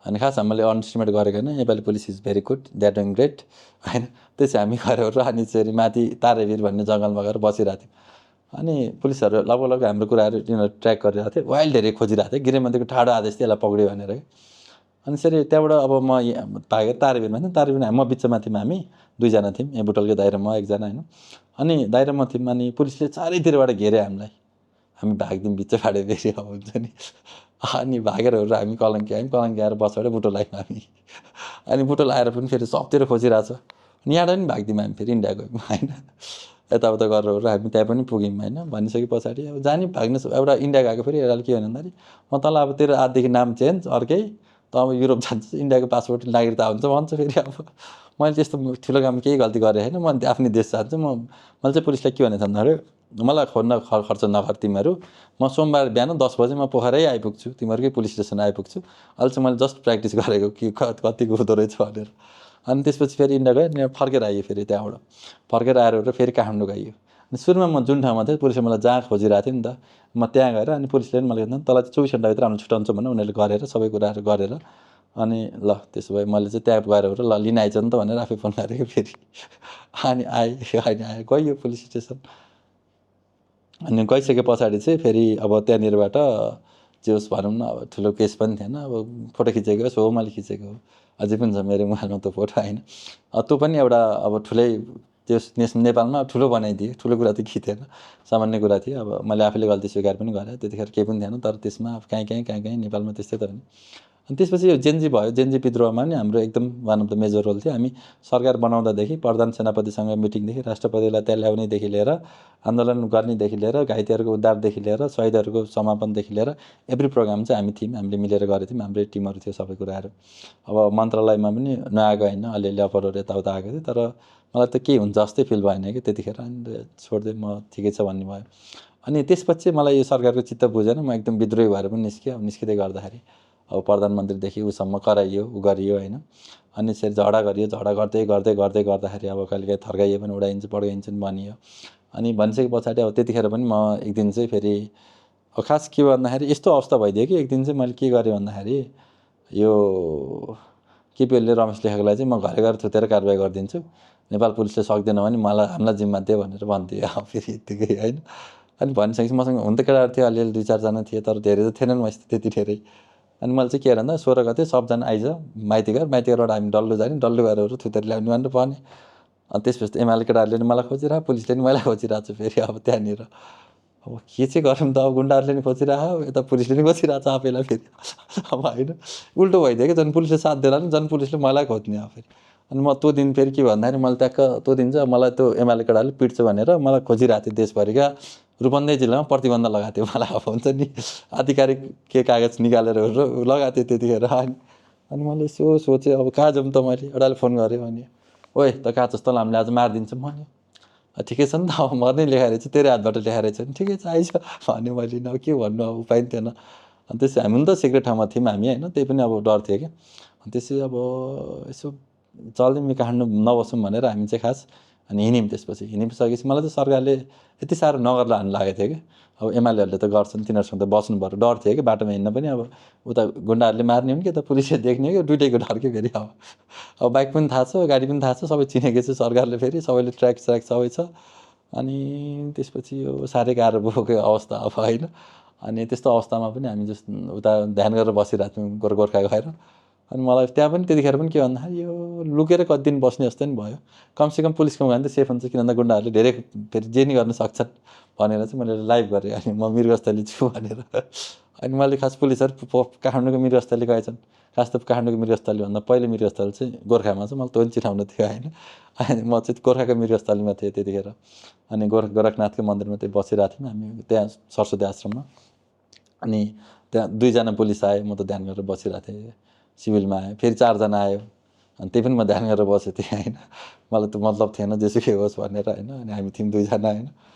अनि खास हामीले अन्डरस्टिमेट गरेको होइन, Nepali police is very good, they are doing great, होइन। त्यसै हामी गएर अनि चाहिँ माथि तारेभिर भन्ने जङ्गलमा गएर बसिरहेको थियौँ। अनि पुलिसहरू लगभग हाम्रो कुराहरू तिनीहरू ट्र्याक गरिरहेको थियो, वाइल्ड धेरै खोजिरहेको थियो। गृहमन्त्रीको ठाडो आदेश थियो यसलाई पक्रियो भनेर। अनि यसरी त्यहाँबाट अब म भागेर तारेभिरमा थिएँ। तारेभिरमा म बिचमा थियौँ, हामी 2 जना थियौँ, यहाँ बुटलको दाइ र म एकजना, होइन। अनि दाइ र म थियौँ। अनि पुलिसले चारैतिरबाट घेरे हामीलाई। हामी भाग्दिउँ बिचबाट फेरि, अब हुन्छ नि। अनि भागेरहरू हामी कलङ्की आयौँ, कलङ्की आएर बसबाट बुटोल आयौँ हामी। अनि बुटोल आएर पनि फेरि सबतिर खोजिरहेको छ। अनि यहाँबाट पनि भाग्दिउँ हामी, फेरि इन्डिया गयौँ, होइन। यताउता गरेर हामी त्यहाँ पनि पुग्यौँ, होइन। भनिसके पछाडि अब जाने भाग्न एउटा इन्डिया गएको फेरि यसलाई के भन्यो भन्दाखेरि, म तँलाई अब तेरो आजदेखि नाम चेन्ज अर्कै, त अब युरोप जान्छ, इन्डियाको पासपोर्ट नागरिकता हुन्छ भन्छ फेरि। अब मैले त्यस्तो ठुलो काम केही गल्ती गरेँ होइन, म आफ्नै देश जान्छु। मैले चाहिँ पुलिसलाई के भनेको भन्दाखेरि, मलाई खोज्न खर्च नगर तिमीहरू, म सोमबार बिहान 10 बजे म पोखरै आइपुग्छु, तिमीहरूकै पुलिस स्टेसन आइपुग्छु। अहिले चाहिँ मैले जस्ट प्र्याक्टिस गरेको कि कतिको हुँदो रहेछ भनेर। अनि त्यसपछि फेरि इन्डिया गएँ, अनि फर्केर आइयो फेरि त्यहाँबाट। फर्केर आएर फेरि काठमाडौँ गइयो। अनि सुरुमा म जुन ठाउँमा थिएँ पुलिसले मलाई जहाँ खोजिरहेको थियो नि त, म त्यहाँ गएर अनि पुलिसले पनि मलाई भन्दा तँलाई 24 घन्टाभित्र हामीले छुट्याउँछ भनेर उनीहरूले गरेर सबै कुराहरू गरेर, अनि ल त्यसो भए मैले चाहिँ त्यहाँ गएर ल लिन आइज नि त भनेर आफै फोन गरेको फेरि। अनि आएँ गइयो पुलिस स्टेसन। अनि गइसके पछाडि चाहिँ फेरि अब त्यहाँनिरबाट जे होस् भनौँ न, अब ठुलो केस पनि थिएन। अब फोटो खिचेको होस्, हो मैले खिचेको हो, अझै पनि छ मेरो मोबाइलमा त्यो फोटो, होइन। त्यो पनि एउटा अब ठुलै त्यस नेपालमा ठुलो बनाइदिए, ठुलो कुरा त केही थिएन, सामान्य कुरा थियो। अब मैले आफैले गल्ती स्वीकार पनि गरेँ, त्यतिखेर केही पनि थिएन। तर त्यसमा अब कहीँ नेपालमा त्यस्तै त होइन। अनि त्यसपछि यो जेनजी भयो, जेनजी विद्रोहमा पनि हाम्रो एकदम one of the major role थियो। हामी सरकार बनाउँदादेखि प्रधान सेनापतिसँग मिटिङदेखि राष्ट्रपतिलाई त्यहाँ ल्याउनेदेखि लिएर, आन्दोलन गर्नेदेखि लिएर, घाइतेहरूको उद्धारदेखि लिएर, शहीदहरूको समापनदेखि लिएर एभ्री प्रोग्राम चाहिँ हामी थियौँ, हामीले मिलेर गरेको थियौँ। हाम्रै टिमहरू थियो सबै कुराहरू। अब मन्त्रालयमा पनि नआएको होइन, अलिअलि अपरहरू यताउता आएको थियो। तर मलाई त के हुन्छ जस्तै फिल भएन कि त्यतिखेर। अनि छोडिदिएँ, म ठिकै छ भन्ने भयो। अनि त्यसपछि मलाई यो सरकारको चित्त बुझेन, म एकदम विद्रोही भएर पनि निस्केँ। अब निस्किँदै गर्दाखेरि अब प्रधानमन्त्रीदेखि उसम्म कराइयो, गरियो, होइन। अनि यसरी झगडा गरियो, झगडा गर्दाखेरि अब कहिलेकाहीँ थर्काइयो पनि, उडाइन्छ पड्काइन्छ पनि भनियो। अनि भनिसके पछाडि अब त्यतिखेर पनि म एक दिन चाहिँ फेरि खास के भन्दाखेरि यस्तो अवस्था भइदियो कि एक दिन चाहिँ मैले के गरेँ भन्दाखेरि, यो केपिएलले रमेश लेखेकोलाई चाहिँ म घरै गएर थुतेर कारबाही गरिदिन्छु, नेपाल पुलिसले सक्दैन भने हामीलाई जिम्मा दियो भनेर भन्थेँ। अब फेरि यत्तिकै, होइन। अनि भनिसकेपछि मसँग हुन त केटाहरू थियो, अलिअलि 2-4 जना थिए, तर धेरै त थिएनन् मसित त्यति धेरै। अनि मैले चाहिँ के गरेँ भन्दा 16 गते सबजना आइज माइतीघरबाट हामी डल्लो जाने, डल्लो गएर थुतेर ल्याउने भनेर भने। अनि त्यसपछि एमाले केटाहरूले नि मलाई खोजिरहेको, पुलिसले नि मलाई खोजिरहेको छ फेरि। अब त्यहाँनिर अब के चाहिँ गरौँ त, अब गुन्डाहरूले नि खोजिरहेको, यता पुलिसले नि खोजिरहेको छ आफैलाई फेरि। अब होइन, उल्टो भइदियो कि, झन् पुलिसले साथ दिएर नि झन् पुलिसले मलाई खोज्ने अब फेरि। अनि म त्यो दिन फेरि के भन्दाखेरि मैले ट्याक्क त्यो दिन चाहिँ मलाई त्यो एमाले केटाहरूले पिट्छ भनेर मलाई खोजिरहेको थियो। देशभरिका रूपन्देही जिल्लामा प्रतिबन्ध लगाएको थियो मलाई। अब हुन्छ नि, आधिकारिक के कागज निकालेर लगाएको थियो त्यतिखेर। अनि मैले यसो सोचेँ, अब कहाँ जाउँ त, मैले एउटाले फोन गरेँ भने, ओए त कहाँ जस्तो हामीले आज मारिदिन्छौँ भन्यो। ठिकै छ नि त, अब मर्नै लेखाइ रहेछ, तेरो हातबाट लेखाइ रहेछ भने ठिकै छ आइज भन्यो मैले। अब के भन्नु, अब उपाय पनि थिएन। अनि त्यसै हामी पनि त सिक्रेट ठाउँमा थियौँ हामी, होइन। त्यही पनि अब डर थियो क्या। अनि त्यसै अब यसो चल्दिउँ काठमाडौँ नबसौँ भनेर हामी चाहिँ खास अनि हिँड्यौँ। त्यसपछि हिँडिसकेपछि मलाई त सरकारले यति साह्रो नगर्ला भन्ने लागेको थियो कि, अब एमालेहरूले त गर्छन्, तिनीहरूसँग त बस्नु पर्यो, डर थियो कि बाटोमा हिँड्न पनि। अब उता गुन्डाहरूले मार्ने हो कि त पुलिसले देख्ने हो कि, दुइटैको डर के फेरि। अब बाइक पनि थाहा छ, गाडी पनि थाहा छ, सबै चिनेको छ सरकारले, फेरि सबैले ट्र्याक सबै छ। अनि त्यसपछि यो साह्रै गाह्रो भएको अवस्था अब होइन। अनि त्यस्तो अवस्थामा पनि हामी जस्तो उता ध्यान गरेर बसिरहेको थियौँ गोर्खा गएर। अनि मलाई त्यहाँ पनि त्यतिखेर पनि के भन्दाखेरि यो लुकेर कति दिन बस्ने जस्तो नि भयो। कमसेकम पुलिसको गयो भने त सेफ हुन्छ, किनभने गुन्डाहरूले धेरै फेरि जे नि गर्न सक्छन् भनेर चाहिँ मैले लाइभ गरेँ। अनि म मृगस्थली छु भनेर। अनि मैले खास पुलिसहरू काठमाडौँको मृगस्थली गएछन्, खास त काठमाडौँको मृगस्थलीभन्दा पहिले मृगस्थली चाहिँ गोर्खामा छ, मलाई त्यो पनि चिठाउनु थियो होइन। अनि म चाहिँ गोर्खाको मृगस्थलीमा थिएँ त्यतिखेर। अनि गोरखनाथको मन्दिरमा त्यही बसिरहेको थियौँ हामी त्यहाँ सरस्वती आश्रममा। अनि त्यहाँ 2 जना पुलिस आए, म त ध्यान गरेर बसिरहेको थिएँ। सिभिलमा आयो, फेरि 4 जना आयो, अनि त्यही पनि म ध्यान गरेर बसेको थिएँ होइन। मलाई त मतलब थिएन जेसुकै होस् भनेर होइन। अनि हामी थियौँ 2 जना होइन।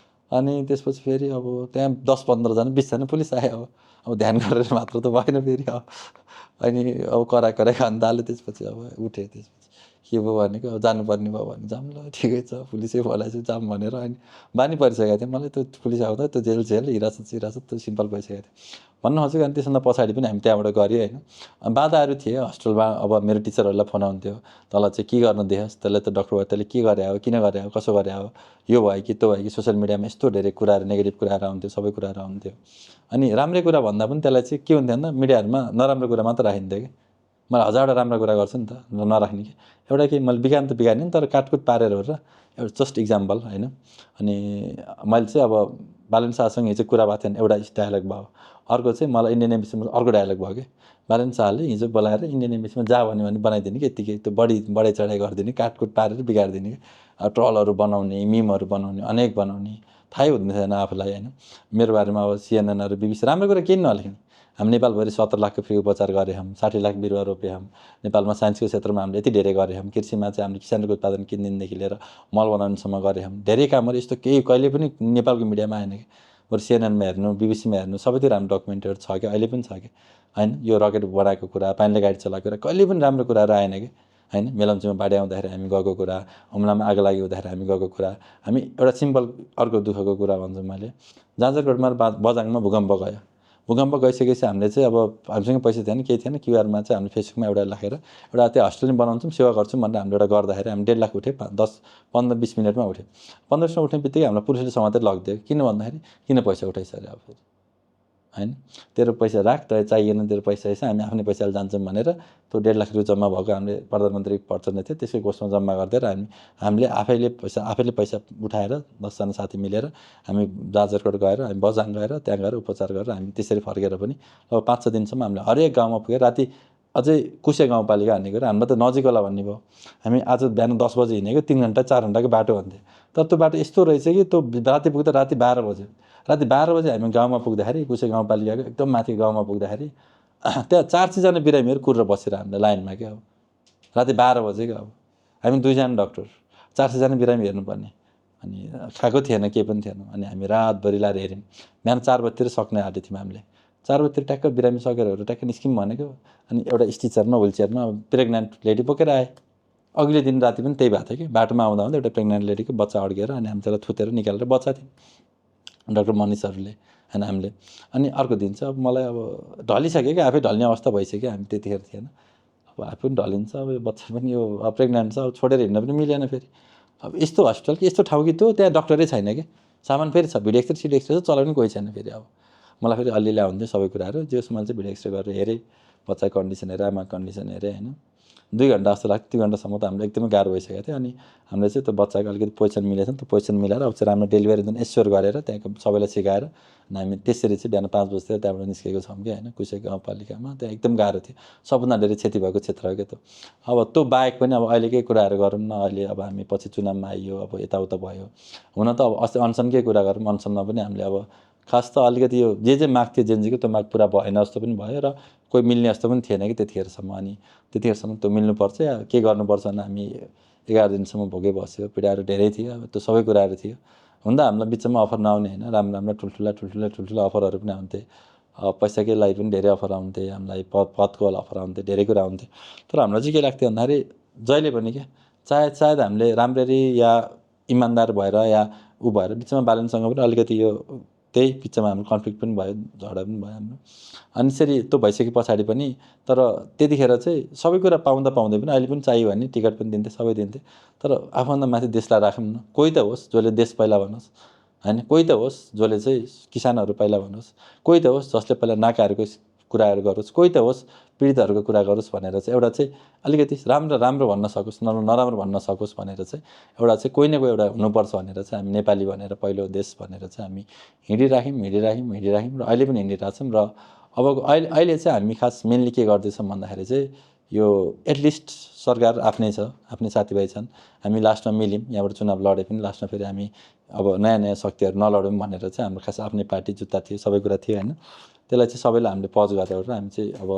अनि त्यसपछि फेरि अब त्यहाँ 10-15 जना 20 जना पुलिस आयो। अब ध्यान गरेर मात्र त भएन फेरि। अनि अब कराए खान थाल्यो। त्यसपछि अब उठेँ। त्यसपछि के भयो भनेको अब जानुपर्ने भयो भने जाऊँ ल, ठिकै छ, पुलिसै बोलाएछ जाऊँ भनेर। अनि बानी परिसकेको थियो मलाई, त्यो पुलिस आउँदा त्यो जेल हिरासत त्यो सिम्पल भइसकेको थियो भन्नु खोजेको। अनि त्यसभन्दा पछाडि पनि हामी त्यहाँबाट गऱ्यो होइन। बाधाहरू थिए हस्टेलमा। अब मेरो टिचरहरूलाई फोन आउँथ्यो, तल चाहिँ के गर्न दियोस्, त्यसलाई त डक्टर भयो, त्यसले के गरे हो, किन गरे हो, कसो गरे हो, यो भयो कि त्यो भयो कि। सोसियल मिडियामा यस्तो धेरै कुराहरू, नेगेटिभ कुराहरू आउँथ्यो, सबै कुराहरू आउँथ्यो। अनि राम्रै कुरा भन्दा पनि त्यसलाई चाहिँ के हुन्थ्यो भन्दा मिडियाहरूमा नराम्रो कुरा मात्र राखिन्थ्यो कि। मलाई हजारवटा राम्रो कुरा गर्छु नि त, नराख्ने कि एउटा कि मैले बिगान त बिगार्ने नि, तर काटकुट पारेर हो र एउटा जस्ट इक्जाम्पल होइन। अनि मैले चाहिँ अब बालन शाहसँग हिजो कुरा भएको थिएन, एउटा डायलग भयो। अर्को चाहिँ मलाई इन्डियन एम्बेसीमा अर्को डायलग भयो कि, बालन शाहले हिजो बोलाएर इन्डियन एम्बेसीमा जा भन्यो भने बनाइदिने कि यत्तिकै, त्यो बढाइ चढाइ गरिदिने, काटकुट पारेर बिगारिदिने कि। ट्रलहरू बनाउने, मिमहरू बनाउने, अनेक बनाउने, थाहै हुँदैन थिएन आफूलाई होइन। मेरो बारेमा अब सिएनएनहरू बिबिसी राम्रो कुरा केही नलेख्ने। हामी नेपालभरि 17 लाखको फ्री उपचार गरेँ हम, 60 लाख बिरुवा रोपे हम। नेपालमा साइन्सको क्षेत्रमा हामीले यति धेरै गरेँ हम। कृषिमा चाहिँ हामीले किसानको उत्पादन किन्दिनदेखि लिएर मल बनाउनेसम्म गरेँ हम। धेरै कामहरू यस्तो केही कहिले पनि नेपालको मिडियामा आएन कि। बरु सिएनएनमा हेर्नु, बिबिसीमा हेर्नु, सबैतिर हाम्रो डकुमेन्टहरू छ कि, अहिले पनि छ कि होइन। यो रकेट बनाएको कुरा, पानीले गाडी चलाएको कुरा, कहिले पनि राम्रो कुराहरू आएन कि होइन। मेलम्चीमा बाढी आउँदाखेरि हामी गएको कुरा, हुम्लामा आगो लागि हुँदाखेरि हामी गएको कुरा। हामी एउटा सिम्पल अर्को दुःखको कुरा भन्छु मैले, जाजरकोटमा बझाङमा भूकम्प गयो। भूकम्प गइसकेपछि हामीले चाहिँ अब हामीसँग पैसा थिएन, केही थिएन। क्युआरमा चाहिँ हामीले फेसबुकमा एउटा राखेर एउटा त्यो हस्टेल बनाउँछौँ, सेवा गर्छौँ भनेर हामीले एउटा गर्दाखेरि हामी 1.5 लाख उठ्यो। 10-15-20 मिनटमा उठ्यो। 15 मिनटमा उठ्ने बित्तिकै हामीलाई पुलिसले समातेर लगिदियो। किन भन्दाखेरि किन पैसा उठाइसक्यो अब फेरि होइन, तेरो पैसा राख, त चाहिएन तेरो पैसा यसो, हामी आफ्नै पैसाले जान्छौँ भनेर त्यो 1.5 लाख रुपियाँ जम्मा भएको हामीले प्रधानमन्त्री पर्चन्दै थियो, त्यसकै कोषमा जम्मा गरिदिएर हामीले आफैले पैसा उठाएर 10 जना साथी मिलेर हामी जाजरकोट गएर, हामी बझाङ गएर, त्यहाँ गएर उपचार गरेर हामी त्यसरी फर्केर पनि अब 5-6 दिनसम्म हामीले हरेक गाउँमा पुगेर राति अझै कुसे गाउँपालिका भन्ने कुरा हामीलाई त नजिक होला भन्ने भयो। हामी आज बिहान 10 बजे हिँडेको 3 घन्टा 4 घन्टाको बाटो भन्थ्यो, तर त्यो बाटो यस्तो रहेछ कि त्यो राति पुग्दा राति 12 बज्यो। राति 12 बजे हामी गाउँमा पुग्दाखेरि, कुसे गाउँपालिकाको एकदम माथि गाउँमा पुग्दाखेरि त्यहाँ 400 जना बिरामीहरू कुरेर बसेर हामीले लाइनमा क्या। अब राति 12 बजे क्या। अब हामी 2 जना डक्टर, 400 जना बिरामी हेर्नुपर्ने। अनि खाएको थिएन, केही पनि थिएन। अनि हामी रातभरि लाएर हेऱ्यौँ। बिहान 4 बजीतिर सक्ने आँटे थियौँ हामीले। 4 बजीतिर ट्याक्क बिरामी सकेर ट्याक्क निस्क्यौँ भनेको। अनि एउटा स्टिचरमा व्हिलचेयरमा प्रेग्नेन्ट लेडी बोकेर आए। अघिल्लो दिन राति पनि त्यही भएको थियो कि, बाटोमा आउँदा एउटा प्रेग्नेन्ट लेडीको बच्चा अड्केर अनि हामी त्यसलाई थुतेर निकालेर बचाएको थियौँ डाक्टर मनिषहरूले होइन हामीले। अनि अर्को दिन चाहिँ अब मलाई अब ढलिसक्यो कि, आफै ढल्ने अवस्था भइसक्यो। हामी त्यतिखेर थिएन, अब आफै पनि ढलिन्छ, अब यो बच्चा पनि यो प्रेग्नेन्ट छ, अब छोडेर हिँड्न पनि मिलेन फेरि। अब यस्तो हस्पिटल कि यस्तो ठाउँ कि त्यो त्यहाँ डक्टरै छैन कि, सामान फेरि छ, भिडियो एक्सरे सिडी एक्सरे चलाउने कोही छैन फेरि। अब मलाई फेरि अलिअलि आउँथ्यो सबै कुराहरू, जस मैले चाहिँ भिडियो एक्सरे गरेर हेरेँ, बच्चाको कन्डिसन हेरेँ, आमाको कन्डिसन हेरेँ होइन। 2 घन्टा जस्तो लाग्थ्यो। 2 घन्टासम्म त हामीलाई एकदमै गाह्रो भइसकेको थियो। अनि हामीले चाहिँ त्यो बच्चाको अलिकति पोजिसन मिलेको छ नि, त्यो पोजिसन मिलाएर अब चाहिँ राम्रो डेलिभरी दिन एस्योर गरेर त्यहाँको सबैलाई सिकाएर अनि हामी त्यसरी चाहिँ बिहान 5 बजीतिर त्यहाँबाट निस्केको छौँ कि होइन। कुसे गाउँपालिकामा त्यहाँ एकदम गाह्रो थियो, सबभन्दा धेरै क्षति भएको क्षेत्र हो क्या त्यो। अब त्यो बाहेक पनि अब अहिलेकै कुराहरू गरौँ न, अहिले अब हामी पछि चुनावमा आइयो, अब यताउता भयो। हुन त अब अस्ति अनसनकै कुरा गरौँ, अनसनमा पनि हामीले अब खास त अलिकति यो जे माग थियो जेनजीको त्यो माग पुरा भएन जस्तो पनि भयो र कोही मिल्ने जस्तो पनि थिएन कि त्यतिखेरसम्म। अनि त्यतिखेरसम्म त्यो मिल्नुपर्छ या के गर्नुपर्छ भने हामी 11 दिनसम्म भोगै बस्यो। पीडाहरू धेरै थियो, अब त्यो सबै कुराहरू थियो। हुन त हामीलाई बिचमा अफर नआउने होइन, राम्रो ठुल्ठुला अफरहरू पनि आउँथे। पैसाकै लागि पनि धेरै अफर आउँथे हामीलाई, पदको अफर आउँथे, धेरै कुरा आउँथे। तर हामीलाई चाहिँ के लाग्थ्यो भन्दाखेरि जहिले पनि क्या, सायद हामीले राम्ररी या इमान्दार भएर या ऊ भएर बिचमा बालनसँग पनि अलिकति यो त्यही बिचमा हाम्रो कन्फ्लिक्ट पनि भयो, झगडा पनि भयो हाम्रो। अनि त्यसरी त्यो भइसके पछाडि पनि तर त्यतिखेर चाहिँ सबै कुरा पाउँदै पनि अहिले पनि चाहियो भने टिकट पनि दिन्थे, सबै दिन्थे। तर आफूभन्दा माथि देशलाई राखौँ न, कोही त होस् जसले देश पहिला भनोस् होइन, कोही त होस् जसले चाहिँ किसानहरू पहिला भनोस्, कोही त होस् जसले पहिला नाकाहरूको कुराहरू गरोस्, कोही त होस् पीडितहरूको कुरा गरोस् भनेर चाहिँ एउटा चाहिँ अलिकति राम्रो भन्न सकोस्, नराम्रो भन्न सकोस् भनेर चाहिँ एउटा चाहिँ कोही न कोही एउटा हुनुपर्छ भनेर चाहिँ हामी नेपाली भनेर पहिलो देश भनेर चाहिँ हामी हिँडिराख्यौँ र अहिले पनि हिँडिरहेछौँ। र अब अहिले चाहिँ हामी खास मेनली के गर्दैछौँ भन्दाखेरि चाहिँ यो एटलिस्ट सरकार आफ्नै छ, आफ्नै साथीभाइ छन्, हामी लास्टमा मिल्यौँ, यहाँबाट चुनाव लडे पनि लास्टमा फेरि हामी अब नयाँ शक्तिहरू नलडौँ भनेर चाहिँ हाम्रो खास आफ्नै पार्टी जुत्ता थियो, सबै कुरा थियो होइन। त्यसलाई चाहिँ सबैलाई हामीले पज गरेर हामी चाहिँ अब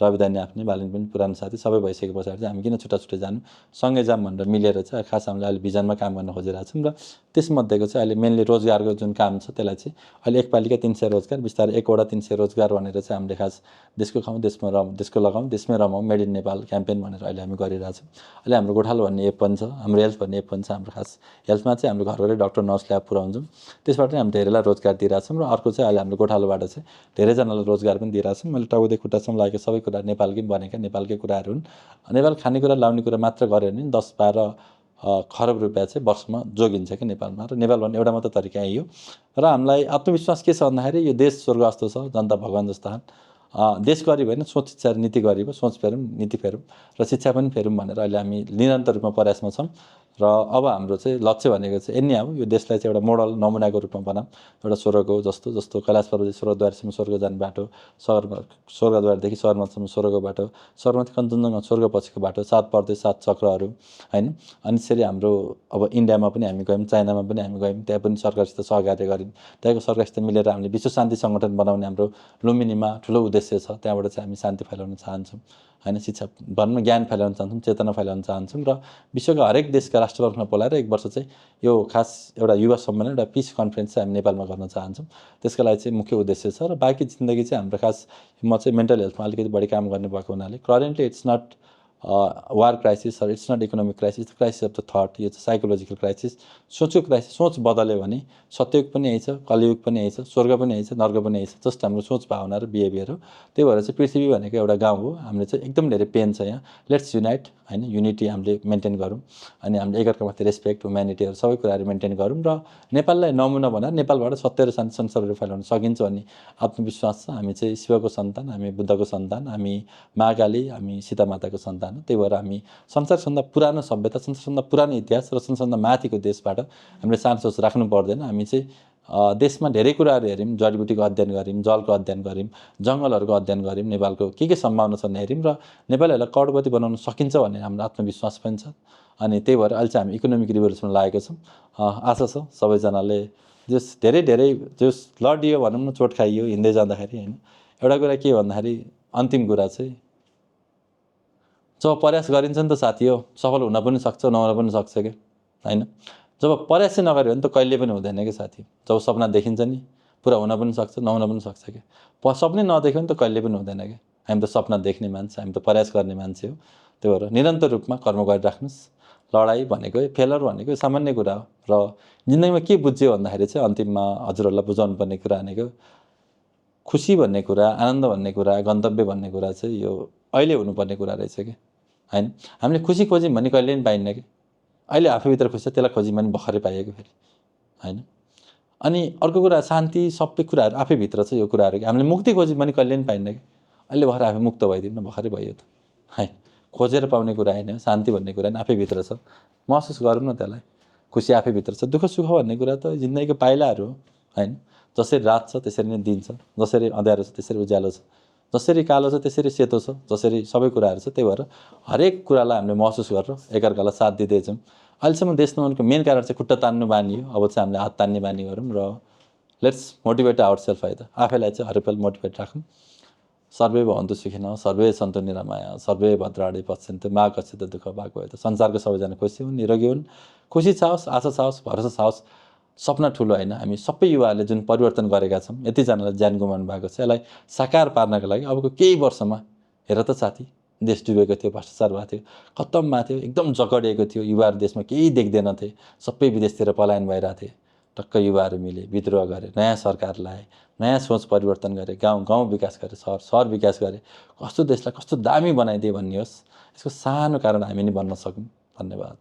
रविदानी आफ्नै, बालिन पनि पुरानो साथी सबै भइसके पछाडि चाहिँ हामी किन छुट्टा जानु, सँगै जाऊँ भनेर मिलेर चाहिँ खास हामीले अहिले भिजनमा काम गर्न खोजिरहेको छौँ। र त्यसमध्येको चाहिँ अहिले मेनली रोजगारको जुन काम छ त्यसलाई चाहिँ अहिले एकपालिका 300 रोजगार, बिस्तारै 1वटा 300 रोजगार भनेर चाहिँ हामीले खास देशको खाउँ, देशको लगाउँ, देशमै रमाउँ, मेड इन नेपाल क्याम्पेन भनेर अहिले हामी गरिरहेछौँ। अहिले हाम्रो गोठालो भन्ने एप पनि छ, हाम्रो हेल्थ भन्ने एप पनि छ। हाम्रो खास हेल्थमा चाहिँ हाम्रो घरघरै डक्टर नर्स ल्याब पुऱ्याउँछौँ, त्यसबाट हामी धेरैलाई रोजगार दिइरहेछौँ। र अर्को चाहिँ अहिले हाम्रो गोठालोबाट चाहिँ धेरैजनालाई रोजगार पनि दिइरहेछौँ। मैले टाउको खुट्टासम्म लागेको सबै कुरा नेपालकै बनेका, नेपालकै कुराहरू हुन्। नेपाल खानेकुरा लाउने कुरा मात्र गऱ्यो भने 10-12 खरब रुपियाँ चाहिँ वर्षमा जोगिन्छ क्या नेपालमा। र नेपाल भन्ने एउटा मात्र तरिका यही हो। र हामीलाई आत्मविश्वास के छ भन्दाखेरि यो देश स्वर्ग जस्तो छ, जनता भगवान् जस्ता छन्। देश गरिब होइन, सोच शिक्षा नीति गरिब, सोच फेरौँ, नीति फेरौँ र शिक्षा पनि फेरौँ भनेर अहिले हामी निरन्तर रूपमा प्रयासमा छौँ। र अब हाम्रो चाहिँ लक्ष्य भनेको चाहिँ यति हो, यो देशलाई चाहिँ एउटा मोडल नमुनाको रूपमा बनाऊँ, एउटा स्वर्गको जस्तो कैलाश पर्वत स्वर्गद्वारसम्म स्वर्ग जाने बाटो, स्वर्गद्वारदेखि स्वर्गसम्म स्वर्गको बाटो, स्वर्गमाथि कञ्चनजङ्घा स्वर्ग पछिको बाटो, 7 प्रदेश 7 चक्रहरू होइन। अनि त्यसरी हाम्रो अब इन्डियामा पनि हामी गयौँ, चाइनामा पनि हामी गयौँ, त्यहाँ पनि सरकारसित सहकार्य गऱ्यौँ। त्यहाँको सरकारसित मिलेर हामीले विश्व शान्ति सङ्गठन बनाउने हाम्रो लुम्बिनीमा ठुलो उद्देश्य छ। त्यहाँबाट चाहिँ हामी शान्ति फैलाउन चाहन्छौँ होइन, शिक्षा भनौँ न, ज्ञान फैलाउन चाहन्छौँ, चेतना फैलाउन चाहन्छौँ। र विश्वका हरेक देशका राष्ट्रप्रमुखलाई बोलाएर 1 वर्ष चाहिँ यो खास एउटा युवा सम्मेलन, एउटा पिस कन्फरेन्स चाहिँ हामी नेपालमा गर्न चाहन्छौँ। त्यसको लागि चाहिँ मुख्य उद्देश्य छ। र बाँकी जिन्दगी चाहिँ हाम्रो खास म चाहिँ मेन्टल हेल्थमा अलिकति बढी काम गर्ने भएको हुनाले currently it's not war crisis, it's not economic crisis, the crisis of the thought. यो चाहिँ साइकोलोजिकल क्राइसिस, सोचको क्राइसिस। सोच बदल्यो भने सत्ययुग पनि यही छ, कलियुग पनि यही छ, स्वर्ग पनि यही छ, नर्क पनि यही छ, जस्ट हाम्रो सोच भावना र बिहेभियर हो। त्यही भएर चाहिँ पृथ्वी भनेको एउटा गाउँ हो, हामीले चाहिँ एकदम धेरै पेन छ यहाँ। लेट्स युनाइट होइन, युनिटी हामीले मेन्टेन गरौँ। अनि हामीले एकअर्कामाथि रेस्पेक्ट, ह्युम्यानिटीहरू सबै कुराहरू मेन्टेन गरौँ। र नेपाललाई नमुना बनाएर नेपालबाट सत्य र शान्ति संसारहरू फैलाउन सकिन्छ भन्ने आत्मविश्वास छ। हामी चाहिँ शिवको सन्तान, हामी बुद्धको सन्तान, हामी महाकाली, हामी सीता माताको सन्तान हो। त्यही भएर हामी संसारभन्दा पुरानो सभ्यता, संसारभन्दा पुरानो इतिहास र संसारभन्दा माथिको देशबाट हामीले सानो सोच राख्नु पर्दैन। हामी चाहिँ देशमा धेरै कुराहरू हेऱ्यौँ, जडीबुटीको अध्ययन गऱ्यौँ, जलको अध्ययन गऱ्यौँ, जङ्गलहरूको अध्ययन गऱ्यौँ, नेपालको के सम्भावना छन् हेऱ्यौँ। र नेपालीहरूलाई करोडपति बनाउन सकिन्छ भन्ने हाम्रो आत्मविश्वास पनि छ। अनि त्यही भएर अहिले चाहिँ हामी इकोनोमिक रिभोल्युसनमा लागेको छौँ। आशा छ सबैजनाले जस धेरै जस लडियो भनौँ न, चोट खाइयो हिँड्दै जाँदाखेरि होइन। एउटा कुरा के भन्दाखेरि अन्तिम कुरा चाहिँ जब प्रयास गरिन्छ नि त साथी हो, सफल हुन पनि सक्छ, नहुन पनि सक्छ क्या होइन। जब प्रयास चाहिँ नगर्यो भने त कहिले पनि हुँदैन क्या साथी। जब सपना देखिन्छ नि, पुरा हुन पनि सक्छ, नहुन पनि सक्छ क्या। सपनै नदेख्यो भने त कहिले पनि हुँदैन क्या। हामी त सपना देख्ने मान्छे, हामी त प्रयास गर्ने मान्छे हो। त्यही भएर निरन्तर रूपमा कर्म गरिराख्नुहोस्। लडाइँ भनेको फेलर भनेको सामान्य कुरा हो। र जिन्दगीमा के बुझ्यो भन्दाखेरि चाहिँ अन्तिममा हजुरहरूलाई बुझाउनु पर्ने कुरा भनेको खुसी भन्ने कुरा, आनन्द भन्ने कुरा, गन्तव्य भन्ने कुरा चाहिँ यो अहिले हुनुपर्ने कुरा रहेछ कि होइन। हामीले खुसी खोज्यौँ भने कहिले पनि पाइन्न कि। अहिले आफैभित्र खुसी छ, त्यसलाई खोज्यौँ भने भर्खरै पाइएको फेरि होइन। अनि अर्को कुरा शान्ति, सबै कुराहरू आफैभित्र छ यो कुराहरू कि हामीले मुक्ति खोज्यौँ भने कहिले पनि पाइन्न कि। अहिले भर्खर आफै मुक्त भइदिउँ न, भर्खरै भयो त है। खोजेर पाउने कुरा होइन, शान्ति भन्ने कुरा नि आफैभित्र छ, महसुस गरौँ न त्यसलाई। खुसी आफैभित्र छ। दुःख सुख भन्ने कुरा त जिन्दगीको पाइलाहरू हो होइन। जसरी रात छ त्यसरी नै दिन छ, जसरी अँध्यारो छ त्यसरी उज्यालो छ, जसरी कालो छ त्यसरी सेतो छ, जसरी सबै कुराहरू छ। त्यही भएर हरेक कुरालाई हामीले महसुस गरेर एकअर्कालाई साथ दिँदै जाउँ। अहिलेसम्म देश नहुनुको मेन कारण चाहिँ खुट्टा तान्नु बानी हो। अब चाहिँ हामीले हात तान्ने बानी गरौँ र लेट्स मोटिभेट आवर सेल्फ है त। आफैलाई चाहिँ हरेकपल मोटिभेट राखौँ। सर्वे भवन्तु सुखिनः, सर्वे सन्तु निरामया, सर्वे भद्राणि पश्यन्तु मा कश्चित् दुःख भाग भयो त। संसारको सबैजना खुसी हुन्, निरोगी हुन्, खुसी छाओस्, आशा छाओस्, भरोसा छाओस्। सपना ठुलो होइन। हामी सबै युवाहरूले जुन परिवर्तन गरेका छौँ, यतिजनालाई ज्यान गुमाउनु भएको छ, यसलाई साकार पार्नको लागि अबको केही वर्षमा हेर त साथी, देश डुबेको थियो, भ्रष्टाचार भएको थियो, खत्तममा थियो, एकदम जगडिएको थियो, युवाहरू देशमा केही देख्दैनथे, सबै विदेशतिर पलायन भइरहेको थिए टक्क युवाहरू मिले, विद्रोह गरे, नयाँ सरकार लाए, नयाँ सोच परिवर्तन गरे, गाउँ विकास गरे, सहर विकास गरे, कस्तो देशलाई कस्तो दामी बनाइदिए भन्ने होस्, यसको सानो कारण हामी नि बन्न सकौँ। धन्यवाद।